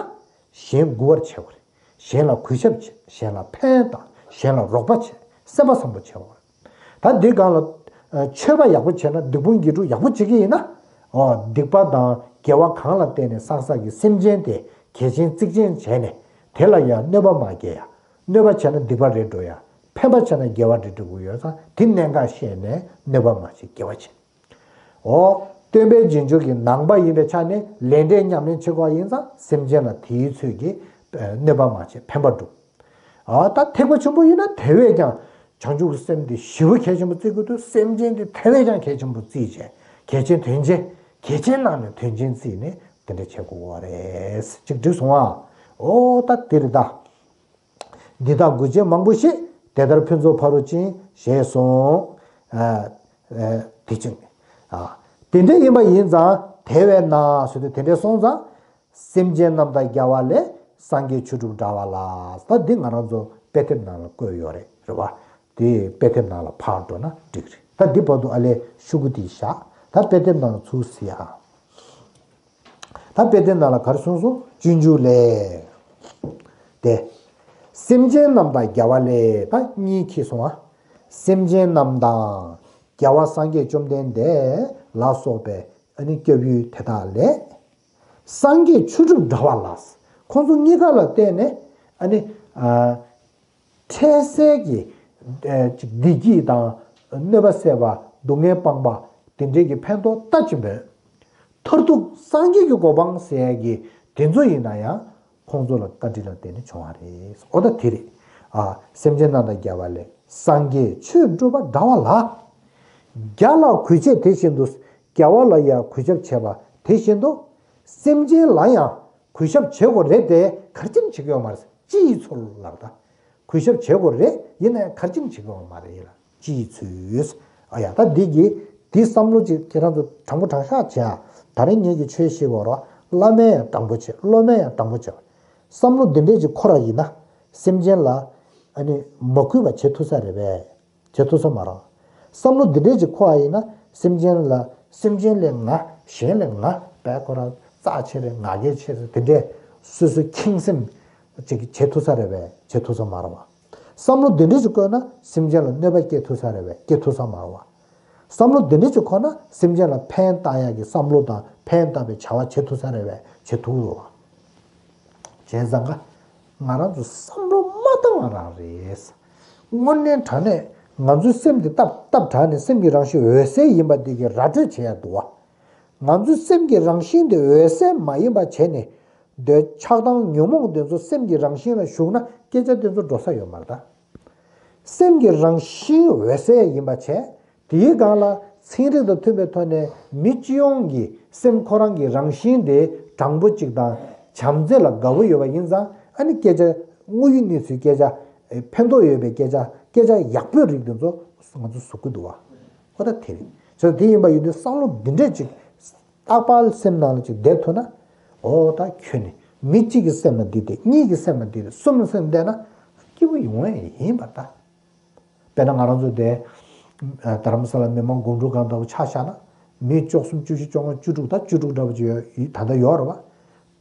གཞན་མགུ་བར་བྱེད་དགོས་རེད། གཞན་ལ་གུས་ཞབས་བྱེད། གཞན་ལ་ཕན་བཏགས། གཞན་ལ་རོགས་པ་བྱེད། སེམས་པ་བཟང་པོ་བྱེད་དགོས་རེད། ད་འདི་སྒང་ལ་ མཆོད་པ་ཡག་པོ་བྱས་ན། སྡིག་སྤོང་དགེ་སྒྲུབ་ཡག་པོ་བྱེད་ཀྱི་ཡིན་ན། འོ། སྡིག་པ་དང་དགེ་བ་གང་ལ་བརྟེན་ནས་བསགས་བསགས་ཀྱི་སེམས་ཅན་དེ་གལ་ཆེན་གཙིགས་ཆེན་བྱས་ནས། དེ་ལ་ཡང་གནོད་པ་མ་བསྐྱལ་ཡ། གནོད་པ་བྱས་ན་སྡིག་པ་རེད་འགྲོ་ཡ། ཕན་པ་བྱས་ན་དགེ་བ་རེད་འགྲོ་གི་ཡོད་ཙང་། དེ་གནད་འགག་ཤེས་ནས་གནོད་པ་མ་བྱེད། དགེ་བ་བྱེད། འོ། སྟོན་པའི་རྗེས་འཇུག་གི་ནང་པ་ཡིན་པའི་ཆ་ནས་ལས་འབྲས་ཉམས་ལེན་བྱེད་དགོས་ཡིན་ཙང་། སེམས་ཅན་ལ་དེའི་ཚོད་ཀྱིས་གནོད་པ་མ་བྱེད། ཕན་པ་སྒྲུབ། ཨ། ད་ཐེག་པ་ཆེན་པོ་ཡིན་ན་དེ་བས་ཀྱང་བྱང་ཆུབ་ཀྱི་སེམས་དེ་ཞེ་པོ་གལ་ཆེན་པོ་བརྩི་དགོས་འདུག། སེམས་ཅན་དེ་དེ་བས་ཀྱང་གལ་ཆེན་པོ་བརྩིས་བྱས། གལ་ཆེན་དོན་ཆེན། གལ་ཆེན་ནང་ནས་དོན་ཆེན་བརྩིས་ནས་དེ་འདྲ་བྱེད་དགོས་པ་རེད། ཅིག་འགྲིག་སོང་ཨ། འོ། ད་དེ་རེད་ད། འདི་དག་དགོས་ཆེད་མང་པོ་ཞིག། དེ་ལྟར་ཕུན་ཚོགས་ཕ་རོལ་ཕྱིན། ཞེས་གསུངས། ཨ། ཨ། དེ་ཅིག། ཨ། དེ་འདྲ་ཡིན་པ་ཡིན་ཙང་། དེ་བས་ན་ཟེར་དུས་དེ་འདྲ་སོང་ཙང་། སེམས་ཅན་རྣམས་དང་རྒྱལ་བ་ལས། སངས་རྒྱས་ཆོས་དྲུག་འདྲ་བ་ལ། ད་འདི་ང་རང་ཚོ་དཔེ་དེབ་ནང་ལ་བཀོད་ཡོད་རེད། རེད་བ། དེ་དཔེ་དེབ་ནང་ལ་ཕར་འགྲོ་ན་འགྲིག་རེད། ད་འདི་བར་དུ་ཨ་ལས་ཤོག་གུ་དེ་བཞག། ད་དཔེ་དེབ་ནང་ལ་ཚུར་གཟིགས་ཨ། ད་དཔེ་དེབ་ནང་ལ་ག་རེ་གསུངས་སོང་། སྤྱོད་འཇུག་ལས། དེ། སེམས་ཅན་རྣམས་དང་རྒྱལ་བ་ལས། ད་གཉིས་འཁྱེར་སོང་ཨ། སེམས་ཅན་རྣམས་དང་རྒྱལ་བ་སངས་རྒྱས་བཅོམ་ལྡན་འདས་ལ་སོགས་པའི་ཨ་ནི་སྐྱབས་ཡུལ་དེ་དག་ལས། སངས་རྒྱས་ཆོས་དྲུག་འདྲ་བ་ལ། ཁོང་ཚོ་གཉིས་ཀ་ལ་བརྟེན་ནས་ཨ་ནི། ཨ། འཕྲལ་སེལ་གྱི། ཨ། ཅིག་བདེ་སྐྱིད་དང་གནོད་པ་སེལ་བ། སྡུག་བསྔལ་སྤངས་པ། དེ་འདྲའི་གི་ཕན་ཐོགས་ལྟ་ཅི་སྨོས། མཐར་ཐུག་སངས་རྒྱས་ཀྱི་གོ་འཕང་ཟེར་ཡ་གི་དེ་ཚོ་ཡིན་ན་ཡང་། ཁོང་ཚོ་ལ་བཀའ་དྲིན་ལ་བརྟེན་ནས་བྱུང་བ་རེད། འོ། ད་དེ་རེད། ཨ། སེམས་ཅན་རྣམས་དང་རྒྱལ་བ་ལས། སངས་རྒྱས་ཆོས་སྒྲུབ་པ་འདྲ་བ་ལ། རྒྱལ་ལ་གུས་བྱེད་དེ་བཞིན་དུ། རྒྱལ་བ་ལ་ཡང་གུས་ཞབས་བྱེད་པ་དེ་བཞིན་དུ། སེམས་ཅན་ལ་ཡང་གུས་ཞབས་བྱེད་དགོས་རེད་དེ། ག་རེ་བྱས་ནས་བྱེད་ཀྱི་ཡོད་མ་རེད། སྤྱི་ཡི་ཚུལ་ལབ་ད། གུས་ཞབས་བྱེད་དགོས་རེད། ཡིན་ན་ཡང་ག་རེ་བྱས་ནས་བྱེད་ཀྱི་ཡོད་མ་རེད་ལ། སྤྱི་ཡི་ཚུལ། ཨ་ཡ། ད་འདི་གི་འདི་བསམ་བློ་ཅིག་ཁྱེད་རང་ཚོ་དྲང་པོ་དྲང་བཞག་བྱེད་ཨ། ད་རིང་ངེད་ཀྱི་ཆོས་བཤད་དགོས་རོགས། བླ་མས་ཡང་དྲང་པོ་བྱེད། སློབ་མས་ཡང་དྲང་པོ་བྱེད། བསམ་བློ་འདི་འདྲས་ཅིག་འཁོར་བ་ཡིན་ན། སེམས་ཅན་ལ་ཨ་ནི་མ་གུས་པ་བྱེད་ཐུབ་ས་རེད་པས། བྱེད་ཐུབ་ས་མ་རེད། བསམ་བློ་འདི་འདྲས་ཅིག་འཁོར་བ་ཡིན་ན། སེམས་ཅན་ལ། སེམས་ཅན་ལས་ང་། གཞན་ལས་ང་། བས་ཁོ་རང་རྩ་ཆེ་རེད། ང་རྒྱལ་ཆེ་རེད། དེ་འདྲས་སོ་སོའི་ཁེངས་སེམས་ཅིག་བྱེད་ཐུབ་ས་རེད་པས། བྱེད་ཐུབ་ས་མ་རེད་བ། བསམ་བློ་འདི་འདྲས་ཅིག་བཀོད་ན། སེམས་ཅན་ལ་གནོད་པ་སྐྱེལ་ཐུབ་ས་རེད་པས། སྐྱེལ་ཐུབ་ས་མ་རེད་བ། བསམ་བློ་འདི་འདྲས་ཅིག་འཁོར་ན། སེམས་ཅན་ལ་ཕན་བཏགས་ཡག་གི་བསམ་བློ་དང་ཕན་བཏགས་པའི་བྱ་བ་བྱེད་ཐུབ་ས་རེད་པས། བྱེད་ཐུབ་རེད་བ། བྱས་ཙང་ཀ། ང་རང་ཚོ་བསམ་བློ་མ་བཏང་བ་རང་རེད། དངོས་གནས་དྲང་གནས་ང་ཚོའི་སེམས་འདི་སྟབས་སྟབས་དྲག་ནས་སེམས་ཀྱི་རང་བཞིན་འོད་གསལ་ཡིན་པ་འདི་གི་ར་སྤྲོད་བྱེད་ཡ་འདུག་བ། ང་ཚོའི་སེམས་ཀྱི་རང་བཞིན་འདི་འོད་གསལ་མ་ཡིན་པ་བྱས་ནས། འདོད་ཆགས་སྡང་ཉོན་མོངས་འདི་ཚོ་སེམས་ཀྱི་རང་བཞིན་ལ་ཞུགས་ན། སྐད་ཆ་འདི་ཚོ་འགྲོ་ས་ཡོད་མ་རེད་ད། སེམས་ཀྱི་རང་བཞིན་འོད་གསལ་ཡིན་པ་བྱས། དེའི་སྒང་ལ་ཚན་རིག་དང་མཐུན་པའི་ཐོག་ནས་མི་སྤྱི་ཡོངས་ཀྱི་སེམས་ཁོ་རང་གི་རང་བཞིན་དེ་དྲང་པོ་གཅིག་དང་བྱམས་བརྩེ་ལ་དགའ་བོ་ཡོད་པ་ཡིན་ཙང་། ཨ་ནི་སྐད་ཆ་དངོས་ཡོད་གནས་ཚུལ་སྐད་ཆ། ཨེ། ཕན་ཐོགས་ཡོད་པའི་སྐད་ཆ། སྐད་ཆ་ཡག་པོའི་རིགས་དེ་ཚོ་ང་ཚོ་གཟིགས་ཀྱི་འདུག་བ། ཁོ་ད་དེ་རེད། བྱས་ཙང་དེ་ཡིན་པ་ཡིན་དུས་བསམ་བློ་འདི་འདྲས་ཅིག་རྟག་པར་སེམས་ནང་ལ་ཅིག་བསྡད་ཐུབ་ན། འོ། ད་ཁྱོད་ནི་མི་གཅིག་གི་སེམས་ལ་འདི་བསྡད། གཉིས་ཀྱི་སེམས་ལ་འདི་བསྡད། གསུམ་གྱི་སེམས་བསྡད་ན་སྐྱིད་པོ་ཡོང་ཡ་ཡིན་པ་ད། དཔེར་ན་ང་རང་ཚོ་དེ། ཨ། རྡ་རམ་ས་ལ་མི་མང་སྒོམ་སྒྲུབ་ཁང་ལྟ་བུ་ཆ་བཞག་ན། མི་བཅུ་གསུམ་བཅུ་བཞི་བཅོ་ལྔ་བཅུ་དྲུག་ད་བཅུ་དྲུག་འདྲ་བོ་ཅིག་ཡོད། ད་ལྟ་ཡོད་རེད་བ།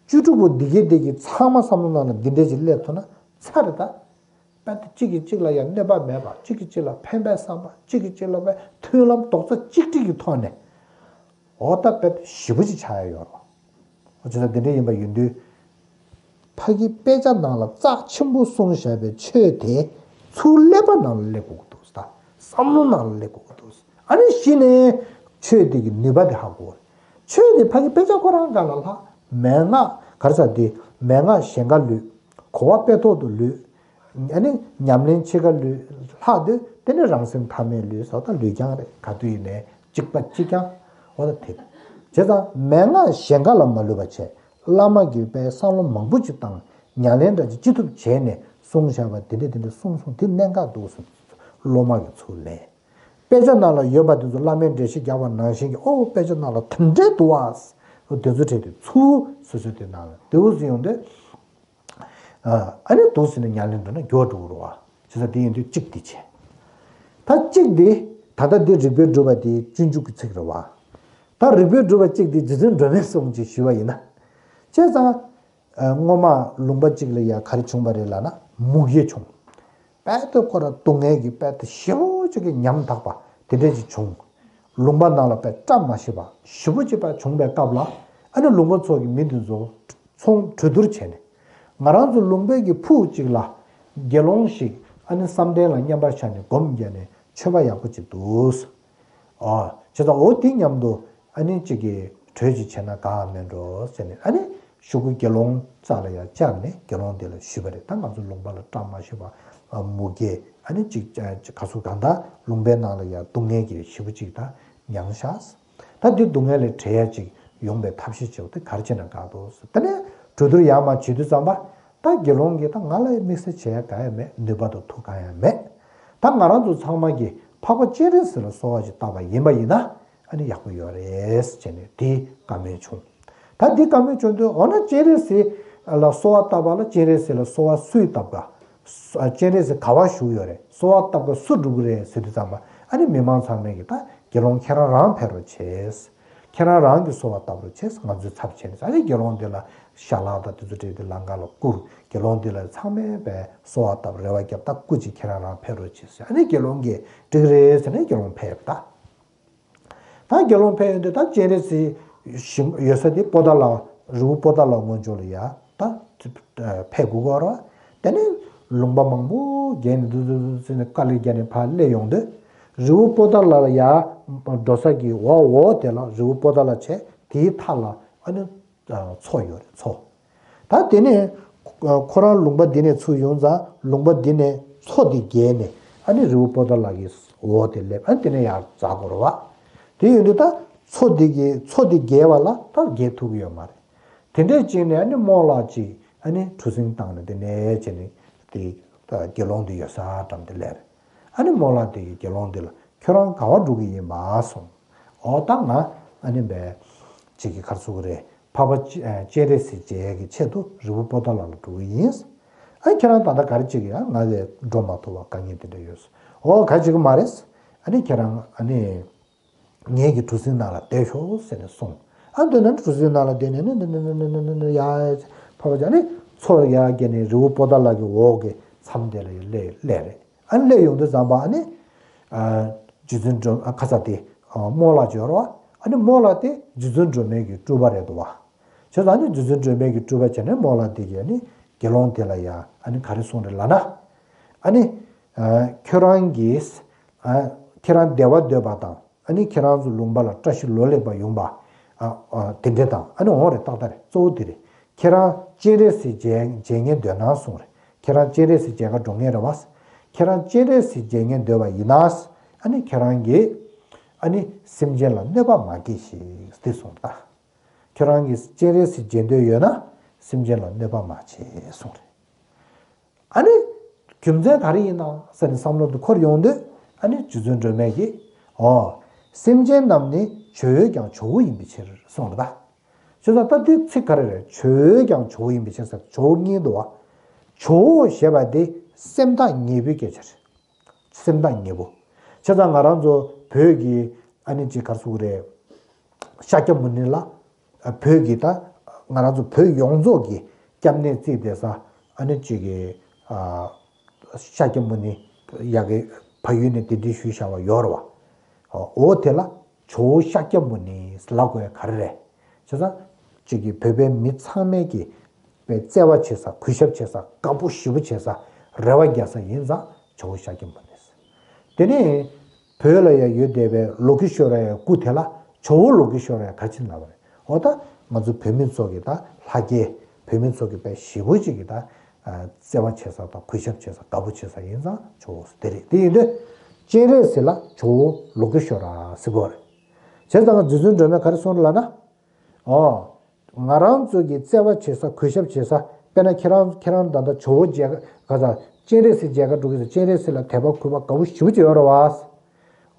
བཅུ་དྲུག་པོ་འདི་གའི་འདི་གི་ཚང་མ་བསམ་བློ་ནང་ལ་འདི་འདྲས་ཅིག་སླེབས་ཐུབ་ན་ཚར་རེད་ད། དཔེ་ད་གཅིག་གིས་གཅིག་ལ་ཡང་གནོད་པ་མེད་པ། གཅིག་གིས་གཅིག་ལ་ཕན་པའི་བསམ་པ། གཅིག་གིས་གཅིག་ལ་དཔེ་མཐུན་ལམ་རྡོག་རྩ་གཅིག་སྒྲིལ་གྱི་ཐོག་ནས། འོ། ད་དཔེ་ཞེ་པོ་ཅིག་ཆགས་ཡ་ཡོད་རེད། འོ། བྱས་ཙང་འདི་འདྲ་ཡིན་པ་ཡིན་དུས། ཕ་གི་དཔེ་ཆ་ནང་ལ་རྩ་ཆེན་པོ་གསུངས་བཞག་པའི་ཆོས་དེ་ཚུར་ཀླད་པ་ནང་ལ་སླེབས་དགོས་ཀྱི་འདུག་ད། བསམ་བློ་ནང་ལ་སླེབས་དགོས་ཀྱི་འདུག། ཨ་ནི་གཞི་ནས་ཆོས་དེ་གི་ནུས་པ་དེ་ཧ་གོ། ཆོས་དེ་ཕ་གི་དཔེ་ཆ་ཁོ་རང་སྒང་ལ་ལྷག། མན་ངག་ག་རེ་ཟེར་དེ། མན་ངག་གཞན་འགའ་ལུས། གོ་བ་དཔེ་ཐོག་ཏུ་ལུས། ཨ་ནི་ཉམས་ལེན་ཕྱེད་ཀ་ལུས། ལྷག་དུས་དེ་ནི་རང་སེམས་ཐ་མལ་ལུས་སོགས་དང་ལུས་རྐྱང་རེད། ག་དུས་ཡིན་ནའི་གཅིག་པ་གཅིག་རྐྱང་། འོ། ད་དེ་རེད། བྱས་ཙང་མན་ངག་གཞན་འགའ་ལ་མ་ལུས་པ་བྱས། བླ་མ་གིས་དཔེ་བསམ་བློ་མང་པོ་ཅིག་བཏང་། ཉམས་ལེན་འདྲ་ཅིག་ཅི་ཐུབ་བྱས་ནས་གསུངས་བཞག་པ་དེ་འདྲ་དེ་འདྲ་གསུངས་སོང་། དེ་གནད་འགག་འདུག་གསུངས། སློབ་མ་གི་ཚུར་ལན། དཔེ་ཆ་ནང་ལ་ཡོད་པ་དེ་ཚོ་བླ་མས་འགྲེལ་བཤད་རྒྱག་པ་ནང་བཞིན་གྱི། ཨོ། དཔེ་ཆ་ནང་ལ་དེ་འདྲས་འདུག་ཨ། དེ་ཚོ་བྲིས་ཏེ་ཚུར་སོ་སོའི་དེ་ནང་ལ་དེའུ་ཟིན་ཡོང་དུས། ཨ་ནི་འདུག་ཟེར་ནས་ཉམས་ལེན་འགྲོ་ན་མགྱོགས་འགྲོ་གི་རེད་བ། བྱས་ཙང་དེ་ཡིན་དུས་གཅིག་དེ་བྱས། ད་གཅིག་དེ། ད་ལྟ་འདི་རིགས་པས་སྒྲུབ་པ་དེ་སྤྱོད་འཇུག་གི་ཚིག་རེད་བ། ད་རིགས་པས་སྒྲུབ་པ་གཅིག་དེ་རྗེ་བཙུན་སྒྲོལ་མའི་གསུང་ཅིག་ཞུས་པ་ཡིན་ན། བྱས་ཙང་། ཨ། སྔོན་མ་ལུང་པ་གཅིག་ལ་ཡ་ག་རེ་བྱུང་བ་རེད་ལབ་ན། མུ་གེ་བྱུང་། དཔེ་དེ་ཁོ་ར་སྡུག་བསྔལ་གྱི་དཔེ་དེ་ཞེ་པོ་ཅིག་གི་ཉམ་ཐག་པ་དེ་འདྲས་ཅིག་བྱུང་། ལུང་པ་ནང་ལ་དཔེ་བཀྲ་མ་ཤིས་པ་ཞེ་པོ་ཅིག་ཕར་བྱུང་པའི་སྐབས་ལ། ཨ་ནི་ལུང་པ་ཚོ་གི་མི་འདི་ཚོ་ཚོང་གྲོས་བསྡུར་བྱས་ནས། ང་རང་ཚོ་ལུང་པའི་གི་ཕུག་ཅིག་ལ་དགེ་སློང་ཞིག་ཨ་ནི་བསམ་གཏན་ལ་མཉམ་པར་བཞག་ནས་སྒོམ་བརྒྱབ་ནས་མཆོད་པ་ཡག་པོ་ཅིག་འདུག། ཨོ། བྱས་ཙང་འོ་དེ་མཉམ་དུ་ཨ་ནི་གཅིག་གིས་གྲོས་ཅིག་བྱས་ན་དགའ་མེད་འགྲོ་ཟེར་ནས། ཨ་ནི་གཞུག་གུ་དགེ་སློང་རྩ་ལ་ཡར་བཅར་ནས་དགེ་སློང་དེ་ལ་ཞུས་པ་རེད། ད་ང་ཚོ་ལུང་པ་ལ་བཀྲ་མ་ཤིས་པ། ཨ། མུ་གེ། ཨ་ནི་གཅིག་ཨ། ག་ཚོད་གང་ལྟར་ལུང་པའི་ནང་ལ་ཡར་སྡུག་བསྔལ་གྱི་ཞེ་པོ་ཅིག་ད་མྱངས་ཤག། ད་འདི་སྡུག་བསྔལ་ལས་བྲལ་ཡ་ཅིག་ཡོང་པའི་ཐབས་ཤེས་བྱེད་དགོས། དེ་ག་རེ་བྱས་ན་དགའ་འདུག་ཟེར། དེ་ནས་གྲོས་བསྡུར་ཡར་མར་བྱེད་དུས་ཙམ་པ། ད་དགེ་སློང་གིས་ད་ང་ལ་དམིགས་བསལ་བྱེད་ཡ་གང་ཡང་མེད། ནུས་པ་དང་མཐུ་གང་ཡང་མེད། ད་ང་རང་ཚོ་ཚང་མ་གིས་འཕགས་པ་སྤྱན་རས་གཟིགས་ལ་གསོལ་བ་ཞིག་བཏབ་པ་ཡིན་པ་ཡིན་ན། ཨ་ནི་ཡག་པོ་ཡོད་རེད་ཟེར་ནས་དེ་བཀའ་མོལ་བྱུང་། ད་དེ་བཀའ་མོལ་བྱུང་དུས། འོ་ན་སྤྱན་རས་གཟིགས་ལ་གསོལ་བ་བཏབ་པ་ལ། སྤྱན་རས་གཟིགས་ལ་གསོལ་བ་སུས་བཏབ་ག། སྤྱན་རས་གཟིགས་ག་པར་བཞུགས་ཡོད་རེད། གསོལ་བ་བཏབ་ག་སུ་འགྲོ་གི་རེད་ཟེར་དུས་ཙམ་པ། ཨ་ནི་མི་མང་ཚང་མས་ཀྱིས་ད་དགེ་སློང་ཁྱེད་རང་རང་ཕེབས་རོགས་བྱས། ཁྱེད་རང་རང་གིས་གསོལ་བ་བཏབ་རོགས་བྱས། ང་ཚོའི་ཚབ་བྱས་ནས། ཨ་ནི་དགེ་སློང་འདི་ལ་ཞལ་ལག་དང་དེ་ཚོ་སྤྲད་དེ་ལམ་ཁ་ལ་བསྐུར། དགེ་སློང་འདི་ལ་ཚང་མས་པའི་གསོལ་བ་བཏབ། རེ་བ་བརྒྱབ། ད་སྐུ་མཁྱེན། ཁྱེད་རང་རང་ཕེབས་རོགས་བྱས་ཟེར། ཨ་ནི་དགེ་སློང་གིས་འགྲིག་རེད་ཟེར་ནས་དགེ་སློང་ཕེབས་ད། ད་དགེ་སློང་ཕེབས་ཡོང་དུས་ད་སྤྱན་རས་གཟིགས་ཞིང་ཡོད་ས་དེ་པོ་ཏཱ་ལ། རི་བོ་པོ་ཏཱ་ལ་ངོས་ཕྱོགས་ལ་ཡར་ད་ཕེབས་དགོས་ཀྱི་ཡོད་རེད་པ། དེ་ནས་ལུང་པ་མང་པོ་བརྒལ་ནས་འདུག་འདུག་འདུག་ཟེར་ནས་དཀའ་ལས་བརྒྱབ་ནས་ཕར་སླེབས་ཡོང་དུས། རི་བོ་པོ་ཏཱ་ལ་ལ་ཡར་འགྲོ་ས་གི་འོག་འོག་དེ་ལ་རི་བོ་པོ་ཏཱ་ལ་བྱས། དེའི་མཐའ་ལ་ཨ་ནི་མཚོ་ཡོད་རེད། མཚོ། ད་དེ་ནས་ཁོ་རང་ལུང་པ་འདི་ནས་ཚུར་ཡོང་ཙང་། ལུང་པ་འདི་ནས་མཚོ་འདི་བརྒལ་ནས་ཨ་ནི་རི་བོ་པོ་ཏཱ་ལ་གི་འོག་དེ་སླེབས། ཨ་ནི་དེ་ནས་ཡར་འཛེག་དགོས་རེད་པ། དེ་ཡིན་དུས་ད་མཚོ་འདི་གི་མཚོ་འདི་བརྒལ་བ་ལ་ད་བརྒལ་ཐུབ་ཀྱི་ཡོད་མ་རེད། དེ་འདྲའི་ཅིག་ནས་ཨ་ནི་རྨོ་ལགས་ཅིག་ཨ་ནི་གྲུ་གཟིངས་བཏང་ནས་དེ་ནས་བྱས་ནས་དེ་དགེ་སློང་དེ་ཡོད་སར་འགྲམ་དེ་སླེབས་རེད། ཨ་ནི་རྨོ་ལགས་དེ་གིས་དགེ་སློང་དེ་ལ། ཁྱོད་རང་ག་པར་འགྲོ་གི་ཡིན་པ་གསུངས། འོ་ད་ང་ཨ་ནི་བས་ཅིག་གི་ག་རེ་ཟེར་དགོས་རེད། འཕགས་པ་སྤྱན་རས་གཟིགས་མཇལ་ཡག་གི་ཆེད་དུ་རི་བོ་པོ་ཏཱ་ལ་ལ་འགྲོ་གི་ཡིན། ཨ། ཁྱེད་རང་ད་ལྟ་ག་རེ་བྱེད་ཀྱི་ཡོད། ང་ལ་འགྲོ་མ་ཐུབ་པ་དཀའ་ངལ་དེ་འདྲ་ཡོད། འོ་ག་རེ་བྱེད་ཀྱི་མ་རེད། ཨ་ནི་ཁྱེད་རང་ཨ་ནི་ངའི་གི་གྲུ་གཟིངས་ནང་ལ་བསྡད་ཤོག་ཟེར་ནས་གསུངས། ཨ། འདི་ནས་གྲུ་གཟིངས་ནང་ལ་བསྡད་ནས་ནི་ནི་ནི་ནི་ནི་ཡར་འཕགས་པ་སྤྱན་རས་གཟིགས་མཚོ་ཡར་བརྒལ་ནས་རི་བོ་པོ་ཏཱ་ལ་གི་འོག་གི་མཚམས་དེ་ལ་སླེབས་སླེབས་རེད། ཨ་ནི་སླེབས་ཡོང་དུས་ཙམ་པ་ཨ་ནི། ཨ། རྗེ་བཙུན་སྒྲོལ། ཨ། ཁ་ས་དེ། ཨ། རྨོ་ལགས་ཅིག་ཡོད་རེད་པ། ཨ་ནི་རྨོ་ལགས་དེ་རྗེ་བཙུན་སྒྲོལ་མའི་གི་སྤྲུལ་པ་རེད་འདུག་པ། བྱས་ཙང་ཨ་ནི་རྗེ་བཙུན་སྒྲོལ་མའི་གི་སྤྲུལ་པ་བྱས་ནས་རྨོ་ལགས་དེ་གིས་ཨ་ནི་དགེ་སློང་དེ་ལ་ཡ་ཨ་ནི་ག་རེ་གསུངས་རེད་ལབ་ན། ཨ་ནི། ཨ། ཁྱོད་རང་གིས། ཨ། ཁྱེད་རང་བདེ་བ་འདོད་པ་དང་། ཨ་ནི་ཁྱེད་རང་ཚོ་ལུང་པ་ལ་བཀྲ་ཤིས་ལོ་ལེགས་པ་ཡོང་བ། ཨ། ཨ། དེ་འདྲ་དང་། ཨ་ནི་འོང་རེད། ཏག་ཏག་རེད། གཙོ་བོ་དེ་རེད། ཁྱེད་རང་སྤྱན་རས་གཟིགས་མཇལ་མཇལ་མཁན་འདོད་ན་གསུངས་རེད། ཁྱེད་རང་སྤྱན་རས་གཟིགས་མཇལ་ག་འགྲོ་མཁན་རེད་པ། ཁྱེད་རང་སྤྱན་རས་གཟིགས་མཇལ་མཁན་འདོད་པ་ཡིན་ན། ཨ་ནི་ཁྱེད་རང་གིས་ཨ་ནི་སེམས་ཅན་ལ་གནོད་པ་མ་བསྐྱལ་ཞིག་ཟེར་གསུངས་པ། ཁྱེད་རང་གིས་སྤྱན་རས་གཟིགས་མཇལ་འདོད་ཡོད་ན་སེམས་ཅན་ལ་གནོད་པ་མ་བྱེད་གསུངས་རེད། ཨ་ནི། རྒྱུ་མཚན་ག་རེ་ཡིན་ནམ་ཟེར་ནས་བསམ་བློ་དེ་འཁོར་ཡོང་དུས། ཨ་ནི་རྗེ་བཙུན་སྒྲོལ་མས་ཀྱིས། འོ། སེམས་ཅན་རྣམས་ནི་བྱོས་ཀྱང་ཇོ་བོ་ཡིན་པའི་ཕྱིར་གསུངས་རེད་ད། བྱས་ཙང་ད་དེ་ཚིག་ག་རེ་རེད། བྱོས་ཀྱང་ཇོ་བོ་ཡིན་པའི་ཕྱིར་ཟེར། ཇོ་བོ་གཉིས་འདུག་པ། ཇོ་བོ་ཞེས་པ་དེ་སེམས་ཐག་ཉེ་པོའི་སྐད་ཆ་རེད། སེམས་ཐག་ཉེ་པོ། བྱས་ཙང་ང་རང་ཚོ་བོད་ཀྱི་ཨ་ནི་ཅིག་ག་རེ་ཟེར་དགོས་རེད། ཤཱཀྱ་མུ་ནི་ལ། བོད་ཀྱི་ད་ང་རང་ཚོ་བོད་ཡོངས་རྫོགས་ཀྱི་སྐྱབས་གནས་བརྩིས་བསྡད་ས། ཨ་ནི་ཅིག་གི། ཨ། ཤཱཀྱ་མུ་ནི་ཡ་གི་བལ་ཡུལ་ནས་གདན་འདྲེན་ཞུས་བཞག་པ་ཡོད་རེད་པ། འོ་དེ་ལ་ཇོ་བོ་ཤཱཀྱ་མུ་ནི་ལབ་དགོས་ཡ་ག་རེ་རེད། བྱས་ཙང་ཅིག་གི་བོད་པའི་མི་ཚང་མས་ཀྱི་པའི་བརྩེ་བ་བྱེད་ས། གུས་ཞབས་བྱེད་ས། དགའ་པོ་ཞེ་པོ་བྱེད་ས། རེ་བ་རྒྱག་ས་ཡིན་ཙང་ཇོ་བོ་ཤཱཀྱ་མུ་ནི། དེ་ནས་བོད་ལ་ཡང་ཡོད་བསྡད་པའི་ལོ་ཀེ་ཤྭ་ར་ཡའི་སྐུ་དེ་ལ་ཇོ་བོ་ལོ་ཀེ་ཤྭ་ར་ཡ་ག་རེ་བྱས་ནས་ལབ་པ་རེད། འོ་ད་ང་ཚོ་བོད་མི་ཚོ་གི་ད་ལྷ་སྐལ། བོད་མི་ཚོ་གི་དཔེ་ཞེ་པོ་ཅིག་གི་ད་བརྩེ་བ་བྱེད་ས་དང་གུས་ཞབས་བྱེད་ས། དགའ་པོ་བྱེད་ས་ཡིན་ཙང་ཇོ་བོ་ཟེར་དེ་རེད། དེ་ཡིན་དུས་སྤྱན་རས་གཟིགས་ལ་ཇོ་བོ་ལོ་ཀེ་ཤྭ་ར་ཟེར་དགོས་རེད། བྱས་ཙང་རྗེ་བཙུན་སྒྲོལ་མས་ག་རེ་གསུངས་རེད་ལབ་ན། འོ། ང་རང་ཚོ་གི་བརྩེ་བ་བྱེད་ས། གུས་ཞབས་བྱེད་ས། དཔེར་ན་ཁྱེད་རང་ཁྱེད་རང་ད་ལྟ་ཇོ་བོ་མཇལ་ག་ག་ས། སྤྱན་རས་གཟིགས་མཇལ་ག་འགྲོ་གི་ས། སྤྱན་རས་གཟིགས་ལ་དད་པ་གུས་པ་དགའ་པོ་ཞེ་པོ་ཅིག་ཡོད་རེད་པ།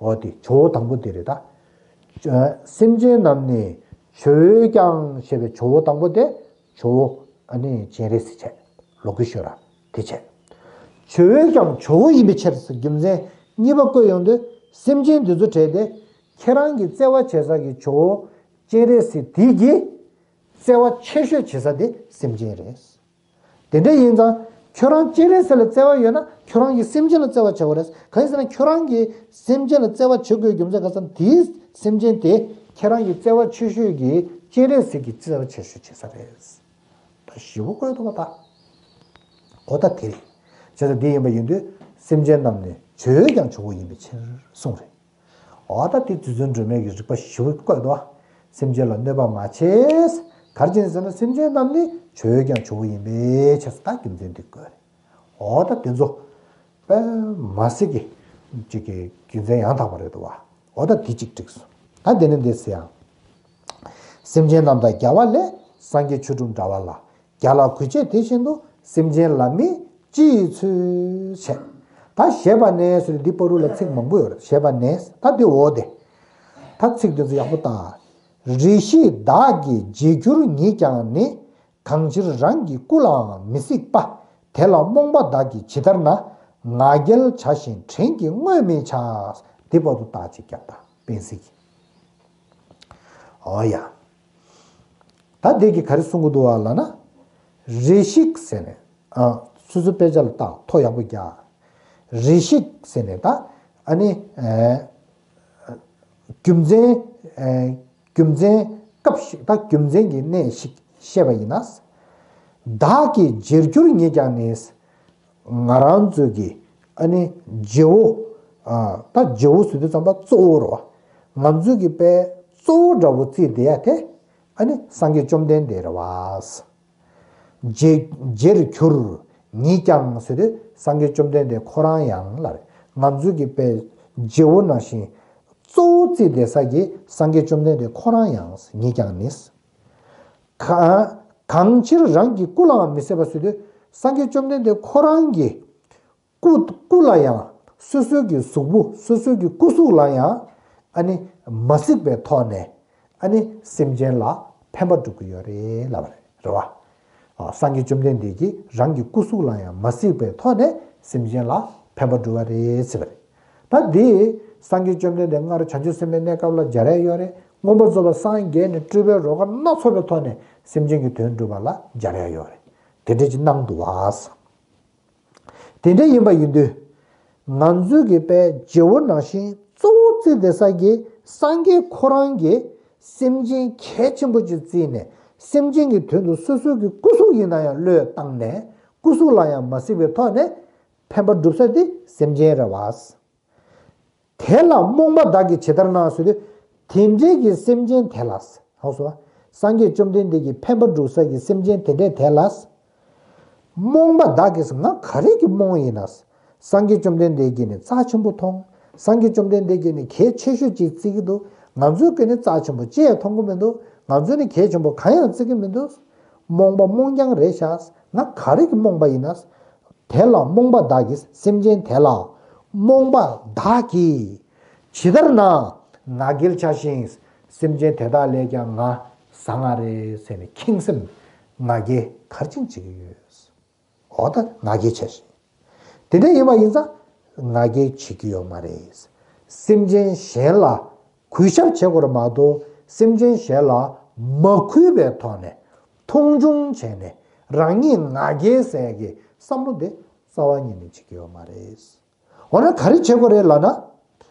འོ་དེ་ཇོ་བོ་དང་པོ་དེ་རེད་ད། སེམས་ཅན་རྣམས་ནི་བྱོས་ཀྱང་ཞེས་པའི་ཇོ་བོ་དང་པོ་དེ། ཇོ་བོ་ཨ་ནི་སྤྱན་རས་གཟིགས་བྱས། ལོ་ཀེ་ཤྭ་ར་དེ་བྱས། བྱོས་ཀྱང་ཇོ་བོ་ཡིན་པའི་ཕྱིར་ཟེར་རྒྱུ་མཚན་གཉིས་པ་བཀོད་ཡོང་དུས། སེམས་ཅན་འདི་ཚོ་གྲས་དེ་ཁྱེད་རང་གི་བརྩེ་བ་བྱེད་ས་གི་ཇོ་བོ་སྤྱན་རས་གཟིགས་དེ་གིས་བརྩེ་བ་ཆེ་ཤོས་བྱེད་ས་དེ་སེམས་ཅན་རེད། དེ་འདྲ་ཡིན་ཙང་ཁྱོད་རང་སྤྱན་རས་གཟིགས་ལ་བརྩེ་བ་ཡོད་ན་ཁྱོད་རང་གིས་སེམས་ཅན་ལ་བརྩེ་བ་བྱེད་དགོས་རེད། གང་ཡིན་ཟེར་ན་ཁྱོད་རང་གིས་སེམས་ཅན་ལ་བརྩེ་བ་བྱེད་དགོས་རྒྱུ་མཚན་ག་ས་དེའི་ སེམས་ཅན་དེ་ཁྱེད་རང་གི་བརྩེ་བ་ཆེ་ཤོས་ཀྱི་སྤྱན་རས་གཟིགས་ཀྱི་བརྩེ་བ་ཆེ་ཤོས་བྱེད་ས་རེད། ད་ཞེ་པོ་བཀོད་འདུག་པ་ད། འོ་ད་དེ་རེད། བྱས་ཙང་འདི་ཡིན་པ་ཡིན་དུས་སེམས་ཅན་རྣམས་ནི་བྱོས་ཀྱང་ཇོ་བོ་ཡིན་པའི་ཕྱིར་གསུངས་རེད། འོ་ད་དེ་རྗེ་བཙུན་སྒྲོལ་མའི་གི་རིགས་པ་ཞེ་པོ་བཀོད་འདུག་སེམས་ཅན་ལ་གནོད་པ་མ་བྱེད། ག་རེ་བྱས་ནས་ཟེར་ན་སེམས་ཅན་རྣམས་ནི་བྱོས་ཀྱང་ཇོ་བོ་ཡིན་པའི་ཕྱིར་ད་རྒྱུ་མཚན་འདི་བཀོད་རེད། འོ་ད་དེ་ཚོ་དཔེ་མ་སྲིད་ཀྱི་ཅིག་གི་རྒྱུ་མཚན་ཡང་དག་པ་རེད་འདུག་བ། འོ་ད་དེ་གཅིག་འགྲིག་སོང་། ད་དེ་ནས་འདི་ཟེར་ཡང་། སེམས་ཅན་རྣམས་དང་རྒྱལ་བ་ལས། སངས་རྒྱས་ཆོས་དྲུག་འདྲ་བ་ལ། རྒྱལ་ལ་གུས་བྱེད་དེ་བཞིན་དུ། སེམས་ཅན་ལ་ནི་ཅི་ཡིས་འཚོལ་བྱེད། ད་ཞེས་པ་ནས་ཟེར་འདི་བར་དུ་ལ་ཚིག་མང་པོ་ཡོད་རེད། ཞེས་པ་ནས་ད་འདི་འོ་དེ། ད་ཚིག་འདི་ཚོ་ཡག་པོ་ལྟ། རེ་ཞིག་བདག་གིས་བརྗེད་འགྱུར་ཉིད་ཀྱང་ནི། གང་ཕྱིར་རང་གི་སྐུ་ལའང་མི་གཟིགས་པ། དེ་ལ་རྨོངས་པ་བདག་གིས་ཇི་ལྟར་ན། ང་རྒྱལ་བྱ་ཞིང་བྲན་གྱི་དངོས་མི་བྱ། འདི་བར་དུ་རྟགས་གཅིག་རྒྱབ་དང་དཔེ་གཟིགས། འོ་ཡ། ད་འདི་གི་ག་རེ་གསུང་གི་འདུག་བ་ལབ་ན། རེ་ཞིག་ཟེར་ནས། ཨ། སོ་སོའི་དཔེ་ཆ་ལ་བལྟ། ཐོ་ཡག་པོ་རྒྱག་རེ་ཞིག་ཟེར་ནས་ད། ཨ་ནི། ཨེ། རྒྱུ་མཚན། ཨེ། རྒྱུ་མཚན་སྐབས་ཤིག་ད་རྒྱུ་མཚན་གྱི་གནས་ཤིག་བཤད་པ་ཡིན་ན། བདག་གིས་བརྗེད་འགྱུར་ཉིད་ཀྱང་ནི། ང་རང་ཚོའི་གི་ཨ་ནི་རྗེ་བོ། ཨ། ད་རྗེ་བོ་ཟེར་དུས་ཙམ་པ་གཙོ་བོ་རེད་བ། ང་ཚོའི་གི་དཔེ་གཙོ་བོ་འདྲ་བོ་བརྩིས་བསྡད་ཡ་དེ་ཨ་ནི་སངས་རྒྱས་བཅོམ་ལྡན་འདས་རེད་བ། བརྗེད་བརྗེད་འགྱུར་ཉིད་ཀྱང་ཟེར་དུས་སངས་རྒྱས་བཅོམ་ལྡན་འདས་ཁོ་རང་ཡང་ལ་རེད། ང་ཚོའི་གི་དཔེ་རྗེ་བོ་ནང་བཞིན་གཙོ་བོ་བརྩིས་བསྡད་ས་གི་སངས་རྒྱས་བཅོམ་ལྡན་འདས་ཁོ་རང་ཡང་ཉིད་ཀྱང་ནི། ག- གང་ཕྱིར་རང་གི་སྐུ་ལའང་མི་གཟིགས་པ་ཟེར་དུས་སངས་རྒྱས་བཅོམ་ལྡན་འདས་ཁོ་རང་གི་སྐུ་སྐུ་ལ་ཡང་སོ་སོའི་གི་གཟུགས་པོ་སོ་སོའི་གི་སྐུ་གཟུགས་ལ་ཡང་ཨ་ནི་མ་གཟིགས་པའི་ཐོག་ནས་ཨ་ནི་སེམས་ཅན་ལ་ཕན་པ་སྒྲུབ་ཀྱི་ཡོད་རེད་ལབ་པ་རེད། རེད་བ། ཨ། སངས་རྒྱས་བཅོམ་ལྡན་འདས་ཀྱིས་རང་གི་སྐུ་གཟུགས་ལ་ཡང་མ་གཟིགས་པའི་ཐོག་ནས་སེམས་ཅན་ལ་ཕན་པ་སྒྲུབ་པ་རེད་ཟེར་བ་རེད། ད་འདི་སངས་རྒྱས་བཅོམ་ལྡན་འདས་སྔར་བྱང་ཆུབ་སེམས་དཔའི་གནས་སྐབས་ལ་སྦྱར་ཡ་ཡོད་རེད། མངོན་པར་རྫོགས་པར་སངས་རྒྱས་ནས་སྤྲུལ་པའི་རོལ་གར་སྣ་ཚོགས་པའི་ཐོག་ནས་སེམས་ཅན་གྱི་དོན་སྒྲུབ་པ་ལ་སྦྱར་ཡ་ཡོད་རེད། དེ་འདྲ་ཅིག་གནང་འདུག་བ། དེ་འདྲ་ཡིན་པ་ཡིན་དུས། ང་ཚོའི་གི་དཔེ་རྗེ་བོ་ནང་བཞིན་གཙོ་བོ་བརྩིས་བསྡད་ས་གི་སངས་རྒྱས་ཁོ་རང་གིས་སེམས་ཅན་གལ་ཆེན་པོ་ཅིག་བརྩིས་ནས་སེམས་ཅན་གྱི་དོན་དུ་སོ་སོའི་གི་སྐུ་གཟུགས་ཡིན་ན་ཡང་བློས་བཏང་ནས་སྐུ་གཟུགས་ལ་ཡང་མ་གཟིགས་པའི་ཐོག་ནས་ཕན་པ་སྒྲུབ་ས་དེ་སེམས་ཅན་རེད་བ། དེ་ལ་རྨོངས་པ་བདག་གིས་ཇི་ལྟར་ན་ཟེར་དུས། དེ་འདྲའི་གི་སེམས་ཅན་དེ་ལ། ཧང་སོ། སངས་རྒྱས་བཅོམ་ལྡན་འདས་ཀྱིས་ཕན་པ་སྒྲུབ་ས་གི་སེམས་ཅན་དེ་འདྲས་དེ་ལ། རྨོངས་པ་བདག་གིས་ང་ག་རེ་གི་རྨོངས་ཡིན་ན། སངས་རྒྱས་བཅོམ་ལྡན་འདས་ཀྱིས་ནི་རྩ་ཆེན་པོ་མཐོང་། སངས་རྒྱས་བཅོམ་ལྡན་འདས་ཀྱིས་ནི་གལ་ཆེ་ཤོས་ཅིག་བརྩི་གི་འདུག་ང་ཚོས་ཀྱིས་ནི་རྩ་ཆེན་པོ་ཅི་ཡང་མཐོང་གི་མི་འདུག་ང་ཚོས་ནི་གལ་ཆེན་པོ་གང་ཡང་བརྩི་གི་མི་འདུག་རྨོངས་པ་རྨོངས་རྐྱང་རེད་ཤག་ང་ག་རེ་གི་རྨོངས་པ་ཡིན་ན། དེ་ལ་རྨོངས་པ་བདག་གིས་སེམས་ཅན་དེ་ལ། རྨོངས་པ་བདག་གིས་ཇི་ལྟར་ན་ང་རྒྱལ་བྱ་ཞིང་། སེམས་ཅན་དེ་དག་ལས་ཀྱང་ང་བཟང་ང་རེད་ཟེར་ནས་ཁེངས་སེམས་ང་རྒྱལ་ག་རེ་བྱེད་ཀྱི་ཡོད། འོ་ད་ང་རྒྱལ་བྱ་ཞིང་། དེ་འདྲ་ཡིན་པ་ཡིན་ཙང་ང་རྒྱལ་བྱེད་ཀྱི་ཡོད་མ་རེད། སེམས་ཅན་གཞན་ལ་གུས་ཞབས་བྱེད་དགོས་རེད་མ་གཏོགས་སེམས་ཅན་གཞན་ལ་མ་གུས་པའི་ཐོག་ནས་མཐོང་ཆུང་བྱས་ནས་རང་ཉིད་ང་རྒྱལ་ཟེར་གྱི་བསམ་བློ་དེ་རྩ་བ་ཉིད་ནས་བྱེད་ཀྱི་ཡོད་མ་རེད། འོ་ན་ག་རེ་བྱེད་དགོས་རེད་ལབ་ན།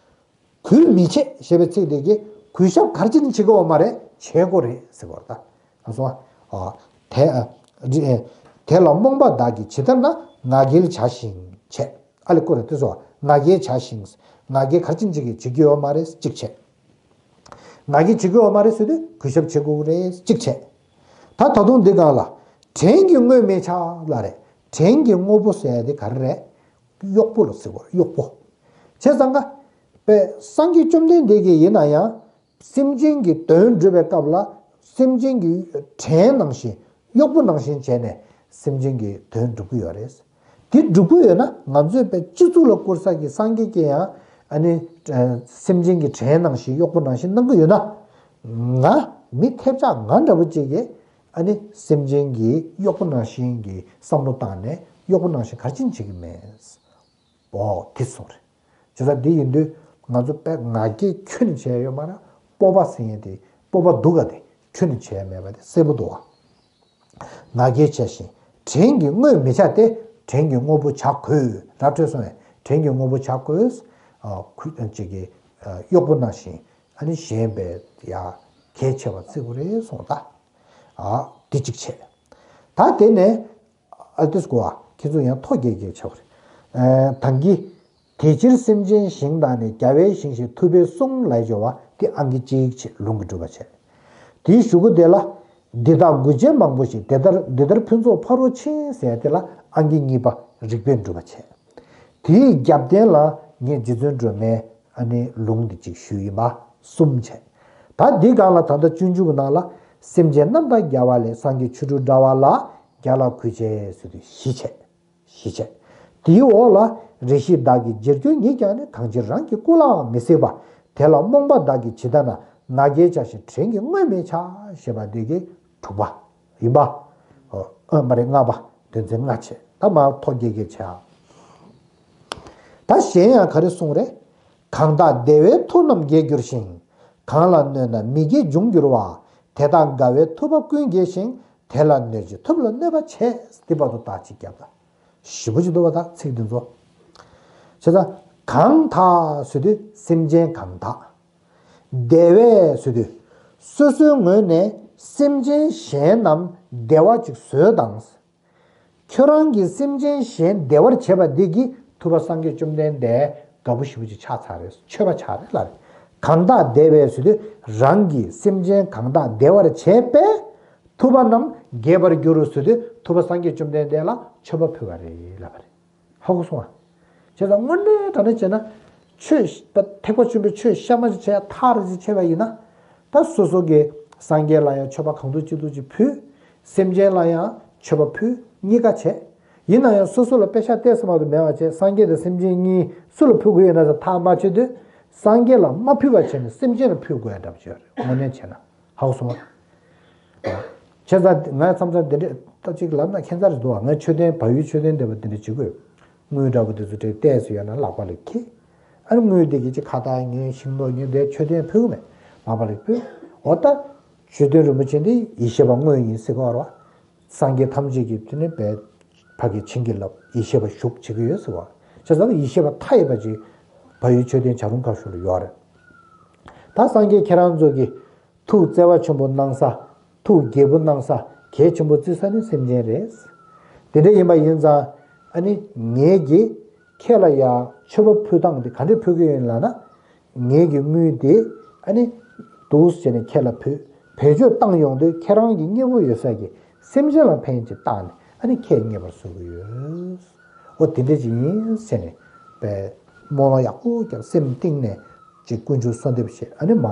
གུས་མི་བྱེད་ཞེས་པའི་ཚིག་དེ་གིས་གུས་ཞབས་ག་རེ་བྱེད་ནས་བྱེད་དགོས་པ་མ་རེད། བྱེད་དགོས་རེད་ཟེར་བ་རེད་ད། ང་ཚོ། ཨ། དེ། ཨ། རི། ཨེ། དེ་ལ་རྨོངས་པ་བདག་གིས་ཇི་ལྟར་ན་ང་རྒྱལ་བྱ་ཞིང་བྱེད། ཨ་ལེ་ཀོ་རེད་དེ་ཚོ། ང་རྒྱལ་བྱ་ཞིང་། ང་རྒྱལ་ག་རེ་བྱེད་ནས་བྱེད་ཀྱི་ཡོད་མ་རེད་གཅིག་བྱེད། ང་རྒྱལ་བྱེད་ཀྱི་ཡོད་མ་རེད་ཟེར་དུས་གུས་ཞབས་བྱེད་དགོས་ཀྱི་རེད་གཅིག་བྱེད། ད་ད་དུང་འདི་སྒང་ལ། བྲན་གྱི་དངོས་མི་བྱ་ལབ་རེད། བྲན་གྱི་དངོས་པོ་ཟེར་ཡ་དེ་ག་རེ་རེད། གཡོག་པོ་ལ་ཟེར་བ་གཡོག་པོ། བྱས་ཙང་ཀ། པའི་སངས་རྒྱས་བཅོམ་ལྡན་འདས་ཀྱིས་ཡིན་ན་ཡང་། སེམས་ཅན་གྱི་དོན་སྒྲུབ་པའི་སྐབས་ལ། སེམས་ཅན་གྱི་བྲན་ནང་བཞིན་གཡོག་པོ་ནང་བཞིན་བྱས་ནས་སེམས་ཅན་གྱི་དོན་སྒྲུབ་ཀྱི་ཡོད་རེད། དེ་སྒྲུབ་ཀྱི་ཡོད་ན་ང་ཚོས་པའི་སྤྱི་གཙུག་ལ་བཀུར་ས་གི་སངས་རྒྱས་ཀྱིས་ཡང་ཨ་ནི། སེམས་ཅན་གྱི་བྲན་ནང་བཞིན་གཡོག་པོ་ནང་བཞིན་གནང་གི་ཡོད་ན། ང་མི་ཐེབས་ཆག་ང་འདྲ་པོ་ཅིག་གིས་ཨ་ནི་སེམས་ཅན་གྱི་གཡོག་པོ་ནང་བཞིན་གྱི་བསམ་བློ་བཏང་ནས་གཡོག་པོ་ནང་བཞིན་ག་རེ་བྱེད་ཀྱི་མེད། འོ་དེ་སོང་རེད། བྱས་ཙང་འདི་ཡིན་དུས་ང་ཚོ་དཔེ་ང་རྒྱལ་ཁྱོན་ནས་བྱས་ཡོད་མ་རེད། སྤོབས་པ་ཟེར་མཁན་དེ་སྤོབས་པ་འདུག་ག་དེ་ཁྱོན་ནས་བྱས་མེད་པ་དེ་གསལ་པོ་འདུག་བ། ང་རྒྱལ་བྱས་ཤིང་བྲན་གྱི་དངོས་མི་བྱ་སྟེ། བྲན་གྱི་དངོས་པོ་བྱ་དགོས་ར་འཕྲོད་སོང་བས་བྲན་གྱི་དངོས་པོ་བྱ་དགོས། ཨ། གུས་ཅིག་གི་ཨ། གཡོག་པོ་ནང་བཞིན། ཨ་ནི་གཞན་པའི་ཡ་གལ་ཆེ་བ་བརྩི་དགོས་རེད་གསུངས་ད། ཨ་འདི་གཅིག་བྱས། ད་དེ་ནས་ཨ་ཏིས་གོ་བ་ཁྱེད་ཚོ་ཡང་ཐོ་རྒྱག་རྒྱག་བྱ་བ་རེད། ཨ་ད་གིན། དེ་ཕྱིར་སེམས་ཅན་ཞིང་དག་ནི། རྒྱལ་བའི་ཞིང་ཞེས་ཐུབ་པས་གསུངས་ལ་སྦྱོར་བ་དེ་ཨང་ཀི་གཅིག་བྱས་ལུང་གིས་སྒྲུབ་པ་བྱས། དེའི་གཞུག་གུ་དེ་ལ། འདི་དག་མགུལ་ཆེན་མང་པོ་ཞིག་འདི་ལྟར་འདི་ལྟར་ཕུན་ཚོགས་ཕ་རོལ་ཕྱིན་ཟེར་དེ་ལ་ཨང་ཀི་གཉིས་པ་རིགས་པས་སྒྲུབ་པ་བྱས། དེའི་རྒྱབ་རྟེན་ལ་ངས་རྗེ་བཙུན་སྒྲོལ་མའི་ཨ་ནི་ལུང་འདི་གཅིག་ཞུས་ཡིན་པ་གསུམ་བྱས། ད་འདི་སྒང་ལ་ད་ལྟ་སྤྱོད་འཇུག་གི་ནང་ལ་སེམས་ཅན་རྣམས་དང་རྒྱལ་བ་ལས། སངས་རྒྱས་ཆོ་འཕྲུལ་དྲ་བ་ལ་རྒྱལ་ལ་གུས་བྱས་ཟེར་དུས་བཞི་བྱས། ཞེས་བྱས། དེའི་འོག་ལ་རེ་ཞིག་བདག་གི་རྗེར་གྱུར་ཉིད་ཀྱང་ནི། གང་ཕྱིར་རང་གི་སྐུ་ལའང་མི་སྲིད་པ། དེ་ལ་རྨོངས་པ་བདག་གིས་ཇི་ལྟར་ན། ང་རྒྱལ་ཆགས་ཤིང་བྲན་གྱིས་རྔོས་མི་བྱ། ཞེས་པ་འདི་གི་དྲུག་པ་ཡིན་པ། ཨ་མ་རེད་ལྔ་པ་དོན་ཚན་ལྔ་བྱས། ད་མར་ཐོ་རྒྱག་རྒྱག་བྱས། ད་གཞན་ཡང་ག་རེ་གསུངས་རེད། གང་དག་བདེ་བའི་མཐུ་རྣམས་རྒྱས་གྱུར་ཞིང་། གང་ལ་གནོད་ན་མི་དགེ་འབྱུང་འགྱུར་བ། དེ་དག་དགའ་བའི་ཐུབ་པ་ཀུན་རྒྱས་ཤིང་། དེ་ལ་གནོད་བྱེད་ཐུབ་ལ་གནོད་པ་བྱེད། འདི་བར་དུ་བརྟག་ཅིག་བརྒྱབ་ད། ཞིབ་པོ་ཅིག་འདུག་བ་ད་ཚིག་འདི་ཚོ། བྱས་ཙང་གང་དག་ཟེར་དུས་སེམས་ཅན་གང་དག་བདེ་བས་ཟེར་དུས་སོ་སོའི་ངོས་ནས་སེམས་ཅན་གཞན་རྣམས་བདེ་བ་ཅིག་བཟོས་དང་། ཁྱོད་རང་གིས་སེམས་ཅན་གཞན་བདེ་བར་བྱེད་པ་འདི་གིས་ཐུབ་པ་སངས་རྒྱས་བཅོམ་ལྡན་འདས་དགའ་པོ་ཞེ་པོ་ཅིག་ཆགས་ཚར་རེད། མཆོད་པ་ཆགས་རེད་ལབ་རེད། གང་དག་བདེ་བས་ཟེར་དུས་རང་གིས་སེམས་ཅན་གང་དག་བདེ་བར་བྱས་པས་ཐུབ་པ་རྣམས་རྒྱས་པར་འགྱུར་རོ་ཟེར་དུས་ཐུབ་པ་སངས་རྒྱས་བཅོམ་ལྡན་འདས་ལ་མཆོད་པ་ཕུལ་བ་རེད་ལབ་པ་རེད། ཧ་གོ་སོང་ཨ། བྱས་ཙང་དངོས་གནས་དྲང་གནས་བྱས་ན། ཆོས་ད་ཐེག་པ་ཆེན་པོའི་ཆོས་གཤའ་མ་ཞིག་བྱས་ཡ་ཐག་རིང་ཞིག་བྱས་པ་ཡིན་ན། ད་སོ་སོ་གི་སངས་རྒྱས་ལ་ཡང་མཆོད་པ་གང་ཐུབ་ཅི་ཐུབ་ཅིག་ཕུལ། སེམས་ཅན་ལ་ཡང་མཆོད་པ་ཕུལ། གཉིས་ཀ་བྱས། ཡིན་ན་ཡང་སོ་སོ་ལ་པེ་ཤག་ཏོག་ཙམ་མ་གཏོགས་མེད་པ་བྱས། སངས་རྒྱས་དང་སེམས་ཅན་གཉིས་སུ་ལ་ཕུལ་དགོས་ཡོད་ན་ཟེར་ཐག་མ་ཆོད་དུས། སངས་རྒྱས་ལ་མ་ཕུལ་བ་བྱས་ནས་སེམས་ཅན་ལ་ཕུལ་དགོས་ཡ་འདྲ་པོ་ཅིག་ཡོད་རེད། དངོས་གནས་བྱས་ན། ཧ་གོ་སོང་ངས། བྱས་ཙང་ང་མཚམས་མཚམས་དེ་འདྲས་ད་ཅིག་ལབ་ན་ཁྱད་མཚར་རེད་འདུག་ང་མཆོད་རྟེན་བལ་ཡུལ་མཆོད་རྟེན་འདེབས་པ་དེ་འདྲས་བྱེད་དགོས། དངུལ་འདྲ་པོ་དེ་ཚོ་སྤྲད་བལྟས་སུ་ཡོད་ན་ལག་པ་ལ་འཁྱེར། ཨ་ནི་དངུལ་དེ་གི་ཅིག་ཁ་བཏགས་ཉོས་ཤིང་ཏོག་ཉོས་དེ་མཆོད་རྟེན་ཕུལ་གི་མེད། ལག་པ་ལ་ཕུལ། འོ་ད། མཆོད་རྟེན་རིན་པོ་ཆེ་འདི་ཡེ་ཤེས་པ་དངོས་ཡིན་ཟེར་གི་ཡོད་རེད་བ། སངས་རྒྱས་ཐམས་ཅད་ཀྱིས་དེ་ནི་བས། ཕ་གི་བྱིན་གྱིས་བརླབས་ཡེ་ཤེས་པ་བཞུགས་བྱེད་ཀྱི་ཡོད་ཟེར་བ། བྱས་ཙང་ཡེ་ཤེས་པ་མཐའ་ཡས་པ་ཅིག་བལ་ཡུལ་མཆོད་རྟེན་བྱ་རུང་ཁ་ཤོར་ལ་ཡོད་རེད། ད་སངས་རྒྱས་ཁྱེད་རང་ཚོ་གི་ཐུགས་བརྩེ་བ་ཆེན་པོ་གནང་ས། ཐུགས་དགྱེས་པོ་གནང་ས། གལ་ཆེན་པོ་བརྩི་ས་ནི་སེམས་ཅན་རེད། དེ་འདྲ་ཡིན་པ་ཡིན་ཙང་། ཨ་ནི་ངེད་ཀྱིས་ཁྱེད་ལ་ཡ་མཆོད་པ་ཕུལ་སྟངས་དེ་ག་འདྲས་ཕུལ་གི་ཡོད་ལབ་ན། ངེད་ཀྱི་དངུལ་དེ་ཨ་ནི་འདུག་ཟེར་ནས་ཁྱེད་ལ་ཕུལ། བེད་སྤྱོད་བཏང་ཡོང་དུས་ཁྱེད་རང་གི་མཉེས་པོ་ཡོད་ས་གི་སེམས་ཅན་ལ་ཕན་ཅིག་བཏང་ནས་ཨ་ནི་ཁྱེད་མཉེས་པར་བཟོ་གི་ཡོད། འོ་དེ་འདྲ་ཅིག་ཡིན་ཟེར་ནས་པའི་སྨོན་ལམ་ཡག་པོ་རྒྱབ། སེམས་གཏིང་ནས་ཅིག་དཀོན་མཆོག་གསོལ་འདེབས་བྱས། ཨ་ནི་མ་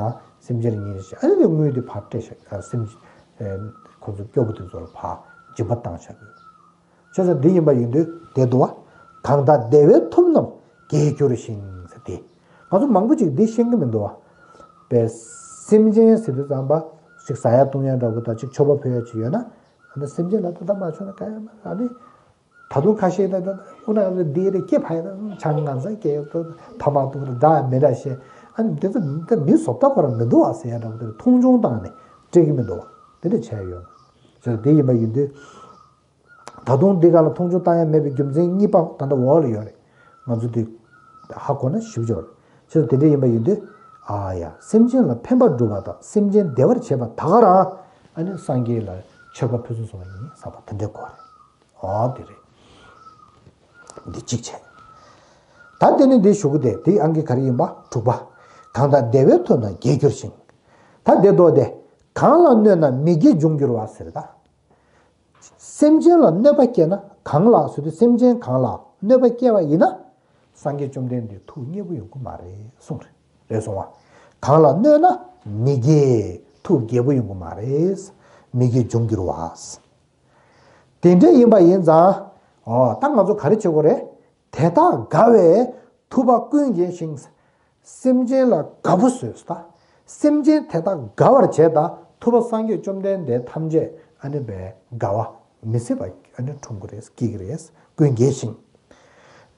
སེམས་ཅན་ལ་ཉེས་ཆད་བྱས། ཨ་ནི་དེ་དངུལ་དེ་ཕར་སྤྲད་བཞག་སེམས་ཁོ་ཚོ་སྐྱོ་པོ་དེ་ཚོ་ལ་ཕར་སྦྱིན་པ་བཏང་བཞག་བྱས་ཙང་འདི་ཡིན་པ་ཡིན་དུས་དེ་འདུག་བ། གང་དག་བདེ་བའི་མཐུ་རྣམས་རྒྱས་གྱུར་ཞིང་ཟེར་ཏེ། ང་ཚོ་མང་པོ་ཅིག་འདི་ཤེས་ཀྱི་མི་འདུག་བ། པའི་སེམས་ཅན་ཟེར་དུས་ཙམ་པ་ཅིག་ཟ་ཡ་བཏུང་ཡ་འདྲ་པོ་དང་ཅིག་མཆོད་པ་ཕུལ་ཡ་ཅིག་ཡོད་ན། ཨ་ནི་སེམས་ཅན་ལ་ད་ལྟ་མ་མཆོད་ན་ག་ཡ་མ་ཨ་ནི། ད་དུང་ཁ་ཤས་ད་ད་དབུ་ན་འདི་རེ་སྐྱེ་ཕ་ཡ་ད་ཆང་ང་ཚ་སྐྱེ་ད་ཐ་མག་ཏུ་ར་འདྲ་མི་འདྲ་བཤད། ཨ་ནི་འདི་ཚོ་ད་མི་བཟོ་ལྟ་ཁོ་རང་མི་འདུག་བ་ཟེར་ཡ་འདྲ་པོ་དེ་མཐོང་ཆུང་བཏང་ནས་སྤྲད་ཀྱི་མི་འདུག་བ། དེ་འདྲ་བྱས་ཡོད། ཟེར་དེ་ཡིན་པ་ཡིན་དུས། ད་དུང་འདི་ག་ལ་མཐོང་ཆུང་བཏང་ཡ་མེད་པའི་རྒྱུ་མཚན་གཉིས་པ་ད་ལྟ་འོག་ལ་ཡོད་རེད། ང་ཚོ་འདི་ཧ་གོ་ན་ཞིབ་འཇོག་རེད། ཅེས་དེ་འདྲ་ཡིན་པ་ཡིན་དུས། ཨ་ཡ་སེམས་ཅན་ལ་ཕན་པ་སྒྲུབ་པ་དང་སེམས་ཅན་བདེ་བར་བྱེད་པ་ད་ག་རང་ཨ་ནི་སངས་རྒྱས་ལ་མཆོད་པ་ཕུན་སུམ་ཚོགས་པ་ཡིན་བསམ་པ་དེ་འདྲའི་གོ་རེད། ཨོ་དེ་རེད། འདི་གཅིག་བྱས། ད་དེ་ནི་འདི་ཞུ་གི་དེ་དེའི་ཨང་ཀི་ག་རེ་ཡིན་པ་དྲུག་པ། གང་དག་བདེ་བའི་མཐུ་རྣམས་རྒྱས་གྱུར་ཞིང་། ད་དེ་ལྡོག་སྟེ། གང་ལ་གནོད་ན་མི་དགེ་འབྱུང་འགྱུར་བ་ཟེར་ད། སེམས་ཅན་ལ་གནོད་པ་སྐྱེལ་ན་གང་ལ་ཟེར་དུས་སེམས་ཅན་གང་ལ་གནོད་པ་སྐྱེལ་བ་ཡིན་ན། སངས་རྒྱས་བཅོམ་ལྡན་འདས་ཐུགས་མཉེས་པོ་ཡོང་གི་མ་རེད་གསུངས་རེད། རེད་སོང་བ། གང་ལ་གནོད་ན་མི་དགེ་ཐུགས་དགྱེས་པོ་ཡོང་གི་མ་རེད། མི་དགེ་འབྱུང་འགྱུར་བ། དེ་འདྲ་ཡིན་པ་ཡིན་ཙང་། ཨོ་ད་ང་ཚོ་ག་རེ་བྱེད་དགོས་རེད། དེ་དག་དགའ་བས་ཐུབ་པ་ཀུན་རྒྱས་ཤིང་། སེམས་ཅན་ལ་དགའ་པོ་བཟོས་ད། སེམས་ཅན་དེ་དག་དགའ་བར་བྱས་ད་ཐུབ་པ་སངས་རྒྱས་བཅོམ་ལྡན་འདས་ཐམས་ཅད་ཨ་ནི་བའི་དགའ་བ་མི་སྲིད་པ་ཨ་ནི་འཁྲུངས་ཀྱི་རེད་སྐྱེ་གི་རེད་ཀུན་རྒྱས་ཤིང་།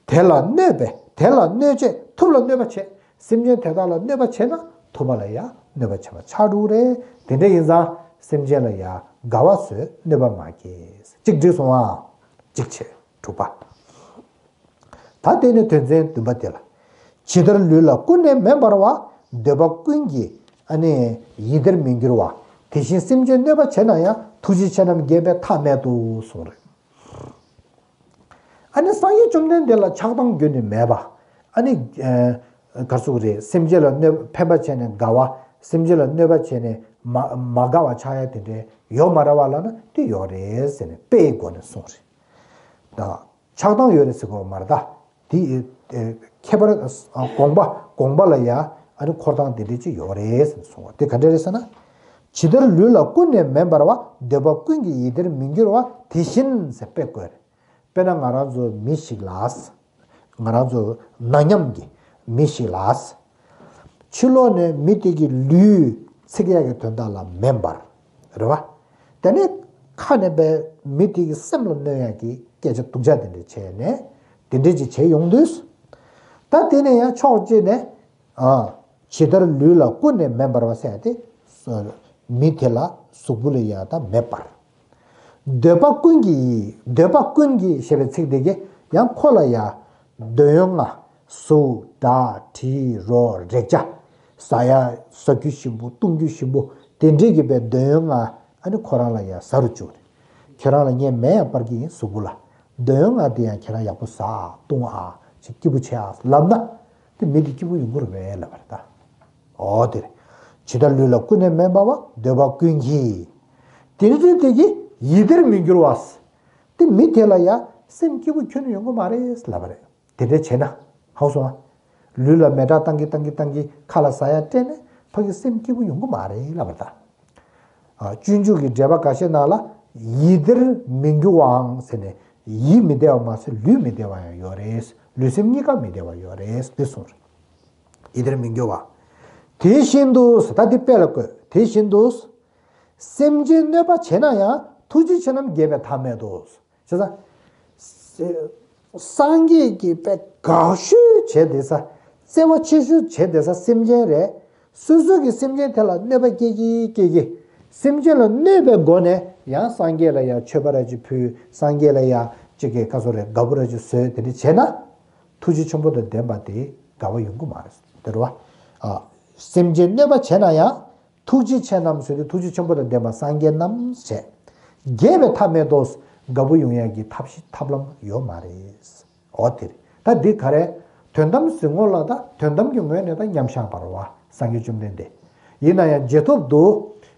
དེ་ལ་གནོད་པས་དེ་ལ་གནོད་བྱེད་ཐུབ་ལ་གནོད་པ་བྱེད། སེམས་ཅན་དེ་དག་ལ་གནོད་པ་བྱེད་ན་ཐུབ་པ་ལ་ཡང་གནོད་པ་བྱེད་པ་ཆགས་འགྲོ་གི་རེད། དེ་འདྲ་ཡིན་ཙང་སེམས་ཅན་ལ་ཡང་དགའ་བ་བཟོས་གནོད་པ་མ་སྐྱེལ། གཅིག་འགྲིག་སོང་ཨ། གཅིག་བྱས་དྲུག་པ། ད་དེ་ནི་དོན་ཚན་བདུན་པ་དེ་ལ། ཇི་ལྟར་ལུས་ལ་ཀུན་ནས་མེ་འབར་བ། འདོད་པ་ཀུན་གྱི་ ཨ་ནི་ཡིད་བདེར་མི་འགྱུར་བ། དེ་བཞིན་སེམས་ཅན་གནོད་པ་བྱེད་ན་ཡང་ཐུགས་རྗེ་ཆེ་རྣམས་དགྱེས་པས་ཐ་མལ་དུ་གསུངས་རེད། ཨ་ནི་སངས་རྒྱས་བཅོམ་ལྡན་འདས་ལ་ཆགས་སྡང་རྒྱུད་ནས་མེད་པ། ཨ་ནི་ག་ཟེར་དགོས་རེད། སེམས་ཅན་ལ་གནོད་ཕན་པ་བྱས་ནས་དགའ་བ། སེམས་ཅན་ལ་གནོད་པ་བྱས་ནས་མ་མ་དགའ་བ་ཆགས་ཡ་དེ་འདྲའི་ཡོད་མ་རེད་པ་ལབ་ན་དེ་ཡོད་རེད་ཟེར་ནས་དཔེའི་སྒོ་ནས་གསུངས་རེད། ད་ཆགས་སྡང་ཡོད་རེད་ཟེར་དགོས་མ་རེད་ད། དེ་ཨེ་ཁྱད་པར་ཨ་དགོངས་པ་དགོངས་པ་ལ་ཡ་ཨ་ནི་འཁོར་སྟངས་དེ་འདྲ་ཅིག་ཡོད་རེད་ཟེར་ནས་གསུངས་པ་དེ་ག་འདྲ་རེད་ཟེར་ན། ཇི་ལྟར་ལུས་ལ་ཀུན་ནས་མེ་འབར་བ། འདོད་པ་ཀུན་གྱི་ཡིད་བདེར་མི་འགྱུར་བ་དེ་བཞིན་ཟེར་དཔེ་བཀོད་རེད། དཔེར་ན་ང་རང་ཚོ་མི་ཞིག་ལ། ང་རང་ཚོ་ན་མཉམ་གྱི་མི་ཞིག་ལ། ཕྱི་ལོགས་ནས་མི་དེ་གི་ལུས་འཚིག་ཡག་གི་དོན་དག་ལ་མེ་འབར། རེད་བ། དེ་ནས་ཁ་ནས་པའི་མི་དེ་གི་སེམས་ལ་གནོད་ཡག་གི་སྐད་ཆ་སྡུག་ཅག་དེ་འདྲ་བྱས་ནས་དེ་འདྲ་ཅིག་བྱས་ཡོང་དུས། ད་དེ་ནས་ཡང་ཕྱོགས་གཅིག་ནས། ཨ། ཇི་ལྟར་ལུས་ལ་ཀུན་ནས་མེ་འབར་བ་ཟེར་ཏེ། མི་དེ་ལ་གཟུགས་པོ་ལ་ཡང་ད་མེ་འབར། འདོད་པ་ཀུན་གྱི། འདོད་པ་ཀུན་གྱི་ཞེས་པའི་ཚིག་དེ་གིས་ཡང་ཁོ་ལ་ཡང་འདོད་ཡོན་ལྔ། གཟུགས། སྒྲ། དྲི། རོ། རེག་བྱ། ཟ་ཡ་ཟ་རྒྱུ་ཞིམ་པོ་བཏུང་རྒྱུ་ཞིམ་པོ་དེ་འདྲས་ཀྱི་པའི་འདོད་ཡོན་ལྔ་ཨ་ནི་ཁོ་རང་ལ་ཡང་ཟ་རུ་བཅུག་ནས། ཁྱེད་རང་ལ་ངས་མེ་ཡང་སྤར་གྱི་ཡིན་གཟུགས་པོ་ལ། འདོད་ཡོན་ལྔ་དེ་ཡང་ཁྱེད་རང་ཡག་པོ་ཟ་བཏུང་ཨ་ཅིག་སྐྱིད་པོ་བྱེད་ཨ་ལབ་ན། དེ་མི་དེ་སྐྱིད་པོ་ཡོང་གི་རེད་པས་ལབ་པ་རེད་ད། འོ་དེ་རེད། ཇི་ལྟར་ལུས་ལ་ཀུན་ནས་མེ་འབར་བ། འདོད་པ་ཀུན་གྱི། དེ་ནི་དེ་དེ་གི་ཡིད་བདེར་མི་འགྱུར་བ། དེ་མི་དེ་ལ་ཡང་སེམས་སྐྱིད་པོ་ཁྱོན་ནས་ཡོང་གི་མ་རེད་ལབ་པ་རེད། དེ་འདྲ་བྱས་ན། ཧ་གོ་སོང་ཨ། ལུས་ལ་མེ་སྲེག་བཏང་གི་བཏང་གི་བཏང་གི་ཁ་ལ་ཟ་ཡ་སྤྲད་ནས་ཕ་གི་སེམས་སྐྱིད་པོ་ཡོང་གི་མ་རེད་ལབ་པ་རེད་ད། ཨ། སྤྱོད་འཇུག་གི་འགྲེལ་པ་འགའ་ཤས་ནང་ལ་ཡིད་བདེར་མི་འགྱུར་བའང་ཟེར་ནས་ཡིད་མི་བདེ་བ་མ་ཟད་ལུས་མི་བདེ་བ་ཡང་ཡོད་རེད། ལུས་སེམས་གཉིས་ཀ་མི་བདེ་བ་ཡོད་རེད་དེ་གསུངས་རེད། ཡིད་བདེར་མི་འགྱུར་བ། དེ་བཞིན་དུ་ཟེར་ད་འདི་དཔེ་ལ་བཀོད་དེ་བཞིན་དུ། སེམས་ཅན་གནོད་པ་བྱེད་ན་ཡང་ཐུགས་རྗེ་ཆེ་རྣམས་དགྱེས་པས་ཐ་མལ་དུ། བྱས་ཙང་། སངས་རྒྱས་ཀྱི་དཔེ་དགའ་ཤོས་བྱས་བསྡད་ས། བརྩེ་བ་ཆེ་ཤོས་བྱས་བསྡད་ས་སེམས་ཅན་རེད། སོ་སོ་གི་སེམས་ཅན་དེ་ལ་གནོད་པ་སྐྱེལ་གྱི་སྐྱེལ་གྱི། སེམས་ཅན་ལ་གནོད་པའི་སྒོ་ནས་ཡང་སངས་རྒྱས་ལ་ཡང་མཆོད་པ་ར་ཅིག་ཕུལ། སངས་རྒྱས་ལ་ཡང་ཅིག་གི་ཁ་སོ་རེ་དགའ་པོ་ར་ཅིག་བཟོས་དེ་འདྲ་བྱས་ན། ཐུགས་རྗེ་ཆེན་པོ་དང་ལྡན་པ་དེ་དགའ་བ་ཡོང་གི་མ་རེད་དེ་རེད་བ། ཨ། སེམས་ཅན་གནོད་པ་བྱས་ན་ཡང་། ཐུགས་རྗེ་ཆེ་རྣམས་ཟེར་དུས་ཐུགས་རྗེ་ཆེན་པོ་དང་ལྡན་པ་སངས་རྒྱས་རྣམས་བྱས། དགྱེས་པའི་ཐབས་མེད་དོ། དགའ་པོ་ཡོང་ཡག་གི་ཐབས་ཤེས་ཐབས་ལམ་ཡོད་མ་རེད། འོ་དེ་རེད། ད་འདི་ག་རེ། དོན་དམ་གཟིགས་ངོ་ལ་ད་དོན་དམ་གྱི་ངོས་ནས་ད་མཉམ་བཞག་པ་རེད་བ་སངས་རྒྱས་བཅོམ་ལྡན་འདས། ཡིན་ན་ཡང་རྗེས་ཐོབ་ཏུ་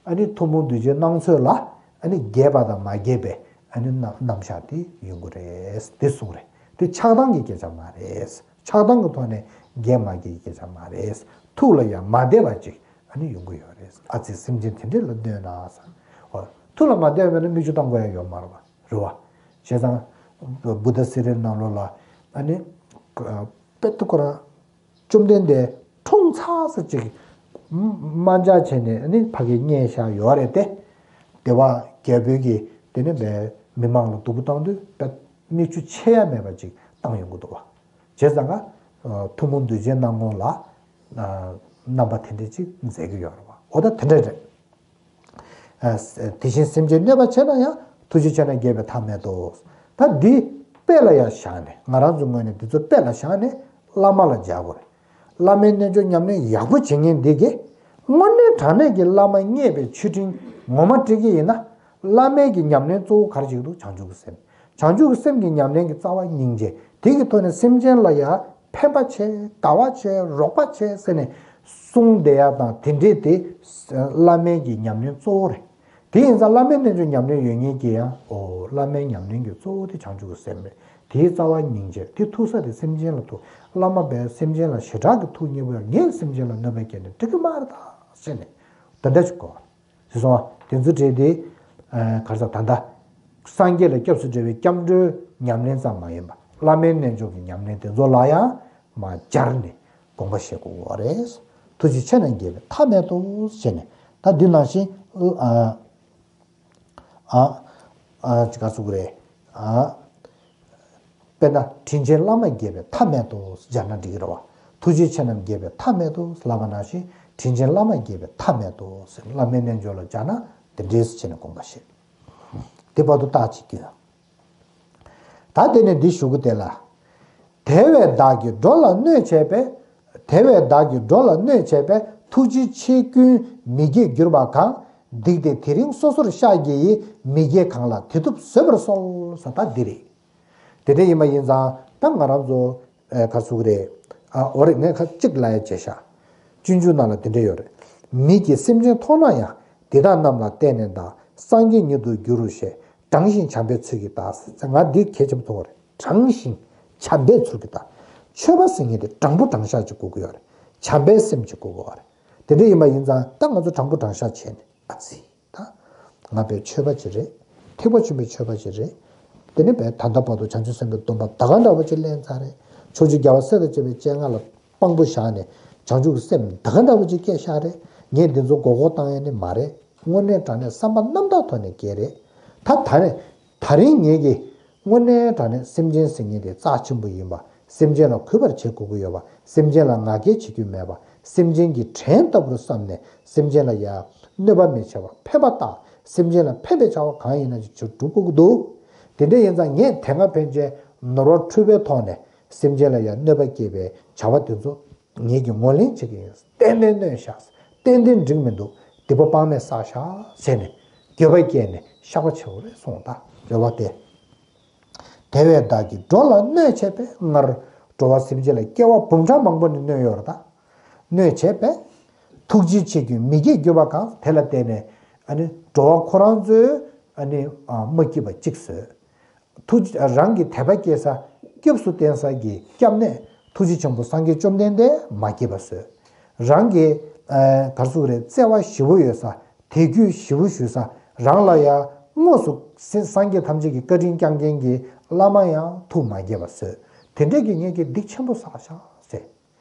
ཨ་ནི་ཐུན་མོང་གདུལ་བྱའི་སྣང་ཚོད་ལ་ཨ་ནི་དགྱེས་པ་དང་མ་དགྱེས་པའི་ཨ་ནི་རྣམ་རྣམ་གཞག་དེ་ཡོང་གི་རེད་དེ་གསུངས་རེད། དེ་ཆགས་སྡང་གི་སྐད་ཆ་མ་རེད། ཆགས་སྡང་གི་ཐོག་ནས་དགྱེས་མ་དགྱེས་ཀྱི་སྐད་ཆ་མ་རེད། ཐུགས་ལ་ཡང་མ་བདེ་བ་ཅིག་ཨ་ནི་ཡོང་གི་ཡོད་རེད། ཨ་ཙི་སེམས་ཅན་དེ་འདྲས་ལ་གནོད་ན་ཟེར། འོ། ཐུགས་ལ་མ་བདེ་བ་མེད་ན་མིག་ཆུ་བཏང་དགོས་ཡ་ཡོད་མ་རེད་བ། རེད་བ། བྱས་ཙང་། བུདྡྷ་སི་རི་ནང་ལོགས་ལ་ཨ་ནི། དཔེ་ཐུག་ཁོ་རང་། བཅོམ་ལྡན་འདས་འཁྲུངས་ཚར་ས་ཅིག་དམར་འབྱར་བྱས་ནས་ཨ་ནི་ཕ་གིར་བསྙལ་བཞག་ཡོད་རེད་དེ། དེ་བ་རྒྱལ་པོའི་གི་དེ་ནས་མི་མང་ལ་སྡུག་པོ་བཏང་དུས་དཔེ་མིག་ཆུ་ཆད་ཡ་མེད་པ་ཅིག་བཏང་ཡོང་གི་འདུག་བ། བྱས་ཙང་ཀ། ཐུན་མོང་གདུལ་བྱའི་སྣང་ངོ་ལ། རྣམ་པ་དེ་འདྲ་ཅིག་མཛད་ཀྱི་ཡོད་རེད་བ། འོ་ད་དེ་འདྲ་རེད། དེ་བཞིན་སེམས་ཅན་གནོད་པ་བྱས་ན་ཡང་ཐུགས་རྗེ་ཆེ་རྣམས་དགྱེས་པས་ཐ་མལ་དུ། ད་འདི་དཔེ་ལ་ཡང་བཞག་ནས་ང་རང་ཚོའི་ངོས་ནས་འདི་ཚོ་དཔེ་ལ་བཞག་ནས་བླ་མ་ལ་སྦྱར་དགོས་རེད། བླ་མའི་རྣལ་འབྱོར་ཉམས་ལེན་ཡག་པོ་བྱེད་མཁན་འདི་གིས་དངོས་གནས་དྲང་གནས་ཀྱི་བླ་མ་མཉེས་པའི་མཆོད་སྤྲིན་ངོ་མ་སྤྲད་ཀྱི་ཡིན་ན། བླ་མའི་གི་ཉམས་ལེན་གཙོ་བོ་ག་རེ་བྱེད་ཀྱི་འདུག་བྱང་ཆུབ་ཀྱི་སེམས། བྱང་ཆུབ་ཀྱི་སེམས་ཀྱི་ཉམས་ལེན་གྱི་རྩ་བ་སྙིང་རྗེ། དེ་གི་ཐོག་ནས་སེམས་ཅན་ལ་ཡང་ཕན་པ་བྱེད། དགའ་བ་བྱེད། རོགས་པ་བྱེད་ཟེར་ནས་གསུངས་བསྡད་ཡ་དང་དེ་འདྲས་དེ་བླ་མའི་གི་ཉམས་ལེན་གཙོ་བོ་རེད། དེ་ཡིན་ཙང་བླ་མའི་རྣལ་འབྱོར་ཉམས་ལེན་ཡོད་མཁན་གྱི་ཡང་འོ་བླ་མའི་ཉམས་ལེན་གྱི་གཙོ་བོ་དེ་བྱང་ཆུབ་ཀྱི་སེམས་རེད། དེའི་རྩ་བ་སྙིང་རྗེ་དེ་ཐུག་ས་དེ་སེམས་ཅན་ལ་ཐུག་བླ་མ་བས་སེམས་ཅན་ལ་ཞེ་དྲག་གི་ཐུགས་མཉེས་པོ་ཡང་ངས་སེམས་ཅན་ལ་གནོད་པ་བསྐྱལ་ནས་འགྲིག་གི་མ་རེད་ད་ཟེར་ནས་དེ་འདྲ་ཞིག་གོ། ཞེས་གསུངས་པ་དེ་ཚོ་བྲིས་ཏེ། ག་རེ་ཟེར་ད་ལྟ། སངས་རྒྱས་ལ་སྐྱབས་སུ་འགྲོ་བའི་སྐྱབས་འགྲོའི་ཉམས་ལེན་ཙམ་མ་ཡིན་པ་བླ་མའི་རྣལ་འབྱོར་གྱི་ཉམས་ལེན་དེ་ཚོ་ལ་ཡང་མར་སྦྱར་ནས་དགོངས་པ་བཞེས་དགོས་པ་རེད། ཐུགས་རྗེ་ཆེ་རྣམས་དགྱེས་པས་ཐ་མལ་དུ་ཞེས་ནས་ད་འདི་ནང་བཞིན། ཨ། ཨ། ཨ། ཅི་ག་ཟེར་དགོས་རེད། ཨ། དཔེར་ན་དྲིན་ཅན་བླ་མ་དགྱེས་པས་ཐ་མལ་དུ་སྦྱར་ན་འགྲིག་གི་རེད་བ། ཐུགས་རྗེ་ཆེ་རྣམས་དགྱེས་པས་ཐ་མལ་དུ་ལབ་པ་ནང་བཞིན་དྲིན་ཅན་བླ་མ་དགྱེས་པས་ཐ་མལ་དུ་ཟེར་བླ་མའི་རྣལ་འབྱོར་ལ་སྦྱར་ན་དེ་འདྲས་བྱས་ནས་དགོངས་པ་བཞེས། དེ་བར་དུ་རྟགས་གཅིག་གྱིས། ད་དེ་ནས་འདི་ཞུ་གི་དེ་ལ། དེ་བས་བདག་གིས་འགྲོ་ལ་གནོད་བྱས་པས། དེ་བས་བདག་གིས་འགྲོ་ལ་གནོད་བྱས་པས་ ཐུགས་རྗེ་ཆེ་ཀུན་མི་དགྱེས་གྱུར་པ་གང་། སྡིག་དེས་དེ་རིང་སོ་སོར་གཤགས་བགྱིས་ཡིས། མི་དགྱེས་གང་ལགས་དེ་ཐུབ་བཟོད་པར་གསོལ། ཟེར་ད་འདི་རེད། དེ་འདྲ་ཡིན་པ་ཡིན་ཙང་ད་ང་རང་ཚོ་ཨེ་ག་ཟུག་རེད། ཨ་འོ་རེད། ངས་ཁ་གཅིག་ལ་ཡ་བྱས་ཤག་སྤྱོད་འཇུག་ནང་ལ་དེ་འདྲ་ཡོད་རེད། མིག་གིས་སེམས་ཅན་མཐོང་ན་ཡང་། དེ་དག་རྣམས་ལ་བལྟས་ནས་གདའ། སངས་རྒྱས་ཉིད་དུ་འགྱུར་རོ་ཞེས། དྲང་ཞིང་བྱམས་པའི་ཚུལ་གྱིས་གདའ། ཟེར་ང་འདི་གལ་ཆེན་པོ་མཐོང་བ་རེད། དྲང་ཞིང་བྱམས་པའི་ཚུལ་གྱིས་གདའ། ཆོས་པ་ཟེར་མཁན་དེ་དྲང་པོ་དྲང་བཞག་ཅིག་དགོས་ཀྱི་ཡོད་རེད། བྱམས་པའི་སེམས་ཅིག་དགོས་ཀྱི་ཡོད་རེད། དེ་འདྲ་ཡིན་པ་ཡིན་ཙང་ད་ང་ཚོ་དྲང་པོ་དྲང་བཞག་བྱས་ནས་ཨ་ཙི། ད་ང་པའི་ཆོས་པ་ཅིག་རེད། ཐེག་པ་ཆེན་པོའི་ཆོས་པ་ཅིག་རེད། དེ་ནི་པའི་ད་ལྟ་བར་དུ་བྱང་ཆུབ་སེམས་དཔའི་སྡོམ་པ་ད་ག་འདྲ་བོ་ཅིག་ལེན་ཚར་རེད། ཕྱོགས་བཅུའི་རྒྱལ་བ་སྲས་དང་བཅས་པའི་སྤྱན་སྔ་ལ་དཔང་པོ་བཞག་ནས་བྱང་ཆུབ་ཀྱི་སེམས་ད་ག་འདྲ་བོ་ཅིག་སྐྱེས་ཤག་རེད། ངས་འདི་ཚོ་མགོ་སྐོར་བཏང་ཡ་ནི་མ་རེད། དངོས་གནས་དྲང་གནས་བསམ་པ་རྣམ་དག་ཐོག་ནས་སྐྱེས་རེད། ད་ད་ནས་ད་རིང་ངེད་ཀྱིས་དངོས་གནས་དྲང་གནས་སེམས་ཅན་ཟེར་མཁན་དེ་རྩ་ཆེན་པོ་ཡིན་པ། སེམས་ཅན་ལ་གུས་པར་བྱེད་དགོས་ཀྱི་ཡོད་པ། སེམས་ཅན་ལ་ང་རྒྱལ་བྱེད་རྒྱུ་མེད་པ། སེམས་ཅན་གྱི་བྲན་ལྟ་བུར་བསམ་ནས་སེམས་ཅན་ལ་ཡ་གནོད་པ་མི་བྱེད་པ་ཕན་པ་བཏགས། སེམས་ཅན་ལ་ཕན་པའི་བྱ་བ་གང་ཡིན་ན་ཅིག་སྒྲུབ་དགོས་ཀྱི་འདུག་དེ་འདྲ་ཡིན་ཙང་ངས་དེ་སྔ་ཕན་ཆད་ནོར་བ་འཁྲུལ་པའི་ཐོག་ནས་སེམས་ཅན་ལ་ཡ་གནོད་པ་སྐྱེལ་བའི་བྱ་བ་དེ་ཚོ་ངེད་ཀྱིས་ངོས་ལེན་བྱེད་ཀྱི་ཡིན། ཏན་ཏན་གནོད་བཞག་ཏན་ཏན་འགྲིག་མི་འདུག་སྡིག་པ་དཔག་མེད་བསགས་བཞག་ཟེར་ནས་འགྱོད་པ་སྐྱེས་ནས་བཤགས་པ་བྱེད་དགོས་རེད་གསུངས། ད་རེ་བ་དེ། དེ་བས་བདག་གིས་འགྲོ་ལ་གནོད་བྱས་པས། སྔར་འགྲོ་བ་སེམས་ཅན་ལ་སྐྱེ་བ་འབུམ་ཕྲག་མང་པོ་ནས་གནོད་ཡོད་རེད། ད་གནོད་བྱས་པས། ཐུགས་རྗེ་ཆེ་ཀུན་མི་དགྱེས་གྱུར་པ་གང་། དེ་ལ་བརྟེན་ནས་ཨ་ནི་འགྲོ་བ་ཁོ་རང་ཚོས་ཨ་ནི་ཨ་མ་སྐྱིད་པ་གཅིག་བཟོས། ཐུགས་རང་གི་དད་པ་སྐྱེ་ས། སྐྱབས་སུ་བསྟེན་ས་གི་སྐྱབས་གནས་ཐུགས་རྗེ་ཆེན་པོ་སངས་རྒྱས་བཅོམ་ལྡན་འདས་མ་སྐྱེས་པ་བཟོས། རང་གི་ཨ་ག་རེ་ཟེར་དགོས་རེད། བརྩེ་བ་ཞེ་པོ་ཡོད་ས། དད་གུས་ཞེ་པོ་ཞུ་ས། རང་ལ་ཡང་དངོས་སུ་སེ་སངས་རྒྱས་ཐམས་ཅད་ཀྱི་བཀའ་དྲིན་བསྐྱངས་མཁན་གྱི་བླ་མ་ཡང་ཐུགས་མ་དགྱེས་པ་བཟོས། དེ་འདྲས་ཀྱི་ངེད་ཀྱིས་སྡིག་ཆེན་པོ་བསགས་ཤག་ཟེར།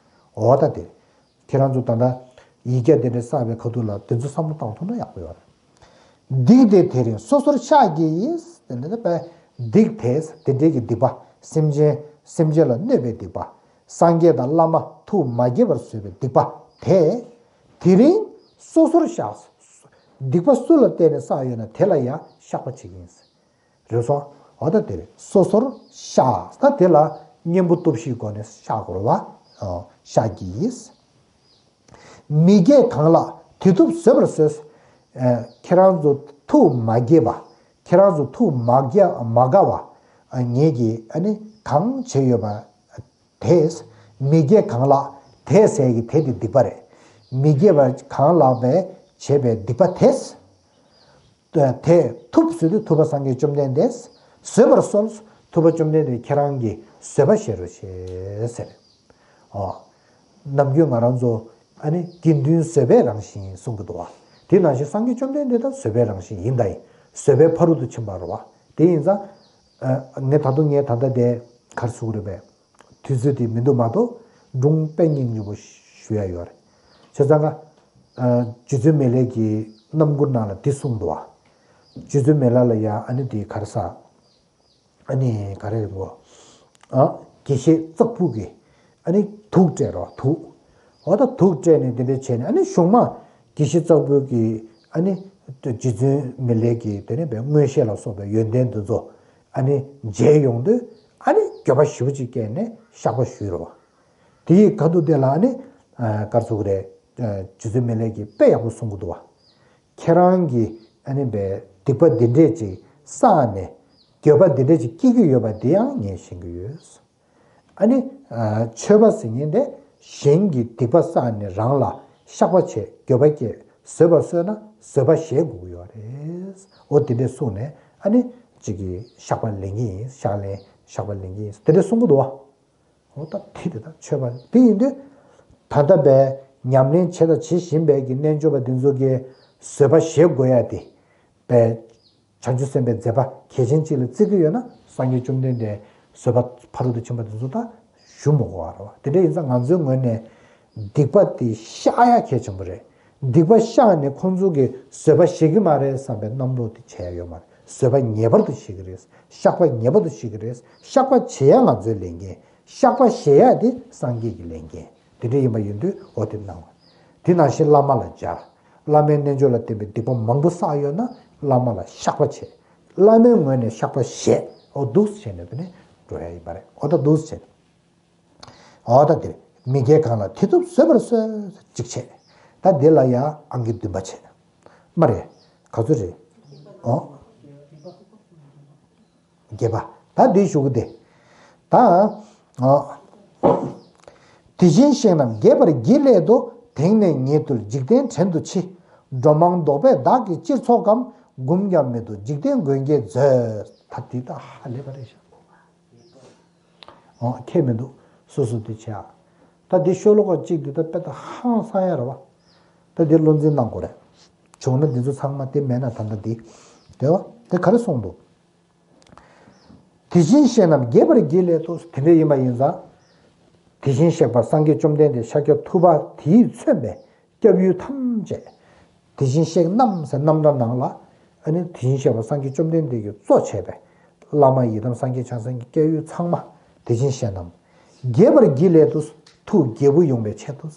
འོ་ད་དེ། ཁྱེད་རང་ཚོ་ད་ལྟ་ཡིག་བརྒྱ་དེ་འདྲ་བསགས་པའི་ཁ་ཐུག་ལ་དེ་ཚོ་བསམ་བློ་བཏང་ཐུབ་ན་ཡག་པོ་ཡོད་རེད། སྡིག་དེས་དེ་རིང་སོ་སོར་གཤགས་བགྱིས་ཡིས། དེ་འདྲ་པས་སྡིག་དེས་དེ་འདྲའི་གི་སྡིག་པ་སེམས་ཅན་སེམས་ཅན་ལ་གནོད་པའི་སྡིག་པ། སངས་རྒྱས་དང་བླ་མ་ཐུགས་མ་དགྱེས་པར་བཟོས་པའི་སྡིག་པ་དེ། དེ་རིང་སོ་སོར་བཤགས། སྡིག་པ་སུ་ལ་བརྟེན་ནས་བསགས་ཡོད་ན་དེ་ལ་ཡང་བཤགས་པ་བྱེད་ཀྱི་ཡིན། རེད་སོང་། འོ་ད་དེ་རེད། སོ་སོར་བཤགས། ད་དེ་ལ་གཉེན་པོ་སྟོབས་བཞིའི་སྒོ་ནས་བཤགས་དགོས་རེད་བ། ཨོ། བཤགས་ཀྱི་ཡིས། མི་དགྱེས་གང་ལགས་དེ་ཐུབ་བཟོད་པར་གསོལ། ཨ་ཁྱེད་རང་ཚོ་ཐུགས་མ་དགྱེས་པ། ཁྱེད་རང་ཚོ་ཐུགས་མ་དགའ་མ་དགའ་བ། ཨ་ངེད་ཀྱིས་ཨ་ནི་གང་བྱས་ཡོད་པ། དེས། མི་དགྱེས་གང་ལགས། དེས་ཟེར་གྱི་དེ་དེ་སྡིག་པ་རེད། མི་དགྱེས་པ་གང་ལགས་པས་བྱས་པའི་སྡིག་པ་དེས། དེ་ཐུབ་བཟོད་དུ་ཐུབ་པ་སངས་རྒྱས་བཅོམ་ལྡན་འདས། བཟོད་པར་གསོལ། ཐུབ་པ་བཅོམ་ལྡན་འདས་ཁྱེད་རང་གིས་བཟོད་པ་བཞེས་རོགས་ཞེས་ཟེར། ཨོ། ནམ་རྒྱུན་ང་རང་ཚོ་ཨ་ནི་དགེ་འདུན་བཟོད་པའི་རང་བཞིན་གསུང་གི་འདུག་བ། དེ་ནང་བཞིན་སངས་རྒྱས་བཅོམ་ལྡན་འདས་དང་བཟོད་པའི་རང་བཞིན་ཡིན་ད་ཡིན། བཟོད་པའི་ཕ་རོལ་ཏུ་ཕྱིན་པ་རེད་བ། དེ་ཡིན་ཙང་། ཨ་ངས་ད་དུང་ངས་ད་ལྟ་དེ་ག་རེ་ཟེར་དགོས་རེད་པས། དུས་ཚོད་དེ་མི་འདུག་མ་གཏོགས་སྒྲུང་དཔེ་སྙིང་རྗེ་པོ་ཞུ་ཡ་ཡོད་རེད། བྱས་ཙང་ཀ་ཨ་རྗེ་བཙུན་མི་ལས་ཀྱི་རྣམ་མགུར་ནང་ལ་འདི་གསུངས་འདུག་བ། རྗེ་བཙུན་མི་ལ་ལ་ཡ་ཨ་ནི་དེ་ག་རེ་ཟ། ཨ་ནི་ག་རེ་རེད་གོ། ཨ་དགེ་བཤེས་ཙག་ཕུག་གིས་ཨ་ནི་དུག་སྤྲད་རོགས་དུག་འོ་ད་དུག་སྤྲད་ནས་དེ་འདྲ་བྱས་ནས་ཨ་ནི་གཞུག་མ་དགེ་བཤེས་ཙག་ཕུག་གིས་ཨ་ནི་རྗེ་བཙུན་མི་ལས་ཀྱི་དེ་ནས་པའི་མངོན་ཤེས་ལ་སོགས་པའི་ཡོན་ཏན་འདི་ཚོ་ཨ་ནི་མཇལ་ཡོང་དུས་ཨ་ནི་འགྱོད་པ་ཞེ་པོ་ཅིག་སྐྱེས་ནས་བཤགས་པ་ཞུས་རོགས། དེ་ཡི་ཁ་ཐུག་དེ་ལ་ཨ་ནི་ག་རེ་ཟེར་དགོས་རེད། རྗེ་བཙུན་མི་ལས་ཀྱིས་དཔེ་ཡག་པོ་གསུང་གི་འདུག་བ། ཁྱེད་རང་གིས་ཨ་ནི་པའི་སྡིག་པ་འདི་འདྲས་ཅིག་བསགས་ནས་འགྱོད་པ་འདི་འདྲས་ཅིག་སྐྱེ་གི་ཡོད་པ་འདི་ཡང་ངས་ཤེས་ཀྱི་ཡོད། ཨ་ནི། ཆོས་པ་ཟེར་མཁན་དེ་གཞན་གྱི་སྡིག་པ་བསགས་ནས་རང་ལ་བཤགས་པ་བྱེད། འགྱོད་པ་སྐྱེ། བཟོད་པ་གསོལ་ན་བཟོད་པ་བཞེས་དགོས་ཀྱི་ཡོད་རེད། འོ་དེ་འདྲས་གསུངས་ནས་ཨ་ནི་གཅིག་གིས་བཤགས་པ་ལེན་གྱི་ཡིན། བཤགས་ལེན་བཤགས་པ་ལེན་གྱི་ཡིན་དེ་འདྲས་གསུང་གི་འདུག་བ། འོ་ད་དེ་དེ་ད་ཆོས་པ་དེ་ཡིན་དུས་ད་ལྟ་བས་ཉམས་ལེན་བྱེད་དང་བྱེད་བཞིན་པའི་གི་རྣལ་འབྱོར་པ་འདི་ཚོ་གིས་བཟོད་པ་བཞེས་དགོས་ཡ་དེ་བས། བྱང་ཆུབ་སེམས་དཔའི་མཛད་པ་གལ་ཆེན་གཅིག་ལ་བརྩི་གི་ཡོད་ན་སངས་རྒྱས་བཅོམ་ལྡན་འདས་བཟོད་པ་ཕ་རོལ་ཏུ་ཕྱིན་པ་དེ་ཚོ་ད་ཞུ་མི་དགོས་པ་རེད་བ། དེ་འདྲ་ཡིན་ཙང་ང་ཚོའི་ངོས་ནས་སྡིག་པ་དེ་བཤགས་ཡ་གལ་ཆེན་པོ་རེད། སྡིག་པ་བཤགས་ནས་ཁོང་ཚོ་གིས་བཟོད་པ་བཞེས་ཀྱི་མ་རེད་བསམ་པའི་རྣམ་རྟོག་དེ་བྱེད་ཡ་ཡོད་མ་རེད། བཟོད་པ་ངེས་པར་དུ་བཞེས་ཀྱི་རེད། བཤགས་པ་ངེས་པར་དུ་བཞེས་ཀྱི་རེད། བཤགས་པ་བྱེད་ཡ་ང་ཚོའི་ལས་འགན། བཤགས་པ་བཞེས་ཡ་དེ་སངས་རྒྱས་ཀྱི་ལས་འགན། དེ་འདྲ་ཡིན་པ་ཡིན་དུས་འོ་དེ་གནང་བ། དེ་ནང་བཞིན་བླ་མ་ལ་སྦྱར། བླ་མའི་རྣལ་འབྱོར་ལ་བརྟེན་པའི་སྡིག་པ་མང་པོ་བསགས་ཡོད་ན་བླ་མ་ལ་བཤགས་པ་བྱེད། བླ་མའི་ངོས་ནས་བཤགས་པ་བཞེས། འོ་འདུག་སེ་བྱས་ནས་དེ་ནས་འགྲོ་ཡ་ཡིན་པ་རེད། འོ་ད་འདུག་སེ་བྱས་ནས། འོ་ད་དེ་རེད། མི་དགྱེས་གང་ལགས་དེ་ཐུབ་བཟོད་པར་གསོལ། གཅིག་བྱས། ད་འདི་ལ་ཡང་ཨང་ཀི་བདུན་པ་བྱས། མ་རེད། ག་ཚོད་རེད། ཨོ། བརྒྱད་པ། ད་འདི་ཞུ་གི་དེ། ད། ཨོ། དེ་བཞིན་གཤེགས་རྣམས་དགྱེས་པར་བགྱི་སླད་དུ། དེང་ནས་ཉེ་དུལ་འཇིག་རྟེན་བྲན་དུ་ཕྱི། འགྲོ་མང་བཟློག་པས་བདག་གིས་ཅིར་ཚོགས་གམ། འགུམ་ཀྱང་མི་བཟློག་འཇིག་རྟེན་མགོན་བསྐྱེད་མཛོད། ད་འདི་ད་ཧ་ལས་པ་རེད་ཤག་ཨོ། ཁྱད་མི་འདུག་སོ་སོ་དེ་བྱས་ཨ། ད་འདི་ཤོ་ལོ་ཀ་གཅིག་འདི་ད་དཔེ་ད་ཧང་སང་ཡ་རེད་བ། ད་འདི་བློ་འཛིན་གནང་དགོས་རེད། བྱུང་ན་འདི་ཚོ་ཚང་མ་དེ་མེད་ན་ད་ལྟ་འདི། དེ་བ། དེ་ག་རེ་གསུངས་འདུག་དེ་བཞིན་གཤེགས་རྣམས་དགྱེས་པར་བགྱི་སླད་དུ། དེ་འདྲ་ཡིན་པ་ཡིན་ཙང་། དེ་བཞིན་གཤེགས་པ་སངས་རྒྱས་བཅོམ་ལྡན་འདས་ཤཱཀྱ་ཐུབ་པ་དེས་མཚོན་པའི་སྐྱབས་ཡུལ་ཐམས་ཅད། དེ་བཞིན་གཤེགས་རྣམས་ཟེར་རྣམ་གྲངས་ནང་ལ། ཨ་ནི་དེ་བཞིན་གཤེགས་པ་སངས་རྒྱས་བཅོམ་ལྡན་འདས་ཀྱིས་གཙོ་བྱས་པའི་བླ་མ་ཡི་དམ་སངས་རྒྱས་བྱང་སེམས་ཀྱི་སྐྱབས་ཡུལ་ཚང་མ་དེ་བཞིན་གཤེགས་རྣམས་དགྱེས་པར་བགྱི་སླད་དུ། ཐུགས་དགྱེས་པོ་ཡོང་བའི་ཆེད་དུ།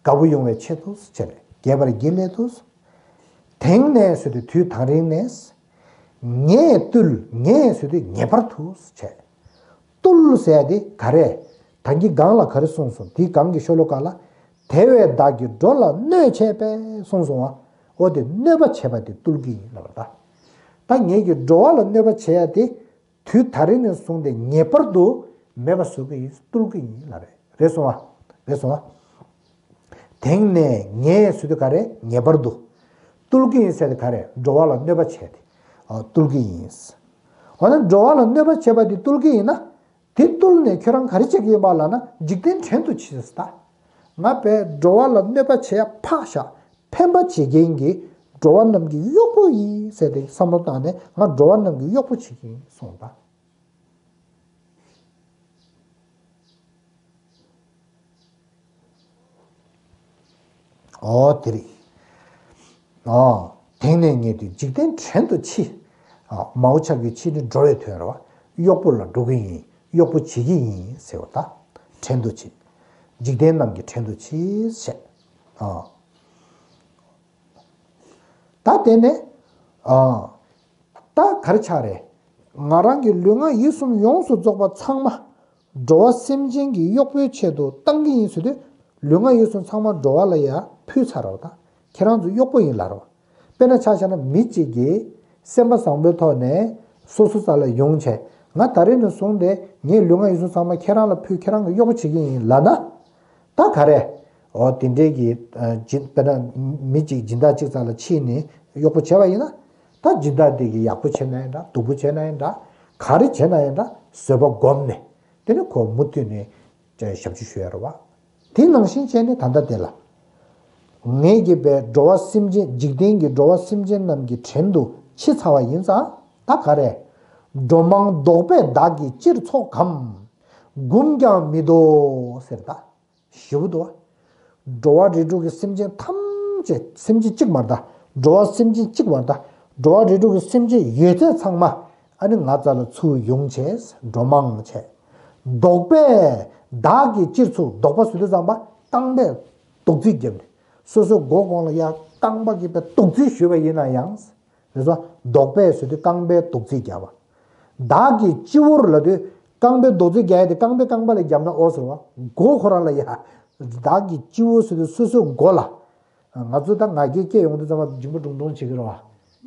དགའ་པོ་ཡོང་བའི་ཆེད་དུ་བྱས་ནས་དགྱེས་པར་བགྱི་སླད་དུ། དེང་ནས་ཟེར་དུས་དུས་དང་རིང་ནས། ངས་བཏུལ། ངས་ཟེར་དུས་ངེས་པར་དུ་བྱས། བཏུལ་ཟེར་དེ་ག་རེ། ད་གིན་སྒང་ལ་ག་རེ་གསུངས་སོང་། དེའི་སྒང་གི་ཤོ་ལོ་ཀ་ལ། དེ་བས་བདག་གིས་འགྲོ་ལ་གནོད་བྱས་པས་གསུངས་སོང་བ། འོ་དེ་གནོད་པ་བྱས་པ་དེ་བཏུལ་གྱི་ཡིན་ལབ་པ་ད། ད་ངེད་ཀྱིས་འགྲོ་བ་ལ་གནོད་པ་བྱས་ཡ་དེ། དུས་ད་རེས་ནས་བཟུང་སྟེ་ངེས་པར་དུ་མེད་པ་བཟོ་གི་ཡིན། བཏུལ་གྱི་ཡིན་ལབ་རེད། རེད་སོང་བ། རེད་སོང་བ། དེང་ནས་ངས་ཟེར་དུས་ག་རེ། ངེས་པར་དུ། བཏུལ་གྱི་ཡིན་ཟེར་དུས་ག་རེ། འགྲོ་བ་ལ་གནོད་པ་བྱས་ཏེ། ཨ། བཏུལ་གྱི་ཡིན། འོ་ན་འགྲོ་བ་ལ་གནོད་པ་བྱས་པ་དེ་བཏུལ་གྱི་ཡིན་ན། དེ་བཏུལ་ནས་ཁྱོད་རང་ག་རེ་བྱེད་ཀྱི་ཡིན་པ་ལབ་ན། འཇིག་རྟེན་བྲན་དུ་ཕྱིན་ཟེར་ད། ང་བས་འགྲོ་བ་ལ་གནོད་པ་བྱེད་ཡ་ཕག་ཤ། ཕན་པ་བྱེད་མཁན་གྱི་འགྲོ་བ་རྣམས་ཀྱི་གཡོག་པོ་ཡིན་ཟེར་ཏེ་བསམ་བློ་བཏང་ནས་ང་འགྲོ་བ་རྣམས་ཀྱི་གཡོག་པོ་བྱེད་ཀྱི་ཡིན་གསུངས་ད། ཨོ་དེ་རེད། ཨོ། དེང་ནས་ངས་དེ་འཇིག་རྟེན་བྲན་དུ་ཕྱི། ཨ། མའོ་ཆབ་ཀྱི་ཕྱི་ནི་འགྲོ་བའི་དོན་རེད་བ། གཡོག་པོ་ལ་འགྲོ་གི་ཡིན། གཡོག་པོ་བྱེད་ཀྱི་ཡིན་ཟེར་བ་ད། བྲན་དུ་ཕྱི། འཇིག་རྟེན་རྣམས་ཀྱི་བྲན་དུ་ཕྱི་ཟེར། ཨ། ད་དེ་ནས། ཨ། ད་ག་རེ་ཆགས་རེད། ང་རང་གི་ལུས་ངག་ཡིད་གསུམ་ཡོངས་སུ་རྫོགས་པ་ཚང་མ། འགྲོ་བ་སེམས་ཅན་གྱི་གཡོག་པོའི་ཆེད་དུ་བཏང་གི་ཡིན་ཟེར་དུས། ལུས་ངག་ཡིད་གསུམ་ཚང་མ་འགྲོ་བ་ལ་ཡ་ཕུལ་ཚར་བ་དང་། ཁྱེད་རང་ཚོ་གཡོག་པོ་ཡིན་ལབ་རེད་བ། དཔེར་ན་ཆ་བཞག་ན་མི་གཅིག་གིས་སེམས་པ་བཟང་པོའི་ཐོག་ནས་སོ་སོ་རྩ་ལ་ཡོང་བྱས། ང་ད་རེས་ནས་བཟུང་སྟེ་ངའི་ལུས་ངག་ཡིད་གསུམ་ཚང་མ་ཁྱེད་རང་ལ་ཕུལ། ཁྱེད་རང་གི་གཡོག་པོ་བྱེད་ཀྱི་ཡིན་ལབ་ན། ད་ག་རེ། འོ་དེ་འདྲའི་གི། ཨ། སྦྱིན། དཔེར་ན་མི་གཅིག་སྦྱིན་བདག་གཅིག་རྩ་ལ་ཕྱིན་ནས་གཡོག་པོ་བྱས་པ་ཡིན་ན། ད་སྦྱིན་བདག་དེ་གིས་ཡག་པོ་བྱས་ན་ཡང་འདྲ། སྡུག་པོ་བྱས་ན་ཡང་འདྲ། ག་རེ་བྱས་ན་ཡང་འདྲ། བཟོད་པ་བསྒོམས་ནས། དེ་ནས་ཁོ་མུ་མཐུད་ནས་ཞབས་ཕྱི་ཞུ་ཡ་རེད་བ། དེ་ནང་བཞིན་བྱས་ནས་ད་ལྟ་དེ་ལ། ངེད་ཀྱིས་བས་འགྲོ་བ་སེམས་ཅན། འཇིག་རྟེན་གྱི་འགྲོ་བ་སེམས་ཅན་རྣམས་ཀྱི་བྲན་དུ་ཕྱི་ཚར་བ་ཡིན་ཙང་། ད་ག་རེ། འགྲོ་མང་བཟློག་པས་བདག་གིས་ཅིར་ཚོགས་གམ། འགུམ་ཀྱང་མི་བཟློག་ཟེར་ད། ཞེ་པོ་འདུག་བ། འགྲོ་བ་རིགས་དྲུག་གི་སེམས་ཅན་ཐམས་ཅད། སེམས་ཅན་གཅིག་མ་རེད་ད། འགྲོ་བ་སེམས་ཅན་གཅིག་མ་རེད་ད། འགྲོ་བ་རིགས་དྲུག་གི་སེམས་ཅན་ཡོད་ཚད་ཚང་མ། ཨ་ནི་ང་རྩ་ལ་ཚུར་ཡོང་བྱས། འགྲོ་མང་བྱས། བཟློག་པས་བདག་གིས་ཅིར་ཚོགས། བཟློག་པ་ཟེར་དུས་ཙམ་པ་རྐང་པས་རྡོག་རྫིས་བརྒྱབ་ནས། སོ་སོའི་མགོ་གོང་ལ་ཡར་རྐང་པ་གིས་པའི་རྡོག་རྫིས་གཞུས་པ་ཡིན་ན་ཡང་། རེད་སོ། བཟློག་པས་ཟེར་དུས་རྐང་པའི་རྡོག་རྫིས་བརྒྱབ་པ། བདག་གིས་སྤྱི་བོར་ལབ་དུས་རྐང་པའི་རྡོག་རྫིས་བརྒྱབ་ཡ་དེ་རྐང་པའི་རྐང་པ་ལ་བརྒྱབ་ན་ཨོ་ཟེར་བ། མགོ་ཁོ་རང་ལ་ཡ། བདག་གིས་སྤྱི་བོར་ཟེར་དུས་སོ་སོའི་མགོ་ལ། ང་ཚོ་ད་ང་རྒྱལ་སྐྱེ་ཡོང་དུས་ཙམ་པ་འཇིང་པོ་སྒྲུང་སྒྲུང་བྱེད་ཀྱི་རེད་བ།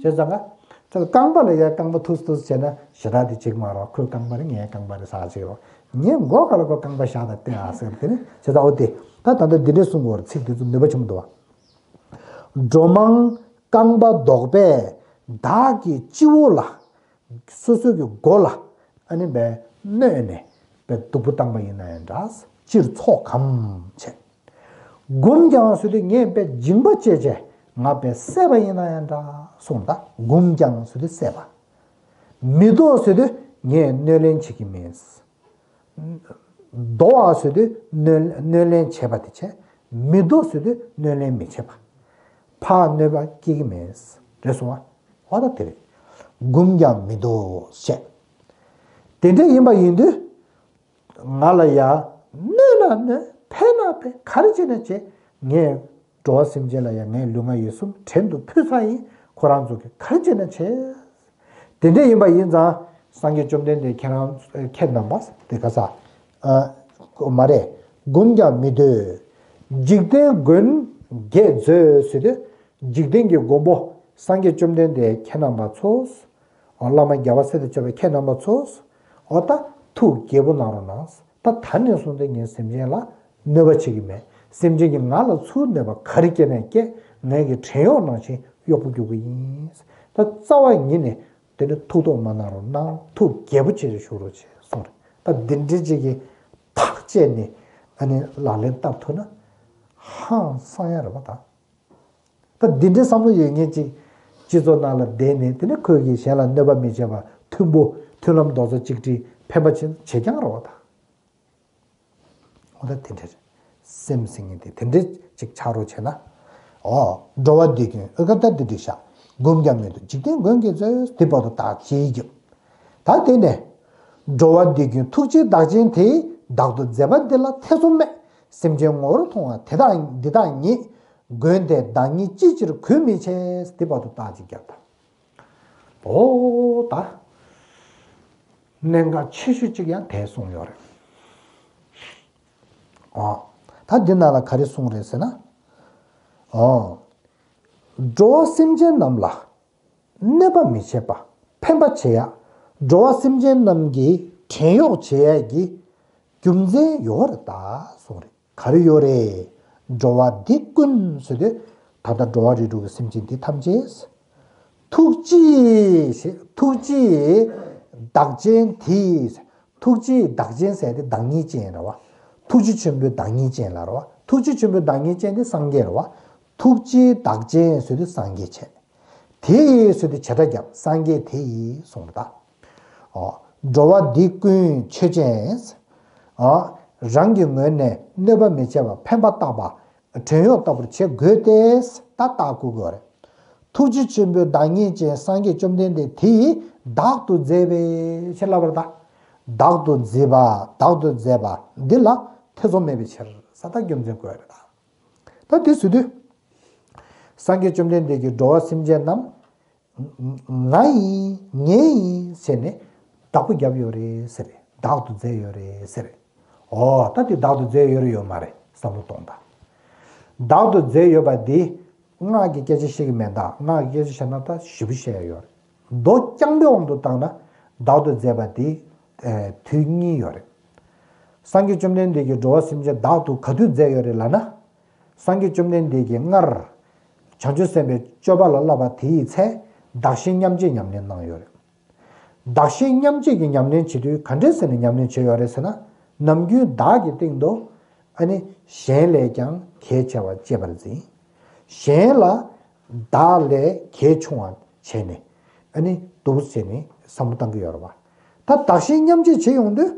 བྱས་ཙང་ཀ། ད་རྐང་པ་ལ་ཡ་རྐང་པ་ཐུག་ཐུག་བྱས་ན་ཞེ་དྲག་དེ་བྱེད་ཀྱི་མ་རེད་བ། ཁོའི་རྐང་པ་རེད། ངའི་རྐང་པ་རེད་ཟེར་བྱེད་ཀྱི་རེད་བ། ངའི་མགོ་ཁ་ལ་ཁོ་རྐང་པ་བཞག་དང་བསྟན་ཨ་ཟེར་དེ་ནི་བྱས་ཙང་ཨོ་དེ། ད་ད་ལྟ་འདི་འདྲས་གསུང་དགོས་རེད། ཚིག་དེ་ཚོ་ནུས་པ་ཆེན་པོ་འདུག་བ། འགྲོ་མང་རྐང་པ་བཟློག་པས་བདག་གི་སྤྱི་བོ་ལ། སོ་སོ་གི་མགོ་ལ་ཨ་ནི་བས་གནོད་ནས་བས་སྡུག་པོ་བཏང་པ་ཡིན་ན་ཡང་འདྲ། ཅིར་ཚོགས་གམ་བྱས། འགུམ་ཀྱང་ཟེར་དུས་ངས་བས་འཇིང་པ་བྱས་བྱས་ང་བས་བསད་པ་ཡིན་ན་ཡང་འདྲ་གསུངས། ད་འགུམ་ཀྱང་ཟེར་དུས་བསད་པ། མི་བཟློག་ཟེར་དུས་ངས་གནོད་ལན་བྱེད་ཀྱི་མིན། བཟློག་པ་ཟེར་དུས་གནོད་གནོད་ལན་བྱས་པ་དེ་བྱས། མི་བཟློག་ཟེར་དུས་གནོད་ལན་མི་བྱེད་པ། ཕར་གནོད་པ་སྐྱེལ་གྱི་མེད། རེད་སོང་བ། འོ་ད་དེ་རེད། འགུམ་ཀྱང་མི་བཟློག་བཤད། དེ་འདྲ་ཡིན་པ་ཡིན་དུས། ང་ལ་ཡ། གནོད་ན་གནོད། ཕན་ན་ཕན། ག་རེ་བྱས་ན་བྱས། ངས་འགྲོ་བ་སེམས་ཅན་ལ་ཡ་ངའི་ལུས་ངག་ཡིད་གསུམ་བྲན་དུ་ཕུལ་ཚར་ཡིན། ཁོ་རང་ཚོ་གིས་ག་རེ་བྱས་ན་བྱས། དེ་འདྲ་ཡིན་པ་ཡིན་ཙང་། སངས་རྒྱས་བཅོམ་ལྡན་འདས་ཁྱེད་རང་ཁྱེད་རྣམ་པ་དེ་ག་ས། ཨ། མ་རེད། འགུམ་ཀྱང་མི་བཟློག་འཇིག་རྟེན་མགོན། བགྱིས་མཛོད་ཟེར་དུས། འཇིག་རྟེན་གྱི་མགོན་པོ་སངས་རྒྱས་བཅོམ་ལྡན་འདས་ཁྱེད་རྣམ་པ་ཚོ། འོ་བླ་མ་རྒྱལ་བ་སྲས་དང་བཅས་པ་ཁྱེད་རྣམ་པ་ཚོ། འོ་ད་ཐུགས་དགྱེས་པོ་གནང་རོགས་གནང་། ད་ད་ནས་བཟུང་སྟེ་ངས་སེམས་ཅན་ལ་གནོད་པ་བྱེད་ཀྱི་མེད། སེམས་ཅན་གྱིས་ང་ལ་ཚུར་གནོད་པ་ག་རེ་བསྐྱལ་ནས་བསྐྱལ། ངའི་གི་བྲན་གཡོག་ནང་བཞིན་གཡོག་པོ་རྒྱུག་གི་ཡིན། ད་རྩ་བ་ཉིད་ནས་དེ་ནི་ཐུགས་དོགས་མ་གནང་རོགས་གནང་། ཐུགས་དགྱེས་པོ་བྱས་ཏེ་བཞུགས་རོགས་བྱས་གསུངས་རེད། ད་འདི་འདྲའི་ཅིག་གི་ཐག་བཅད་ནས་ཨ་ནི་ལག་ལེན་བསྟར་ཐུབ་ན་ཧང་སང་ཡ་རེད་པ་ད། ད་འདི་འདྲའི་བསམ་བློ་ཡོད་མཁན་ཅིག་སྤྱི་ཚོགས་ནང་ལ་བསྡད་ནས་དེ་ནས་ཁོས་ཀྱིས་གཞན་ལ་གནོད་པ་མི་བྱེད་པ། མཐུན་པོ་མཐུན་ལམ་རྡོག་རྩ་གཅིག་སྒྲིལ་ཕན་པ་བྱེད་བྱེད་རྐྱང་རེད་པ་ད། འོ་ད་དེ་འདྲ་རེད། སེམས་ཟེར་མཁན་དེ་དེ་འདྲ་ཅིག་ཆགས་རོགས་བྱས་ན། འོ། འགྲོ་བ་འདི་ཀུན་ཨོ་ཀ་ད་འདི་འགྲིག་ཤག་སྒོམ་རྒྱག་མི་འདུག་འཇིག་རྟེན་མགོན་གྱིས་མཛོད། དེ་བར་དུ་བདག་ཅིའི་རྒྱུ། ད་དེ་ནས། འགྲོ་བ་འདི་ཀུན་ཐུགས་རྗེའི་བདག་ཆེན་དེས། བདག་ཏུ་མཛད་པ་འདི་ལ་ཐེ་ཚོམ་མེད། སེམས་ཅན་ངོ་བོར་མཐོང་བ་དེ་དག་འདི་དག་ཉིད། མགོན་དེས་བདག་ཉིད་ཅི་ཕྱིར་གུས་མི་བྱེད། དེ་བར་དུ་བདག་ཅིའི་རྒྱུ་ད། འོ་ད། གནད་འགག་ཆེ་ཤོས་གཅིག་ཡང་དེ་གསུངས་ཡོད་རེད། ཨོ། ད་འདི་ནང་ལ་ག་རེ་གསུངས་རེད་ཟེར་ན། ཨོ། འགྲོ་བ་སེམས་ཅན་རྣམས་ལ་གནོད་པ་མི་བྱེད་པ། ཕན་པ་བྱེད་ཡ། འགྲོ་བ་སེམས་ཅན་རྣམས་ཀྱི་བྲན་གཡོག་བྱེད་ཡ་གི་རྒྱུ་མཚན་ཡོད་རེད་ད་གསུངས་རེད། ག་རེ་ཡོད་རེད། འགྲོ་བ་འདི་ཀུན་ཟེར་དུས། ད་ལྟ་འགྲོ་བ་རིགས་དྲུག་གི་སེམས་ཅན་འདི་ཐམས་ཅད། ཐུགས་རྗེའི་ཞེས་ཐུགས་རྗེའི་བདག་ཆེན་དེས། ཐུགས་རྗེའི་བདག་ཆེན་ཟེར་དེ་བདག་ཉིད་ཅན་རེད་བ། ཐུགས་རྗེ་ཆེན་པོའི་བདག་ཉིད་ཅན་ལ་རེད་བ། ཐུགས་རྗེ་ཆེན་པོའི་བདག་ཉིད་ཅན་དེ་སངས་རྒྱས་རེད་བ། ཐུགས་རྗེའི་བདག་ཆེན་ཟེར་དུས་སངས་རྒྱས་བྱས། དེ་ཡི་ཟེར་དུས་བྱེ་བྲག་རྒྱབ། སངས་རྒྱས་དེ་ཡིས་གསུངས་པ་དང་། འོ། འགྲོ་བ་འདི་ཀུན་ཆོས་ཅན། འོ། རང་གི་ངོས་ནས་གནོད་པ་མི་བྱེད་པ། ཕན་པ་བཏགས་པ། བྲན་གཡོག་ལྟ་བུར་བྱེད་དགོས་ཏེ། ད་ལྟ་དགོས་དགོས་རེད། ཐུགས་རྗེ་ཆེན་པོའི་བདག་ཉིད་ཅན་སངས་རྒྱས་བཅོམ་ལྡན་འདས་དེ་ཡིས་བདག་ཏུ་མཛད་པའི་ཕྱིར་ལབ་པར་གདའ། བདག་ཏུ་མཛད་པ། བདག་ཏུ་མཛད་པ་འདི་ལ་ཐེ་ཚོམ་མེད་པའི་ཕྱིར་ཟེར་ད་རྒྱུ་མཚན་བཀོད་རེད་ད། ད་དེ་ཟེར་དུས། སངས་རྒྱས་བཅོམ་ལྡན་འདས་ཀྱིས་འགྲོ་བ་སེམས་ཅན་རྣམས། ང་ཡིན། ངའི་ཡིན་ཟེར་ནས་བདག་པོ་བརྒྱབ་ཡོད་རེད་ཟེར། བདག་ཏུ་མཛད་ཡོད་རེད་ཟེར། འོ་ད་དེ་བདག་ཏུ་མཛད་ཡོད་རེད་ཡོད་མ་རེད་བསམ་བློ་གཏོང་དང་། བདག་ཏུ་མཛད་ཡོད་པ་འདི་སྔགས་ཀྱི་སྐད་ཆ་བཤད་ཀྱི་མེད་ད། སྔགས་ཀྱི་སྐད་ཆ་བཤད་ན་ད་ཞེ་པོ་བཤད་ཡ་ཡོད་རེད། མདོ་རྐྱང་པའི་དབང་དུ་བཏང་ན་བདག་ཏུ་མཛད་པ་འདི་དུས་གཉིས་ཡོད་རེད། སངས་རྒྱས་བཅོམ་ལྡན་འདས་ཀྱིས་འགྲོ་བ་སེམས་ཅན་བདག་ཏུ་ག་དུས་མཛད་ཡོད་རེད་ལབ་ན། སངས་རྒྱས་བཅོམ་ལྡན་འདས་ཀྱིས་སྔར་བྱང་ཆུབ་སེམས་དཔའི་སྤྱོད་པ་ལ་བསླབ་པ་དེ་ཡི་ཚེ་བདག་གཞན་མཉམ་བརྗེའི་ཉམས་ལེན་གནང་ཡོད་རེད། བདག་གཞན་མཉམ་བརྗེ་གི་ཉམས་ལེན་བྱེད་དུས་ག་འདྲས་ཟེར་ནས་ཉམས་ལེན་བྱེད་ཡོད་རེད་ཟེར་ན། ནམ་རྒྱུན་བདག་གི་སྟེང་དུ་ཨ་ནི་གཞན་ལས་ཀྱང་གལ་ཆེ་བ་གཅེས་པར་འཛིན། གཞན་ལ་བདག་ལས་གལ་ཆུང་བ་བྱས་ནས་ཨ་ནི་འདུག་ཟེར་ནས་བསམ་བློ་བཏང་གི་ཡོད་རེད་བ། ད་བདག་གཞན་མཉམ་བརྗེ་བྱེད་ཡོང་དུས།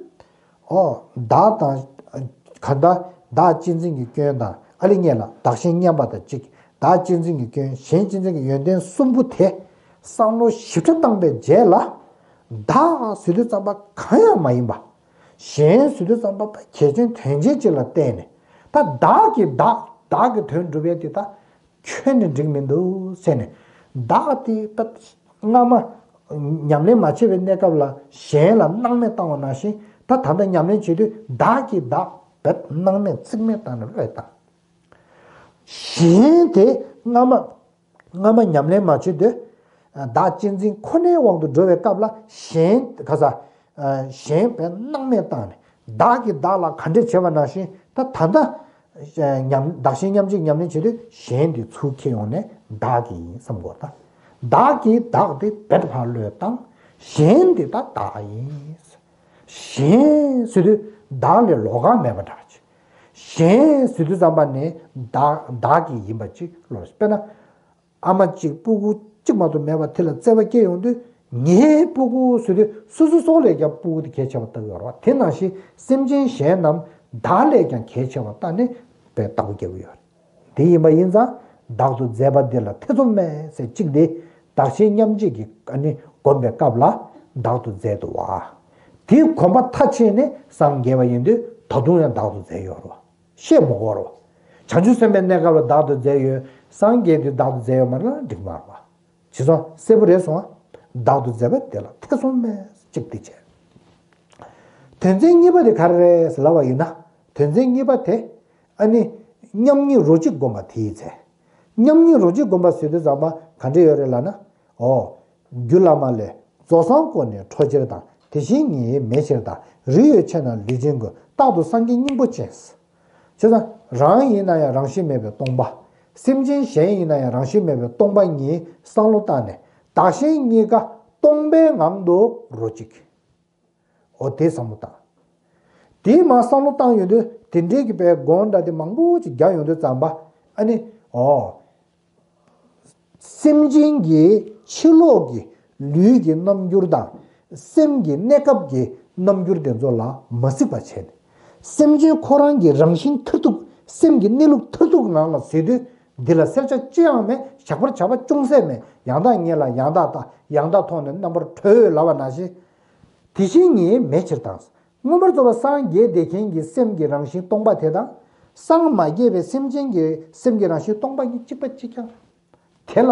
ཨོ། བདག་དང་། གང་ལྟར་བདག་གཅེས་འཛིན་གྱི་སྐྱོན་དང་ཨ་ལེ་ཉེ་ལ་བདག་གཞན་མཉམ་པ་དང་གཅིག་བདག་གཅེས་འཛིན་གྱི་སྐྱོན། གཞན་གཅེས་འཛིན་གྱི་ཡོན་ཏན་གསུམ་པོ་དེ་བསམ་བློ་ཞིབ་ཕྲ་བཏང་པའི་རྗེས་ལ། བདག་ཟེར་དུས་ཙམ་པ་གང་ཡང་མ་ཡིན་པ། གཞན་ཟེར་དུས་ཙམ་པ་གལ་ཆེན་དོན་ཆེན་ཅིག་ལ་བལྟས་ནས། ད་བདག་གིས་བདག་བདག་གི་དོན་སྒྲུབ་ཡས་དེ་ད། ཁྱོན་ནས་འགྲིག་མི་འདུག་ཟེར་ནས། བདག་དེ་ད་སྔ་མ་ཉམས་ལེན་མ་བྱས་པའི་གནས་སྐབས་ལ་གཞན་ལ་སྣང་མེད་བཏང་བ་ནང་བཞིན། ད་ད་ལྟ་ཉམས་ལེན་བྱེད་དུས་བདག་གིས་བདག་རྦད་སྣང་མེད་རྩིས་མེད་བཏང་ནས་བློས་བཏང་། གཞན་དེ་སྔ་མ་སྔ་མ་ཉམས་ལེན་མ་བྱེད་དུས། བདག་གཅེས་འཛིན་ཁོ་ནའི་དབང་དུ་འགྲོ་བའི་སྐབས་ལ་གཞན་ག་ས། གཞན་རྦད་སྣང་མེད་བཏང་ནས་བདག་གིས་བདག་ལ་ག་འདྲས་བྱས་པ་ནང་བཞིན། ད་ད་ལྟ་ཉམས་བདག་གཞན་མཉམ་བརྗེ་ཉམས་ལེན་བྱེད་དུས་གཞན་དེ་ཚུར་འཁྱེར་ཡོང་ནས་བདག་གི་ཡིན་བསམ་དགོས་ད། བདག་གིས་བདག་དེ་རྦད་ཕར་བློས་བཏང་། གཞན་དེ་ད་བདག་ཡིན། གཞན་ཟེར་དུས་བདག་ལས་ལོགས་ཀ་མེད་པ་འདྲ་ཅིག་གཞན་ཟེར་དུས་ཙམ་པ་ནས་བདག་བདག་གི་ཡིན་པ་ཅིག་བློ་དཔེར་ན། ཨ་མ་གཅིག་སྤུ་གུ་གཅིག་མ་གཏོགས་མེད་པ་དེ་ལ་བརྩེ་བ་སྐྱེ་ཡོང་དུས། ངའི་སྤུ་གུ་ཟེར་དུས་སོ་སོ་སོ་ལས་ཀྱང་སྤུ་གུ་དེ་གལ་ཆེ་བ་ལྟ་གི་ཡོད་རེད་བ། དེ་ནང་བཞིན་སེམས་ཅན་གཞན་རྣམས་བདག་ལས་ཀྱང་གལ་ཆེ་བ་ལྟ་ནས་དཔེ་བདག་པོ་རྒྱག་གི་ཡོད་རེད། དེ་ཡིན་པ་ཡིན་ཙང་བདག་ཏུ་མཛད་པ་འདི་ལ་ཐེ་ཚོམ་མེད་ཟེར་གཅིག་དེ། བདག་གཞན་མཉམ་བརྗེ་གི་ཨ་ནི་སྒོམ་པའི་སྐབས་ལ་བདག་ཏུ་མཛད་འདུག་བ། དེའི་གོམས་པ་མཐའ་ཕྱིན་ནས་སངས་རྒྱས་པ་ཡིན་དུས་ད་དུང་ཡང་བདག་ཏུ་མཛད་ཡོད་རེད་བ། བཤད་མི་དགོས་རོ། བྱང་ཆུབ་སེམས་དཔའི་གནས་སྐབས་ལ་བདག་ཏུ་མཛད་ཡོད། སངས་རྒྱས་དུས་བདག་ཏུ་མཛད་ཡོད་མ་རེད་ན་འགྲིག་མ་རེད་བ། བྱས་ཙང་གསལ་པོ་རེད་སོང་ང་། བདག་ཏུ་མཛད་པ་དེ་ལ་ཐེ་ཚོམ་མེད་གཅིག་དེ་བྱས། དོན་ཚན་གཉིས་པ་དེ་ག་རེ་རེད་ལབ་པ་ཡིན་ན། དོན་ཚན་གཉིས་པ་དེ། ཨ་ནི། མཉམ་ཉིད་རོ་གཅིག་བསྒོམ་པ་དེའི་ཚེ། མཉམ་ཉིད་རོ་གཅིག་བསྒོམ་པ་ཟེར་དུས་ཙམ་པ་ག་འདྲ་ཡོད་རེད་ལབ་ན། ཨོ། རྒྱུ་བླ་མ་ལས། རྫོགས་སངས་བསྐོར་ནས་འཕྲོ་ཕྱིར་དང་། དེ་བཞིན་ཉིད་མེད་ཕྱིར་དང་། རིགས་ཡོད་ཆེ་ན་ལུས་ཅན་ཀུན། རྟག་ཏུ་སངས་རྒྱས་སྙིང་པོ་ཅན། བྱས་ཙང་རང་ཡིན་ན་ཡང་རང་བཞིན་མེད་པའི་སྟོང་པ། སེམས་ཅན་གཞན་ཡིན་ན་ཡང་རང་བཞིན་མེད་པའི་སྟོང་པ་ཉིད་བསམ་བློ་བཏང་ནས། བདག་གཞན་གཉིས་ཀ་སྟོང་པའི་ངང་དུ་རོ་གཅིག་འོ་དེ་བསམ་བློ་བཏང་། དེའི་མ་བསམ་བློ་བཏང་ཡོང་དུས་དེ་འདྲའི་གི་པའི་སྒོམ་འདྲ་དེ་མང་པོ་ཅིག་རྒྱག་ཡོང་དུས་ཙམ་པ། ཨ་ནི། ཨོ། སེམས་ཅན་གྱི་ཕྱི་ལོགས་ཀྱི་ལུས་ཀྱི་རྣམ་འགྱུར་དང་། སེམས་ཀྱི་གནས་སྐབས་ཀྱི་རྣམ་འགྱུར་དེ་ཚོ་ལ་མ་གཟིགས་པ་བྱས་ནས། སེམས་ཅན་ཁོ་རང་གི་རང་བཞིན་མཐར་ཐུག་སེམས་ཀྱི་གནས་ལུགས་མཐར་ཐུག་ངང་ལ་གཟིགས་དུས། འདི་ལ་གསལ་ཆ་ཅི་ཡང་མེད། ཞག་པར་བྱ་བ་ཅུང་ཟད་མེད། ཡང་དག་ཉིད་ལ་ཡང་དག་ལྟ། ཡང་དག་མཐོང་ནས་རྣམ་པར་གྲོལ་ལབ་པ་ནང་བཞིན། དེ་བཞིན་ཉིད་མེད་ཕྱིར་དང་། མངོན་པར་རྫོགས་པར་སངས་རྒྱས་བསྡད་མཁན་གྱི་སེམས་ཀྱི་རང་བཞིན་སྟོང་པ་དེ་དང་། སངས་མ་རྒྱས་པའི་སེམས་ཅན་གྱི་སེམས་ཀྱི་རང་བཞིན་སྟོང་པ་གཉིས་གཅིག་པ་གཅིག་རྐྱང་། དེ་ལ་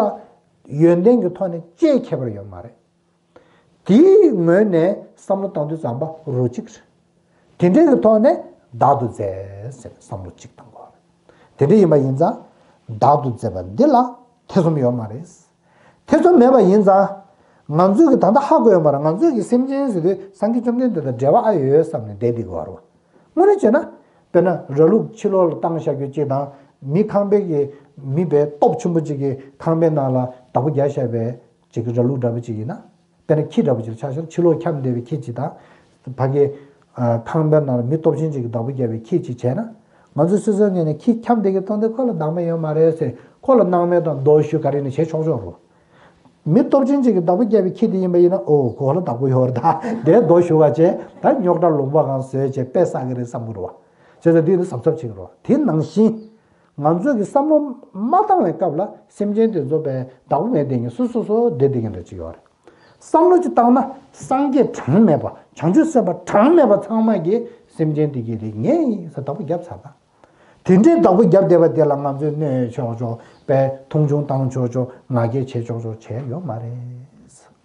ཡོན་ཏན་གྱི་ཐོག་ནས་ཅིའི་ཁྱད་པར་ཡོད་མ་རེད། དེའི་ངོས་ནས་བསམ་བློ་བཏང་དུས་ཙམ་པ་རོ་གཅིག་རེད། དེ་འདྲའི་གི་ཐོག་ནས་བདག་ཏུ་མཛད་ཟེར་བསམ་བློ་གཅིག་བཏང་དགོས་རེད། དེ་འདྲ་ཡིན་པ་ཡིན་ཙང་། བདག་ཏུ་མཛད་པ་འདི་ལ་ཐེ་ཚོམ་ཡོད་མ་རེད། ཐེ་ཚོམ་མེད་པ་ཡིན་ཙང་། ང་ཚོས་ཀྱི་ད་ལྟ་ཧ་གོ་ཡོད་མ་རེད། ང་ཚོས་ཀྱི་སེམས་ཅན་ཟེར་དུས་སངས་རྒྱས་བཅོམ་ལྡན་འདས་དང་འབྲེལ་བ་ཨ་ཡོད་བསམ་ནས་བསྡད་བསྡད་དགོས་རེད་བ། དངོས་གནས་བྱས་ན། དཔེར་ན་ར་ལུག་ཕྱི་ལོགས་ལ་བཏང་བཞག་རྒྱུ་གཅིག་དང་། མི་ཁང་པའི་གི་མི་དཔེ་སྟོབས་ཆེན་པོ་གཅིག་གི་ཁང་པའི་ནང་ལ་བདག་པོ་རྒྱག་བཞག་པའི་གཅིག་གི་ར་ལུག་འདྲ་པོ་གཅིག་ཡིན་ན། དཔེར་ན་ཁྱི་འདྲ་པོ་གཅིག་ལ་ཆ་བཞག་ན། ཕྱི་ལོགས་འཁྱམས་བསྡད་པའི་ཁྱི་གཅིག་དང་། ཕ་གི་ཨ་ཁང་པའི་ནང་ལ་མི་སྟོབས་ཆེན་གཅིག་གིས་བདག་པོ་བརྒྱབ་པའི་ཁྱི་གཅིག་བྱས་ན། ང་ཚོ་སོ་སོའི་ངོས་ནས་ཁྱི་འཁྱམས་བསྡད་ཀྱི་མཐོང་དུས་ཁོ་ལ་བདག་མེད་ཡོད་མ་རེད་ཟེར། ཁོ་ལ་སྣང་མེད་དང་རྡོ་གཞུ་ག་རེ་ནས་བྱེད་ཆོག་ཆོག་རེད། མི་སྟོབས་ཆེན་གཅིག་གིས་བདག་པོ་བརྒྱབ་པའི་ཁྱི་དེ་ཡིན་པ་ཡིན་ན། ཨོ། ཁོ་ལ་བདག་པོ་ཡོད་རེད། ད་དེ་རྡོ་གཞུ་བ་བྱས། ད་རྙོག་དྲ་ལུང་པ་གང་བཟོས་བྱས་དཔེ་བསགས་ཀྱི་རེད་བསམ་གྱི་རེད་བ། བྱས་ཙང་འདི་ནི་གཟབ་གཟབ་བྱེད་ཀྱི་རེད་བ། དེ་ནང་བཞིན། ང་ཚོས་ཀྱི་བསམ་བློ་མ་བཏང་བའི་སྐབས་ལ་སེམས་ཅན་དེ་ཚོ་དཔེ་བདག་པོ་མེད་བསྡད་མཁན། སོ་སོ་སོ་བསྡད་བསྡད་མཁན་འདྲ་ཅིག་ཡོད་རེད། བསམ་བློ་ཅིག་བཏང་ན་སངས་རྒྱས་གྲངས་མེད་པ། བྱང་ཆུབ་སེམས་དཔའ་གྲངས་མེད་པ་ཚང་མ་གིས་སེམས་ཅན་དེ་གི་དེ་ངའི་ཡིན་ཟེར་བདག་པོ་བརྒྱབ་ཚར་བ། དེ་འདྲའི་བདག་པོ་བརྒྱབ་བསྡད་པ་དེ་ལ་ང་ཚོས་གནོད་ཆོག་ཆོག་པའི་མཐོང་ཆུང་བཏང་ཆོག་ཆོག་ང་རྒྱལ་བྱེད་ཆོག་ཆོག་བྱས་ཡོད་མ་རེད།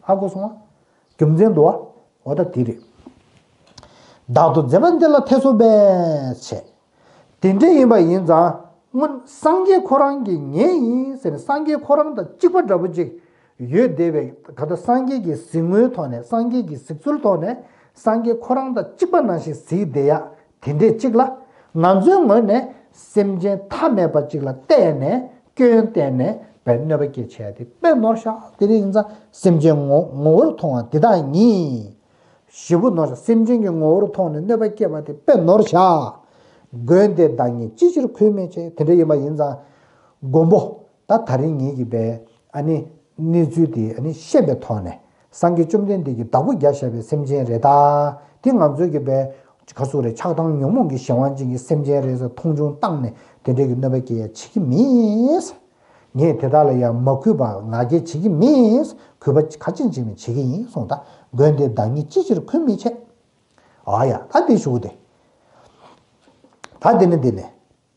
ཧ་གོ་སོང་ང་། རྒྱུ་མཚན་འདུག་བ། འོ་ད་དེ་རེད། བདག་ཏུ་མཛད་པ་འདི་ལ་ཐེ་ཚོམ་པས་བྱས། དེ་འདྲ་ཡིན་པ་ཡིན་ཙང་། སྔོན་སངས་རྒྱས་ཁོ་རང་གིས་ངའི་ཡིན་ཟེར་ནས། སངས་རྒྱས་ཁོ་རང་དང་གཅིག་པ་འདྲ་པོ་ཅིག་ཡོད་བསྡད་པའི། ད་ལྟ་སངས་རྒྱས་ཀྱི་གཟིགས་ངོའི་ཐོག་ནས། སངས་རྒྱས་ཀྱི་གཟིགས་ཚུལ་ཐོག་ནས། སངས་རྒྱས་ཁོ་རང་དང་གཅིག་པ་ནང་བཞིན་གཟིགས་བསྡད་ཡ་དེ་འདྲས་ཅིག་ལ། ང་ཚོའི་ངོས་ནས་སེམས་ཅན་ཐ་མལ་པ་ཅིག་ལ་བལྟས་ནས། སྐྱོན་བལྟས་ནས་པའི་གནོད་པ་སྐྱེལ་བྱས་ཏེ་དཔེ་ནོར་བཞག་དེ་འདྲ་ཡིན་ཙང་། སེམས་ཅན་ངོ་ངོ་བོར་མཐོང་བ་འདི་དག་ཉིད། ཞེ་པོ་ནོར་བཞག་སེམས་ཅན་གྱི་ངོ་བོར་མཐོང་ནས་གནོད་པ་སྐྱེལ་བ་དེ་དཔེ་ནོར་བཞག་མགོན་དེ་བདག་ཉིད་ཅི་ཕྱིར་ཁུར་མི་བྱེད། དེ་འདྲ་ཡིན་པ་ཡིན་ཙང་། མགོན་པོ། ད་ད་རིང་ངེད་ཀྱིས་པའི་ཨ་ནི་གནས་ཚུལ་དེ་ཨ་ནི་ཤེས་པའི་ཐོག་ནས། སངས་རྒྱས་བཅོམ་ལྡན་འདས་ཀྱིས་བདག་པོ་རྒྱག་བཞག་པའི་སེམས་ཅན་རེད་ད། དེ་ང་ཚོའི་གི་པའི་ག་ཟེར་རེད། ཆགས་སྡང་ཉོན་མོངས་ཀྱི་གཞན་དབང་ཅན་གྱི་སེམས་ཅན་རེད་ཟེར་མཐོང་ཆུང་བཏང་ནས་དེ་འདྲའི་གི་གནོད་པ་སྐྱེལ་ཡ་བྱེད་ཀྱི་མིན། ངས་དེ་དག་ལ་ཡང་མ་གུས་པ་ང་རྒྱལ་བྱེད་ཀྱི་མིན། གུས་པ་ག་ཅན་ཅིག་ནས་བྱེད་ཀྱི་ཡིན་གསུངས། ད་མགོན་དེ་བདག་ཉིད་ཅི་ཕྱིར་ཁུར་མི་བྱེད། ཨ་ཡ། ད་འདི་ཞུ་གི་དེ། ད་འདི་ནི་འདི་ནི།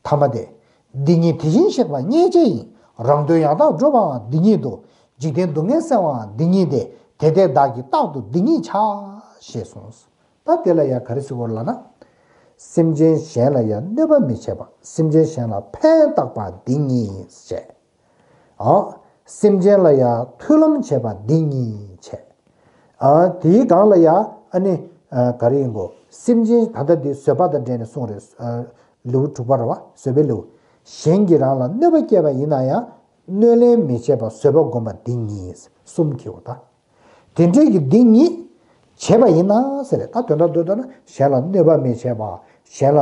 ཐ་མ་སྟེ། འདི་ཉིད་དེ་བཞིན་གཤེགས་པ་མཉེས་བྱེད་ཡིན། རང་དོན་ཡང་དག་སྒྲུབ་པའང་འདི་ཉིད་དོ། འཇིག་རྟེན་སྡུག་བསྔལ་སེལ་བའང་འདི་ཉིད་དེ། དེ་ལྟས་བདག་གིས་རྟག་ཏུ་འདི་ཉིད་བྱ། ཞེས་གསུངས། ད་དེ་ལ་ཡང་ག་རེ་ཟེར་དགོས་ལབ་ན། སེམས་ཅན་གཞན་ལ་ཡང་གནོད་པ་མི་བྱེད་པ། སེམས་ཅན་གཞན་ལ་ཕན་བཏགས་པ་འདི་ཉིད་བྱས། ཨ། སེམས་ཅན་ལ་ཡང་མཐུན་ལམ་བྱེད་པ་འདི་ཉིད་བྱས། ཨ། དེའི་སྒང་ལ་ཡང་ཨ་ནི། ཨ། ག་རེ་ཡིན་གོ། སེམས་ཅན་ད་ལྟ་འདི་བཟོད་པ་དང་འབྲེལ་ནས་གསུངས་རེད། ཨ། ལེའུ་དྲུག་པ་རེད་བ། བཟོད་པའི་ལེའུ། གཞན་གྱིས་རང་ལ་གནོད་པ་བསྐྱལ་བ་ཡིན་ན་ཡང་། གནོད་ལན་མི་བྱེད་པ་བཟོད་པ་བསྒོམ་པ་འདི་ཉིད། གསུམ་གྱིས་འོ་ད། དེ་འདྲའི་གི་འདི་ཉིད་བྱས་པ་ཡིན་ན་ཟེར་རེད། ད་དོན་དག་ལྡོག་ན་གཞན་ལ་གནོད་པ་མི་བྱེད་པ། གཞན་ལ་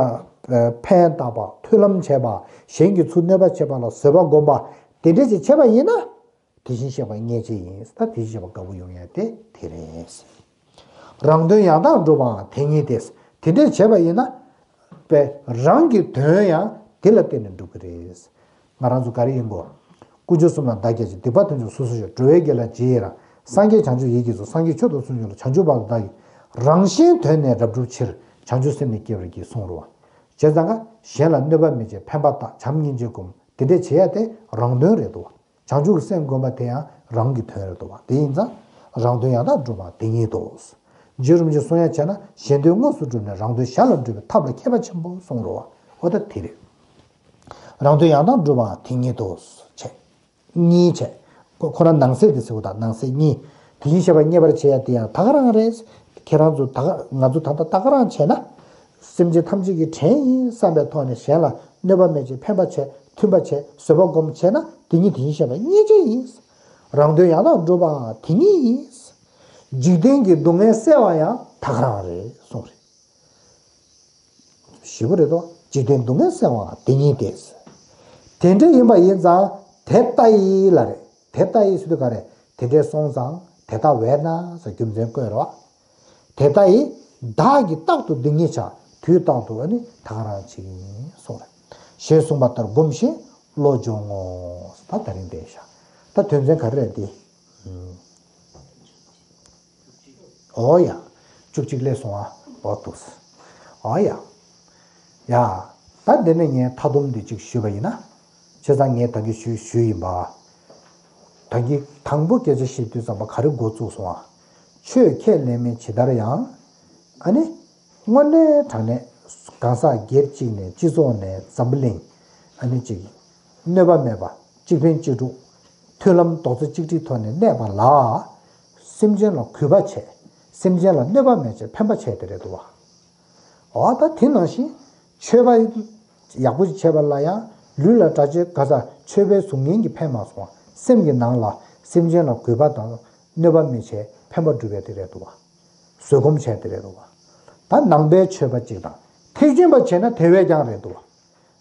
ཕན་བཏགས་པ། མཐུན་ལམ་བྱེད་པ། གཞན་གྱིས་ཚུར་གནོད་པ་བྱེད་པ་ལ་བཟོད་པ་བསྒོམ་པ། དེ་འདྲ་ཅིག་བྱས་པ་ཡིན་ན། དེ་བཞིན་གཤེགས་པ་མཉེས་བྱེད་ཡིན། ད་དེ་བཞིན་གཤེགས་པ་དགའ་བོ་ཡོང་ཡ་དེ་དེ་རེད། རང་དོན་ཡང་དག་སྒྲུབ་པའང་དེ་ཉིད་དེ། དེ་འདྲ་བྱས་པ་ཡིན་ན། པའི་རང་གི་དོན་ཡང་དེ་ལ་བརྟེན་ནས་འགྲུབ་ཀྱི་རེད། ང་རང་ཚོ་ག་རེ་ཡིན་གོ། དཀོན་མཆོག་གསུམ་ལ་བདག་སྐྱབས་མཆི། སྡིག་པ་ཐམས་ཅད་སོ་སོར་ཞོག་འགྲོ་བའི་དགེ་ལ་རྗེས་ཡི་རང་། སངས་རྒྱས་བྱང་ཆུབ་ཡིད་ཀྱིས་རྫོགས། སངས་རྒྱས་ཆོས་དང་ཚུལ་ཁྲིམས་ལ། བྱང་ཆུབ་བར་དུ་བདག་གིས། རང་གཞན་དོན་ནི་རབ་བསྒྲུབ་ཕྱིར། བྱང་ཆུབ་སེམས་ནི་བསྐྱེད་པར་བགྱི་གསུངས་རེད་བ། བྱས་ཙང་ཀ་གཞན་ལ་གནོད་པ་མི་བྱེད། ཕན་པ་བཏགས། བྱམས་སྙིང་རྗེ་བསྒོམ། དེ་འདྲས་བྱེད་ཡ་དེ་རང་དོན་རེད་དོ། བྱང་ཆུབ་ཀྱི་སེམས་བསྒོམ་པ་དེ་ཡང་རང་གི་དོན་རེད་དོ། དེ་ཡིན་ཙང་རང་དོན་ཡང་དག་སྒྲུབ་པ་དེ་ཉིད་དོ། རྗེ་རིན་པོ་ཆེས་གསུང་ཡ་བྱས་ན། གཞན་དོན་དངོས་སུ་བསྒྲུབས་ནས། རང་དོན་གཞན་ལ་འགྲུབ་པའི་ཐབས་ལ་མཁས་པ་ཆེན་པོ་གསུངས་རེད་བ། འོ་ད་དེ་རེད། རང་དོན་ཡང་དག་སྒྲུབ་པའང་དེ་ཉིད་དོ། བྱས། གཉིས་བྱས། ཁོ་ཁོ་ན་ནང་གསེས་དེ་ཟེར་བ་དང་ནང་གསེས་གཉིས། དེ་བཞིན་གཤེགས་པ་མཉེས་པར་བྱེད་ཡ་དེ་ཡང་ད་ག་རང་རེད། ཁྱེད་རང་ཚོ་ད་ག་ང་ཚོ་ད་ལྟ་ད་ག་རང་བྱས་ན། སེམས་ཅན་ཐམས་ཅད་ཀྱི་བྲན་ཡིན་བསམ་པའི་ཐོག་ནས་གཞན་ལ་གནོད་པ་མེད་ཅིང་ཕན་པ་བྱས་མཐུན་པ་བྱས་བཟོད་པ་སྒོམ་བྱས་ན་དེ་ཉིད་དེ་བཞིན་གཤེགས་པ་མཉེས་བྱེད་ཡིན། རང་དོན་ཡང་དག་སྒྲུབ་པའང་དེ་ཉིད་ཡིན། འཇིག་རྟེན་གྱི་སྡུག་བསྔལ་སེལ་བ་ཡང་ད་ག་རང་རེད་གསུངས་རེད། ཞེ་པོ་རེད་དོ། འཇིག་རྟེན་སྡུག་བསྔལ་སེལ་བའང་དེ་ཉིད་དེ། དེ་འདྲ་ཡིན་པ་ཡིན་ཙང་དེ་ལྟ་ཡི་ལ་རེད། དེ་ལྟ་ཡི་ཟེར་དུས་ག་རེད། དེ་འདྲ་སོང་ཙང་དེ་ལྟ་བས་ན་ཟེར་རྒྱུ་མཚན་བཀོད་རོགས། དེ་ལྟ་ཡི་བདག་གིས་རྟག་ཏུ་འདི་ཉིད་བྱ། དུས་རྟག་ཏུ་ཨ་ནི་ད་ག་རང་བྱེད་ཀྱི་ཡིན་གསུངས་རེད། ཞེས་གསུངས་པ་ལྟར་སྒོམ་ཞིང་བློ་སྦྱོང་ངོ་། ད་ད་རིང་བསྡད་ཤག་ད་དོན་ཚན་ག་རེ་རེད་དེ། ཨོ་ཡ། བཅུ་གཅིག་སླེབས་སོང་ཨ། ཨོ་ཏུས། ཨོ་ཡ། ཡ། ད་འདི་ནས་ངས་མཐའ་སྡོམ་འདི་གཅིག་ཞུས་པ་ཡིན་ན། བྱས་ཙང་ངས་ད་གིན་ཞུས་ཞུས་ཡིན་པ། ད་གིན་དང་པོ་སྐད་ཆ་བཤད་དུས་ཙམ་པ་ག་རེ་འགོ་བཙུགས་སོང་ཨ། ཆོས་ཁས་ལེན་མིན་ཇི་ལྟར་ཡང་། ཨ་ནི། དངོས་གནས་དྲང་གནས་གང་ཟག་སྒེར་གཅིག་ནས་སྤྱི་ཚོགས་ནས་འཛམ་བུ་གླིང་། ཨ་ནི་གཅིག་གནོད་པ་མེད་པ་གཅིག་ཕན་གཅིག་གྲུབ། མཐུན་ལམ་རྡོག་རྩ་གཅིག་སྒྲིལ་ཐོག་ནས་གནས་པ་ལ། སེམས་ཅན་ལ་གུས་པ་བྱས། སེམས་ཅན་ལ་གནོད་པ་མེད་ཅེས་ཕན་པ་བྱས་ཏེ་རེད་འདུག་བ། འོ་ད་དེ་ནང་བཞིན་ཆོས་པ་ཡག་པོ་ཞིག་བྱས་པ་ལ་ཡང་ལུས་ལ་གྲྭ་ཆས་ག་ས་ཆོས་པའི་གཟུགས་བརྙན་གྱིས་ཕན་མ་སོང་བ། སེམས་ཀྱི་ནང་ལ་སེམས་ཅན་ལ་གུས་པ་དང་གནོད་པ་མི་བྱེད་ཕན་པ་སྒྲུབ་པའི་དེ་རེད་འདུག་བ། བཟོད་སྒོམ་བྱས་དེ་རེད་འདུག་བ། ད་ནང་པའི་ཆོས་པ་གཅིག་དང་ཐེག་ཆེན་པ་བྱས་ན་དེ་བས་ཀྱང་རེད་འདུག་བ།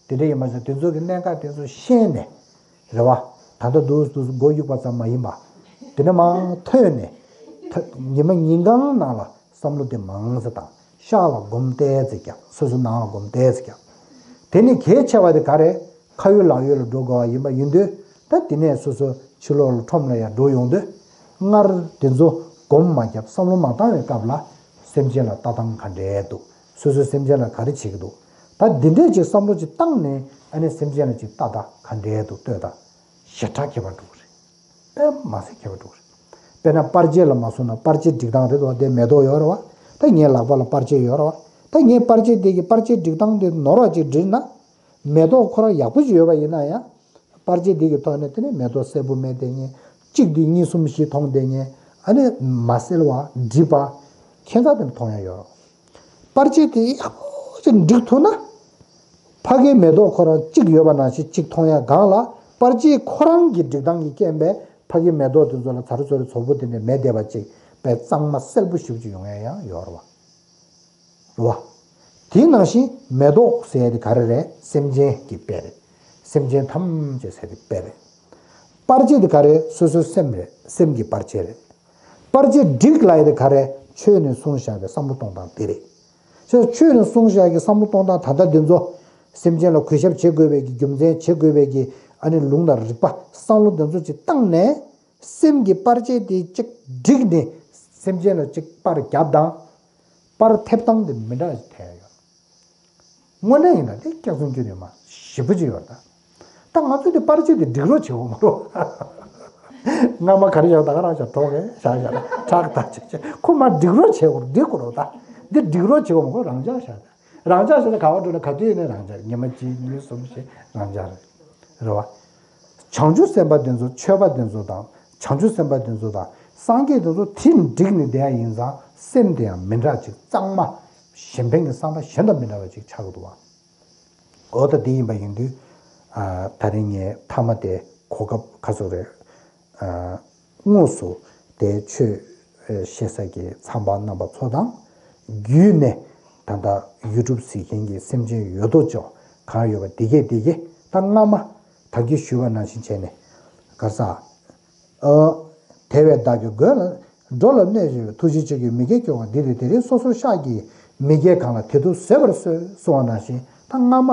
དེ་འདྲ་ཡིན་མ་ཟད་དེ་ཚོ་གི་གནད་འགག་དེ་ཚོ་ཤེས་ནས་རེད་བ། ད་ལྟ་འདུག་འདུག་མགོ་གཡུག་པ་ཙམ་མ་ཡིན་པ། དེ་ནས་མར་ཐོན་ནས་ད་ཉི་མ་ཉིན་གང་ནང་ལ་བསམ་བློ་དེ་མང་ཙམ་བཏང་། ཤག་ལ་སྒོམ་ཏོག་ཙམ་རྒྱག་སོ་སོ་ནང་ལ་སྒོམ་ཏོག་ཙམ་རྒྱག་དེ་ནི་གལ་ཆེ་བ་དེ་ག་རེད། ཁ་ཡོད་ལག་ཡོད་ལ་འགྲོ་དགོས་པ་ཡིན་པ་ཡིན་དུས། ད་དེ་ནས་སོ་སོ་ཕྱི་ལོགས་ལ་ཁྲོམ་ལ་ཡར་འགྲོ་ཡོང་དུས། སྔར་དེ་ཚོ་སྒོམ་མ་བརྒྱབ་བསམ་བློ་མ་བཏང་བའི་སྐབས་ལ། སེམས་ཅན་ལ་ལྟ་སྟངས་ག་འདྲས་འདུག་སོ་སོའི་སེམས་ཅན་ལ་ག་རེ་བྱེད་ཀྱི་འདུག་ད་འདི་འདྲས་ཅིག་བསམ་བློ་ཅིག་བཏང་ནས་ཨ་ནི་སེམས་ཅན་ལ་ཅིག་ལྟ་སྟངས་ག་འདྲས་འདུག་ལྟོས་དང་། ཞེ་དྲག་ཁྱད་པར་འགྲོ་གི་རེད། དཔེ་མ་སྲིད་ཁྱད་པར་འགྲོ་གི་རེད། དཔེར་ན་པར་ཆས་ལ་མ་སོང་ན་པར་ཆས་སྒྲིག་སྟངས་རེད་དོ། དེ་མེ་ཏོག་ཡོད་རེད་བ། ད་ངའི་ལག་པ་ལ་པར་ཆས་ཡོད་རེད་བ། ད་ངས་པར་ཆས་དེ་གི་པར་ཆས་སྒྲིག་སྟངས་དེ་ནོར་བ་ཅིག་བསྒྲིགས་ན། མེ་ཏོག་ཁོ་རང་ཡག་པོ་ཞིག་ཡོད་པ་ཡིན་ན་ཡང་། པར་ཆས་འདི་གི་ཐོག་ནས་དེ་ནས་མེ་ཏོག་སེར་པོ་མེད་དེ་ངས་གཅིག་འདི་གཉིས་གསུམ་བཞི་མཐོང་དེ་ངས་ཨ་ནི་མ་སེལ་བ་འགྲིབ་པ་ཁྱད་མཚར་དེ་མཐོང་ཡ་ཡོད། པར་ཆས་དེ་ཡག་པོ་ཅིག་འགྲིག་ཐུབ་ན། ཕ་གིའི་མེ་ཏོག་ཁོ་རང་གཅིག་ཡོད་པ་ནང་བཞིན་གཅིག་མཐོང་ཡ་སྒང་ལ། པར་ཆས་ཁོ་རང་གི་སྒྲིག་སྟངས་ཀྱི་རྐྱེན་པས་ཕ་གིའི་མེ་ཏོག་དེ་ཚོ་ལ་ཚར་ཚོར་བཙོག་པོ་དེ་འདྲ་མེད་བསྡད་པ་ཅིག་དཔེ་གཙང་མ་གསལ་པོ་ཞེ་པོ་ཅིག་ཡོང་ཡ་ཡང་ཡོད་རེད་བ། རེད་བ། དེའི་ནང་བཞིན་མེ་ཏོག་ཟེར་ཡ་དེ་ག་རེ་རེད། སེམས་ཅན་གྱི་དཔེ་རེད། སེམས་ཅན་ཐམས་ཅད་ཟེར་ཡ་དེ་དཔེ་རེད། པར་ཆས་དེ་ག་རེད། སོ་སོའི་སེམས་རེད། སེམས་ཀྱི་པར་ཆས་རེད། པར་ཆས་སྒྲིག་ལབ་ཡ་དེ་ག་རེད། ཆོས་ནས་གསུངས་བཞག་པའི་བསམ་བློ་གཏོང་སྟངས་དེ་རེད། ཆོས་ཆོས་ནས་གསུངས་བཞག་གི་བསམ་བློ་གཏོང་སྟངས་ད་ལྟ་འདི་ཚོ། སེམས་ཅན་ལ་གུས་ཞབས་བྱེད་དགོས་པའི་གི་རྒྱུ་མཚན། བྱེད་དགོས་པའི་གི་ཨ་ནི་ལུང་དང་རིགས་པ་བསམ་བློ་འདི་ཚོ་ཅིག་བཏང་ནས། སེམས་ཀྱི་པར་ཆས་དེ་གཅིག་བསྒྲིགས་ནས་སེམས་ཅན་ལ་གཅིག་པར་བརྒྱབ་དང་། པར་ཐེབས་སྟངས་དེ་མི་འདྲ་ཞིག་ཐེབས་ཡོད། དངོས་གནས་ཡིན་ན་དེ་སྐྱག་རྫུན་རྒྱུ་ནས་མ་ཞེ་པོ་ཅིག་ཡོད་ད། ད་ང་ཚོས་དེ་པར་ཆས་དེ་སྒྲིག་རོགས་བྱེད་འོ་མ་རོ། སྔ་མ་ག་རེ་བཞག་ད་ག་རང་བཞག་གྲོགས་རེད་བཞག་བཞག་ཁྲག་ད་ཆེ་ཆེ་ཁོ་མ་སྒྲིག་རོགས་བྱེད་འོ་སྒྲིག་དགོས་རོགས་ད། འདི་སྒྲིག་རོགས་བྱེད་འོ་མ་ཁོ་རང་འཇགས་བཞག་ད། རང་འཇགས་བྱས་ན་ག་བ་འགྲོ་ན་ག་དུས་ཡིན་ནའི་རང་འཇགས། ཉི་མ་གཅིག་གཉིས་གསུམ་བཞི་རང་འཇགས་རེད། རེད་བ། བྱང་ཆུབ་སེམས་དཔའ་དེ་ཚོ་ཆོས་པ་དེ་ཚོ་དང་བྱང་ཆུབ་སེམས་དཔའ་དེ་ཚོ་དང་སངས་རྒྱས་དེ་ཚོ་དེ་འགྲིག་ནས་བསྡད་ཡ་ཡིན་ཙང་སེམས་དེ་ཡང་མི་འདྲ་ཅིག་གཙང་མ་གཞན་ཕན་གྱི་བསམ་པ་གཞན་དང་མི་འདྲ་བ་ཅིག་ཆགས་ཀྱི་འདུག་བ། འོ་ད་དེ་ཡིན་པ་ཡིན་དུས། ཨ། ད་རིང་ངས་མཐའ་མ་དེ་གོ་སྐབས་ག་ཚོད་རེད། ཨ། དངོས་སུ་དེ་ཆོས་བཤད་ས་གི་ཚངས་པ་རྣམ་པ་ཚོ་དང་བརྒྱུད་ནས། ད་ལྟ་ཡུ་ཊུབ་གཟིགས་མཁན་གྱི་སེམས་ཅན་ཡོད་དོ་ཅོག་གང་ཡོད་པ་དེ་གས་དེ་གས་ད་སྔ་མ་ད་གིན་ཞུས་པ་ནང་བཞིན་བྱས་ནས། ག་ས། ཨ། དེ་བས་བདག་གིས་འགྲོ་ལ་གནོད་བྱེད་པའི། ཐུགས་རྗེ་ཆེ་གེའི་མི་དགེ་སྐྱོང་བ་འདི་ལས་དེ་རིང་སོ་སོར་གཤགས་ཀྱི་མི་དགེ་གང་ལ་དེ་དུ་བཟོད་པར་གསོལ་གསུངས་པ་ནང་བཞིན། ད་སྔ་མ་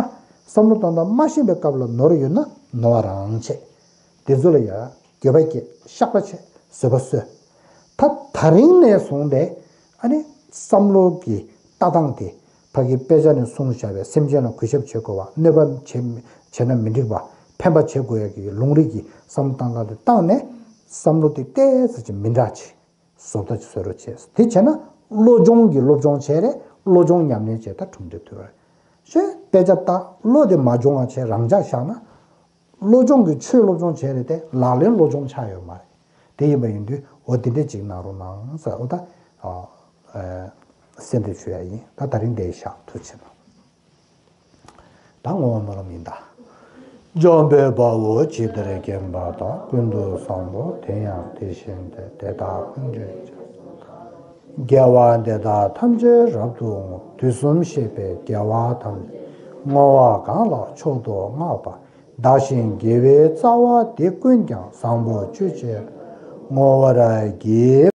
བསམ་བློ་གཏོང་སྟངས་མ་ཤེས་པའི་སྐབས་ལ་ནོར་ཡོད་ན་ནོར་བ་རང་བྱེད། དེ་ཚོ་ལ་ཡང་འགྱོད་པ་སྐྱེ། བཤགས་པ་བྱེད། བཟོད་པ་གསོལ། ད་ད་རིང་ནས་བཟུང་སྟེ་ཨ་ནི་བསམ་བློ་གི་ལྟ་སྟངས་དེ། ཕ་གི་དཔེ་ཆ་ནས་གསུངས་བཞག་པའི་སེམས་ཅན་ལ་གུས་ཞབས་བྱེད་དགོས་པ། གནོད་པ་བྱེད་བྱས་ན་མི་འགྲིག་པ། ཕན་པ་བྱེད་དགོས་ཡ་གི་ལུང་རིགས་ཀྱི་བསམ་བློ་གཏོང་སྟངས་དེ་བཏང་ནས་བསམ་བློ་དེ་ཏོག་ཙམ་ཅིག་མི་འདྲ་ཅིག་བཟོ་ལྟ་ཅིག་བཟོ་རོགས་བྱས། དེ་བྱས་ན་བློ་སྦྱོང་གི་སློབ་སྦྱོང་བྱས་རེད། བློ་སྦྱོང་ཉམས་ལེན་བྱས་ད་གྲུབ་འབྲས་ཐོན་རེད། ཞེས་དཔེ་ཆ་ལྟ། བློ་དེ་མ་སྦྱོང་བ་བྱས་རང་འཇགས་བཞག་ན། སློབ་སྦྱོང་གི་ཆོས་སློབ་སྦྱོང་བྱས་རེད་དེ་ལག་ལེན་སློབ་སྦྱོང་ཆགས་ཡོད་མ་རེད། དེ་ཡིན་པ་ཡིན་དུས་འོ་དེ་འདྲས་ཅིག་གནང་རོགས་གནང་ཟེར། འོ་ད་ཨ་ཨ་གསལ་འདེབས་ཞུ་ཡ་ཡིན། ད་དེ་རིང་འདིར་བཞག་ཐུགས་རྗེ་ཆེ་གནང་། ད་བསྔོ་བ་སྨོན་ལམ་ཡིན་ད། འཇོམས་པའི་དཔའ་བོས་ཇི་ལྟར་མཁྱེན་པ་དང་། ཀུན་ཏུ་བཟང་པོ་དེ་ཡང་དེ་བཞིན་ཏེ། དེ་དག་ཀུན་གྱི་རྗེས་སུ་བདག། དགེ་བ་འདི་དག་ཐམས་ཅད་རབ་ཏུ་བསྔོ། དུས་གསུམ་གཤེགས་པའི་རྒྱལ་བ་ཐམས་ཅད། བསྔོ་བ་གང་ལགས་མཆོག་ཏུ་བསྔགས་པ། བདག་གཞན་དགེ་བའི་རྩ་བ་འདི། ཀུན་ཀྱང་བཟང་པོ་སྤྱོད་ཕྱིར་བསྔོ་བར་བགྱི།